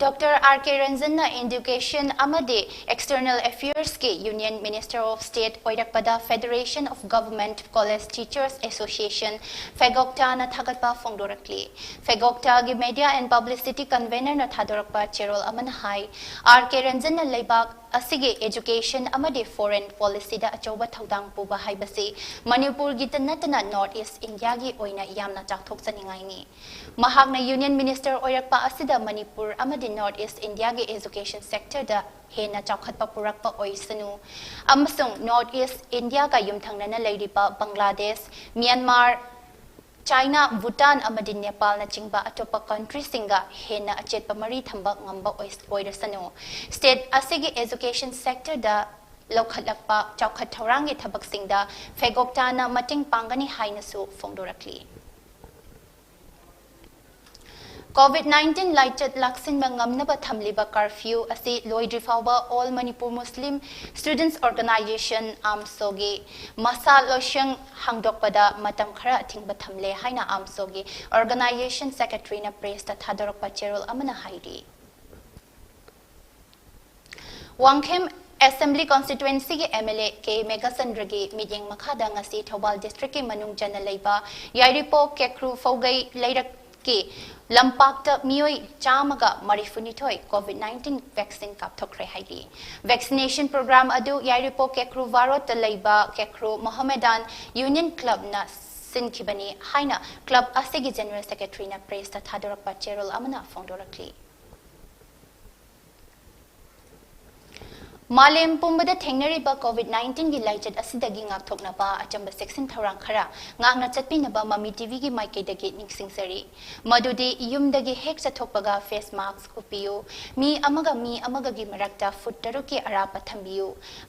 ꯗꯣꯛꯇꯔ ꯑꯥꯔ ꯀꯦ ꯔꯟꯖꯟꯅ ꯏꯗꯨꯀꯦꯁꯟ ꯑꯃꯗꯤ ꯑꯦꯛꯁꯇꯔꯅꯦꯜ ꯑꯦꯐꯤꯌꯔꯁꯀꯤ ꯌꯨꯅꯤꯌꯟ ꯃꯤꯅꯤꯁꯇꯔ ꯑꯣꯐ ꯁ꯭ꯇꯦꯠ ꯑꯣꯏꯔꯛꯄꯗ Federation of Government College Teachers Association, ꯐꯦꯒꯣꯛꯇꯥꯅ ꯊꯥꯒꯠꯄ ꯐꯣꯡꯗꯣꯔꯛꯂꯤ꯫ ꯐꯦꯒꯣꯛꯇꯥꯒꯤ ꯃꯦꯗꯤꯌꯥ ꯑꯦꯟ ꯄꯕ꯭ꯂꯤꯁꯤꯇꯤ ꯀꯟꯚꯦꯅꯔꯅ ꯊꯥꯗꯣꯔꯛꯄ ꯆꯦꯔꯣꯜ ꯑꯃꯅ ꯍꯥꯏ, ꯑꯥꯔ ꯀꯦ ꯔꯟꯖꯟꯅ ꯂꯩꯕꯥꯛ ꯑꯁꯤꯒꯤ ꯏꯗꯨꯀꯦꯁꯟ ꯑꯃꯗꯤ ꯐꯣꯔꯦꯟ ꯄꯣꯂꯤꯁꯤꯗ ꯑꯆꯧꯕ ꯊꯧꯗꯥꯡ ꯄꯨꯕ ꯍꯥꯏꯕꯁꯤ ꯃꯅꯤꯄꯨꯔꯒꯤꯇ ꯅꯠꯇꯅ ꯅꯣꯔꯠ ꯏꯁ ꯏꯟꯗꯤꯌꯥꯒꯤ ꯑꯣꯏꯅ ꯌꯥꯝꯅ ꯆꯥꯎꯊꯣꯛꯆꯅꯤꯡꯉꯥꯏꯅꯤ꯫ ꯃꯍꯥꯛꯅ ꯌꯨꯅꯤꯌꯟ ꯃꯤꯅꯤꯁꯇꯔ ꯑꯣꯏꯔꯛꯄ ꯑꯁꯤꯗ ꯃꯅꯤꯄꯨꯔ ꯑꯃꯗꯤ ꯅꯣꯔꯠ ꯏꯁ ꯏꯟꯗꯤꯌꯥꯒꯤ ꯏꯗꯨꯀꯦꯁꯟ ꯁꯦꯛꯇꯔꯗ ꯍꯦꯟꯅ ꯆꯥꯎꯈꯠꯄ ꯄꯨꯔꯛꯄ ꯑꯣꯏꯁꯅꯨ ꯑꯃꯁꯨꯡ ꯅꯣꯔꯠ ꯏꯁ ꯏꯟꯗꯤꯌꯥꯒ ꯌꯨꯝꯊꯪꯅꯅ ꯂꯩꯔꯤꯕ ꯕꯪꯒ꯭ꯂꯥꯗꯦꯁ, ꯃ꯭ꯌꯥꯟꯃꯥꯔ, ꯆꯥꯏꯅꯥ, ꯚꯨꯇꯥꯟ ꯑꯃꯗꯤ ꯅꯦꯄꯥꯜꯅꯆꯤꯡꯕ ꯑꯇꯣꯞꯄ ꯀꯟꯇ꯭ꯔꯤꯁꯤꯡꯒ ꯍꯦꯟꯅ ꯑꯆꯦꯠꯄ ꯃꯔꯤ ꯊꯝꯕ ꯉꯝꯕ ꯑꯣꯏꯁ-, ꯑꯣꯏꯔꯁꯅꯨ꯫ ꯁ꯭ꯇꯦꯠ ꯑꯁꯤꯒꯤ ꯏꯗꯨꯀꯦꯁꯟ ꯁꯦꯛꯇꯔꯗ ꯂꯧꯈꯠꯂꯛꯄ ꯆꯥꯎꯈꯠ ꯊꯧꯔꯥꯡꯒꯤ ꯊꯕꯛꯁꯤꯡꯗ ꯐꯦꯒꯣꯛꯇꯥꯅ ꯃꯇꯦꯡ ꯄꯥꯡꯒꯅꯤ ꯍꯥꯏꯅꯁꯨ ꯐꯣꯡꯗꯣꯔꯛꯂꯤ꯫ ꯀꯣꯚꯤꯗ ꯅꯥꯏꯟꯇꯤꯟ ꯂꯥꯏꯆꯠ ꯂꯥꯛꯁꯤꯟꯕ ꯉꯝꯅꯕ ꯊꯝꯂꯤꯕ ꯀꯔꯐ꯭ꯌꯨ ꯑꯁꯤ ꯂꯣꯏꯗ꯭ꯔꯤ ꯐꯥꯎꯕ All Manipur Muslim Students Organisation, ꯑꯥꯝꯁꯣꯒꯤ ꯃꯁꯥ ꯂꯣꯏꯁꯪ ꯍꯥꯡꯗꯣꯛꯄꯗ ꯃꯇꯝ ꯈꯔ ꯑꯊꯤꯡꯕ ꯊꯝꯂꯦ ꯍꯥꯏꯅ ꯑꯥꯝꯁꯣꯒꯤ ꯑꯣꯔꯒꯅꯥꯏꯖꯦꯁꯟ ꯁꯦꯀ꯭ꯔꯦꯇꯔꯤꯅ ꯄ꯭ꯔꯦꯁꯇ ꯊꯥꯗꯣꯔꯛꯄ ꯆꯦꯔꯣꯜ ꯑꯃꯅ ꯍꯥꯏꯔꯤ꯫ ꯋꯥꯡꯈꯦꯝ ꯑꯦꯁꯦꯝꯕ꯭ꯂꯤ ꯀꯣꯟꯁꯇꯤꯇ꯭ꯋꯦꯟꯁꯤꯒꯤ ꯑꯦꯝ ꯑꯦꯜ ꯑꯦ ꯀꯦ ꯃꯦꯘꯆꯟꯗ꯭ꯔꯒꯤ ꯃꯤꯠꯌꯦꯡ ꯃꯈꯥꯗ ꯉꯁꯤ ꯊꯧꯕꯥꯜ ꯗꯤꯁꯇ꯭ꯔꯤꯛꯀꯤ ꯃꯅꯨꯡ ꯆꯟꯅ ꯂꯩꯕ ꯌꯥꯏꯔꯤꯄꯣꯛ, ꯀꯦꯀ꯭ꯔꯨ, ꯐꯧꯒꯩ, ꯂꯩꯔꯛ, ꯀꯤ ꯂꯝꯄꯥꯛꯇ ꯃꯤꯑꯣꯏ ꯆꯥꯝꯃꯒ ꯃꯔꯤꯐꯨꯅꯤꯊꯣꯏ COVID nineteen vaccine ꯀꯥꯞꯊꯣꯛꯈ꯭ꯔꯦ ꯍꯥꯏꯔꯤ꯫ Vaccination program ꯑꯗꯨ ꯌꯥꯏꯔꯤꯄꯣꯛ ꯀꯦꯈ꯭ꯔꯨ ꯚꯥꯔꯣꯠꯇ ꯂꯩꯕ ꯀꯦꯈ꯭ꯔꯨ ꯃꯣꯍꯝꯃꯦꯗꯥꯟ ꯌꯨꯅꯤꯌꯟ ꯀ꯭ꯂꯕꯅ ꯁꯤꯟꯈꯤꯕꯅꯤ ꯍꯥꯏꯅ ꯀ꯭ꯂꯕ ꯑꯁꯤꯒꯤ ꯖꯦꯅꯔꯦꯜ ꯁꯦꯀ꯭ꯔꯦꯇꯔꯤꯅ ꯄ꯭ꯔꯦꯁꯇ ꯊꯥꯗꯣꯔꯛꯄ ꯆꯦꯔꯣꯜ ꯑꯃꯅ ꯐꯣꯡꯗꯣꯔꯛꯂꯤ꯫ ꯃꯥꯂꯦꯝ ꯄꯨꯝꯕꯗ ꯊꯦꯡꯅꯔꯤꯕ COVID nineteen ꯒꯤ ꯂꯥꯏꯆꯠ ꯑꯁꯤꯗꯒꯤ ꯉꯥꯛꯊꯣꯛꯅꯕ ꯑꯆꯝꯕ ꯆꯦꯛꯁꯤꯟ ꯊꯧꯔꯥꯡ ꯈꯔ ꯉꯥꯛꯅ ꯆꯠꯄꯤꯅꯕ ꯃꯃꯤ ꯇꯤꯚꯤꯒꯤ ꯃꯥꯏꯀꯩꯗꯒꯤ ꯅꯤꯡꯁꯤꯡꯖꯔꯤ꯫ ꯃꯗꯨꯗꯤ ꯌꯨꯝꯗꯒꯤ ꯍꯦꯛ ꯆꯠꯊꯣꯛꯄꯒ face mask ꯎꯞꯄꯤꯌꯨ, ꯃꯤ ꯑꯃꯒ ꯃꯤ ꯑꯃꯒꯒꯤ ꯃꯔꯛꯇ ꯐꯨꯠ ꯇꯔꯨꯛꯀꯤ ꯑꯔꯥꯞꯄ ꯊꯝꯕꯤꯌꯨ,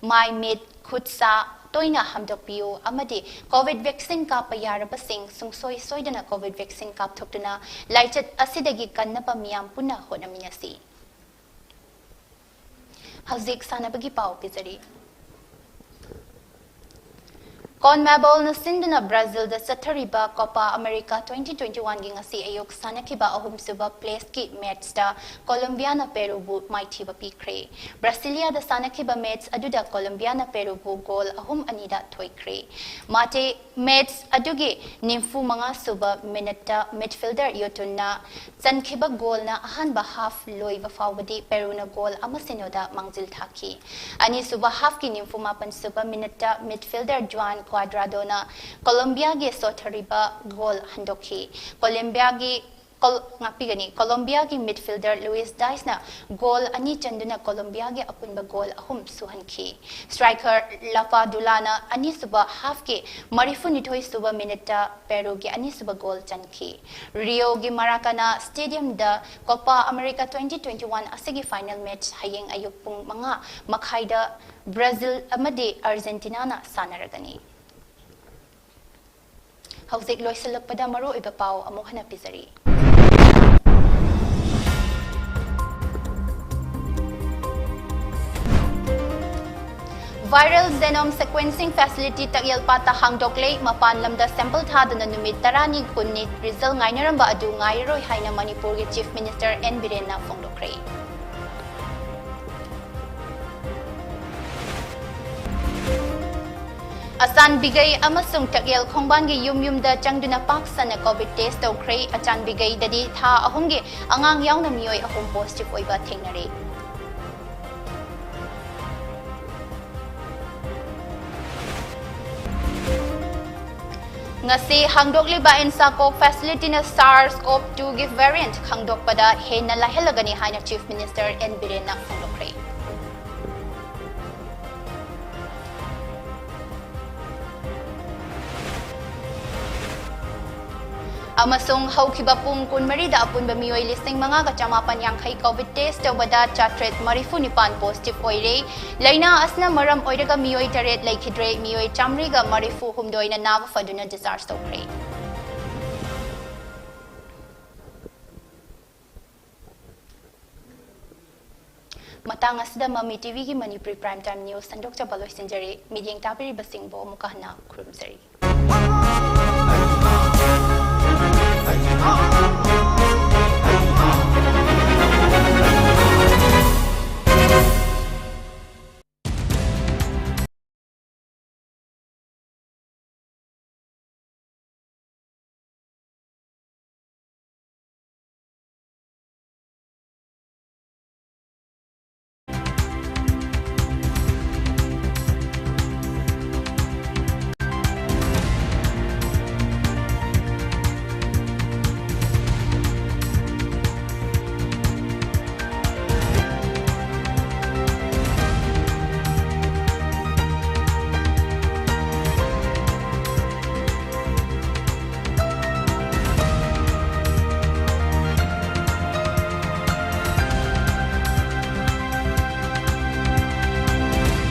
ꯃꯥꯏ ꯃꯤꯠ ꯈꯨꯠ ꯁꯥ ꯇꯣꯏꯅ ꯍꯥꯝꯗꯣꯛꯄꯤꯌꯨ ꯑꯃꯗꯤ COVID vaccine ꯀꯥꯞꯄ ꯌꯥꯔꯕꯁꯤꯡ ꯁꯨꯡꯁꯣꯏ ꯁꯣꯏꯗꯅ COVID vaccine ꯀꯥꯞꯊꯣꯛꯇꯨꯅ ꯂꯥꯏꯆꯠ ꯑꯁꯤꯗꯒꯤ ꯀꯟꯅꯕ ꯃꯤꯌꯥꯝ ꯄꯨꯟꯅ ꯍꯣꯠꯅꯃꯤꯟꯅꯁꯤ꯫ ꯍꯧꯖꯤꯛ ꯁꯥꯟꯅꯕꯒꯤ ꯄꯥꯎ ꯄꯤꯖꯔꯤ꯫ ꯀꯣꯟꯃꯦꯕꯣꯜꯅ ꯁꯤꯟꯗꯨꯅ ꯕ꯭ꯔꯥꯖꯤꯜꯗ ꯆꯠꯊꯔꯤꯕ ꯀꯣꯄꯥ ꯑꯃꯦꯔꯤꯀꯥ twenty twenty-one ꯒꯤ ꯉꯁꯤ ꯑꯌꯨꯛ ꯁꯥꯟꯅꯈꯤꯕ ꯑꯍꯨꯝꯁꯨꯕ ꯄ꯭ꯂꯦꯁꯀꯤ ꯃꯦꯠꯆꯇ ꯀꯣꯂꯣꯝꯕꯤꯌꯥꯅ ꯄꯦꯔꯨꯕꯨ ꯃꯥꯏꯊꯤꯕ ꯄꯤꯈ꯭ꯔꯦ꯫ ꯕ꯭ꯔꯥꯁꯤꯂꯤꯌꯥꯗ ꯁꯥꯟꯅꯈꯤꯕ ꯃꯦꯠꯆ ꯑꯗꯨꯗ ꯀꯣꯂꯣꯝꯕꯤꯌꯥꯅ ꯄꯦꯔꯨꯕꯨ ꯒꯣꯜ ꯑꯍꯨꯝ ꯑꯅꯤꯗ ꯊꯣꯏꯈ꯭ꯔꯦ꯫ ꯃꯥꯇꯦ ꯃꯦꯠꯆ ꯑꯗꯨꯒꯤ ꯅꯤꯐꯨ ꯃꯉꯥ ꯁꯨꯕ ꯃꯤꯅꯠꯇ ꯃꯤꯗꯐꯤꯜꯗꯔ ꯌꯣꯇꯨꯟꯅ ꯆꯟꯈꯤꯕ ꯒꯣꯜꯅ ꯑꯍꯥꯟꯕ ꯍꯥꯐ ꯂꯣꯏꯕ ꯐꯥꯎꯕꯗꯤ ꯄꯦꯔꯨꯅ ꯒꯣꯜ ꯑꯃ ꯁꯤꯅꯣꯗ ꯃꯥꯡꯖꯤꯜ ꯊꯥꯈꯤ꯫ ꯑꯅꯤꯁꯨꯕ ꯍꯥꯐꯀꯤ ꯅꯤꯐꯨ ꯃꯥꯄꯟ ꯁꯨꯕ ꯃꯤꯅꯠꯇ ꯃꯤꯗꯐꯤꯜꯗꯔ ꯖꯨꯋꯥꯟ ꯀ꯭ꯋꯥꯗ꯭ꯔꯥꯗꯣꯅ ꯀꯣꯂꯣꯝꯕꯤꯌꯥꯒꯤ ꯁꯣꯠꯊꯔꯤꯕ ꯒꯣꯜ ꯍꯟꯗꯣꯛꯈꯤ꯫ ꯀꯣꯂꯣꯝꯕꯤꯌꯥꯒꯤ ꯀꯣꯜ-, ꯉꯥꯛꯄꯤꯒꯅꯤ꯫ ꯀꯣꯂꯣꯝꯕꯤꯌꯥꯒꯤ ꯃꯤꯗꯐꯤꯜꯗꯔ ꯂꯨꯏꯁ ꯗꯥꯏꯁꯅ ꯒꯣꯜ ꯑꯅꯤ ꯆꯟꯗꯨꯅ ꯀꯣꯂꯣꯝꯕꯤꯌꯥꯒꯤ ꯑꯄꯨꯟꯕ ꯒꯣꯜ ꯑꯍꯨꯝ ꯁꯨꯍꯟꯈꯤ꯫ ꯁ꯭ꯇ꯭ꯔꯥꯏꯀꯔ ꯂꯥꯐꯥꯗꯨꯂꯥꯅ ꯑꯅꯤꯁꯨꯕ ꯍꯥꯐꯀꯤ ꯃꯔꯤꯐꯨꯅꯤꯊꯣꯏ ꯁꯨꯕ ꯃꯤꯅꯤꯠꯇ ꯄꯦꯔꯨꯒꯤ ꯑꯅꯤꯁꯨꯕ ꯒꯣꯜ ꯆꯟꯈꯤ꯫ ꯔꯤꯌꯣꯒꯤ ꯃꯔꯥꯀꯥꯅꯥ ꯁ꯭ꯇꯦꯗꯤꯌꯝꯗ ꯀꯣꯄꯥ ꯑꯃꯦꯔꯤꯀꯥ twenty twenty-one ꯑꯁꯤꯒꯤ ꯐꯥꯏꯅꯦꯜ ꯃꯦꯆ ꯍꯌꯦꯡ ꯑꯌꯨꯛ ꯄꯨꯡ ꯃꯉꯥ ꯃꯈꯥꯏꯗ ꯕ꯭ꯔꯥꯖꯤꯜ ꯑꯃꯗꯤ ꯑꯥꯔꯖꯦꯟꯇꯤꯅꯥꯅ ꯁꯥꯟꯅꯔꯒꯅꯤ꯫ ꯍꯧꯖꯤꯛ ꯂꯣꯏꯁꯤꯜꯂꯛꯄꯗ ꯃꯔꯨꯑꯣꯏꯕ ꯄꯥꯎ ꯑꯃꯨꯛ ꯍꯟꯅ ꯄꯤꯖꯔꯤ꯫ Viral genome sequencing facility ꯇꯛꯌꯦꯜꯄꯥꯠꯇ ꯍꯥꯡꯗꯣꯛꯂꯦ꯫ ꯃꯄꯥꯟ ꯂꯝꯗ sample ꯊꯥꯗꯨꯅ ꯅꯨꯃꯤꯠ ꯇꯔꯥꯅꯤ ꯀꯨꯟꯅꯤ result ꯉꯥꯏꯅꯔꯝꯕ ꯑꯗꯨ ꯉꯥꯏꯔꯔꯣꯏ ꯍꯥꯏꯅ ꯃꯅꯤꯄꯨꯔꯒꯤ Chief Minister N ꯕꯤꯔꯦꯟꯅ ꯐꯣꯡꯗꯣꯛꯈ꯭ꯔꯦ꯫ ꯑꯆꯥꯟꯕꯤꯒꯩ ꯑꯃꯁꯨꯡ ꯇꯛꯌꯦꯜ ꯈꯣꯡꯕꯥꯟꯒꯤ ꯌꯨꯝ ꯌꯨꯝꯗ ꯆꯪꯗꯨꯅ ꯄꯥꯛ ꯁꯟꯅ ꯀꯣꯚꯤꯗ ꯇꯦꯁ ꯇꯧꯈ꯭ꯔꯦ꯫ ꯑꯆꯥꯟꯕꯤꯒꯩꯗꯗꯤ ꯊꯥ ꯑꯍꯨꯝꯒꯤ ꯑꯉꯥꯡ ꯌꯥꯎꯅ ꯃꯤꯑꯣꯏ ꯑꯍꯨꯝ ꯄꯣꯖꯤꯇꯤꯚ ꯑꯣꯏꯕ ꯊꯦꯡꯅꯔꯦ꯫ ꯉꯁꯤ ꯍꯥꯡꯗꯣꯛꯂꯤꯕ ꯏꯟꯁꯥꯀꯣꯛ ꯐꯦꯁꯤꯂꯤꯇꯤꯅ ꯁꯥꯔꯁ ꯀꯣꯞ ꯇꯨꯒꯤ ꯚꯦꯔꯤꯌꯦꯟꯠ ꯈꯪꯗꯣꯛꯄꯗ ꯍꯦꯟꯅ ꯂꯥꯏꯍꯜꯂꯒꯅꯤ ꯍꯥꯏꯅ ꯆꯤꯐ ꯃꯤꯅꯤꯁꯇꯔ ꯑꯦꯟ ꯕꯤꯔꯦꯟꯅ ꯐꯣꯡꯗꯣꯛꯈ꯭ꯔꯦ꯫ ꯑꯃꯁꯨꯡ ꯍꯧꯈꯤꯕ ꯄꯨꯡ ꯀꯨꯟꯃꯔꯤꯗ ꯑꯄꯨꯟꯕ ꯃꯤꯑꯣꯏ ꯂꯤꯁꯤꯡ ꯃꯉꯥꯒ ꯆꯃꯥꯄꯟ ꯌꯥꯡꯈꯩ ꯀꯣꯚꯤꯗ ꯇꯦꯁ ꯇꯧꯕꯗ ꯆꯥꯇ꯭ꯔꯦꯠ ꯃꯔꯤꯐꯨ ꯅꯤꯄꯥꯟ ꯄꯣꯖꯤꯇꯤꯚ ꯑꯣꯏꯔꯦ꯫ ꯂꯥꯏꯅꯥ ꯑꯁꯤꯅ ꯃꯔꯝ ꯑꯣꯏꯔꯒ ꯃꯤꯑꯣꯏ ꯇꯔꯦꯠ ꯂꯩꯈꯤꯗ꯭ꯔꯦ, ꯃꯤꯑꯣꯏ ꯆꯥꯃꯔꯤꯒ ꯃꯔꯤꯐꯨ ꯍꯨꯝꯗꯣꯏꯅ ꯅꯥꯕ ꯐꯗꯨꯅ ꯗꯤꯁꯆꯥꯔꯖ ꯇꯧꯈ꯭ꯔꯦ꯫ ꯃꯇꯥꯡ ꯑꯁꯤꯗ ꯃꯃꯤ ꯇꯤꯚꯤꯒꯤ ꯃꯅꯤꯄꯨꯔꯤ ꯄ꯭ꯔꯥꯏꯝ ꯇꯥꯏꯝ ꯅ꯭ꯌꯨꯁ ꯁꯟꯗꯣꯛꯆꯕ ꯂꯣꯏꯁꯤꯟꯖꯔꯤ꯫ ꯃꯤꯠꯌꯦꯡ ꯇꯥꯕꯤꯔꯤꯕꯁꯤꯡꯕꯨ ꯑꯃꯨꯛꯀ ꯍꯟꯅ ꯈꯨꯔꯨꯝꯖꯔꯤ꯫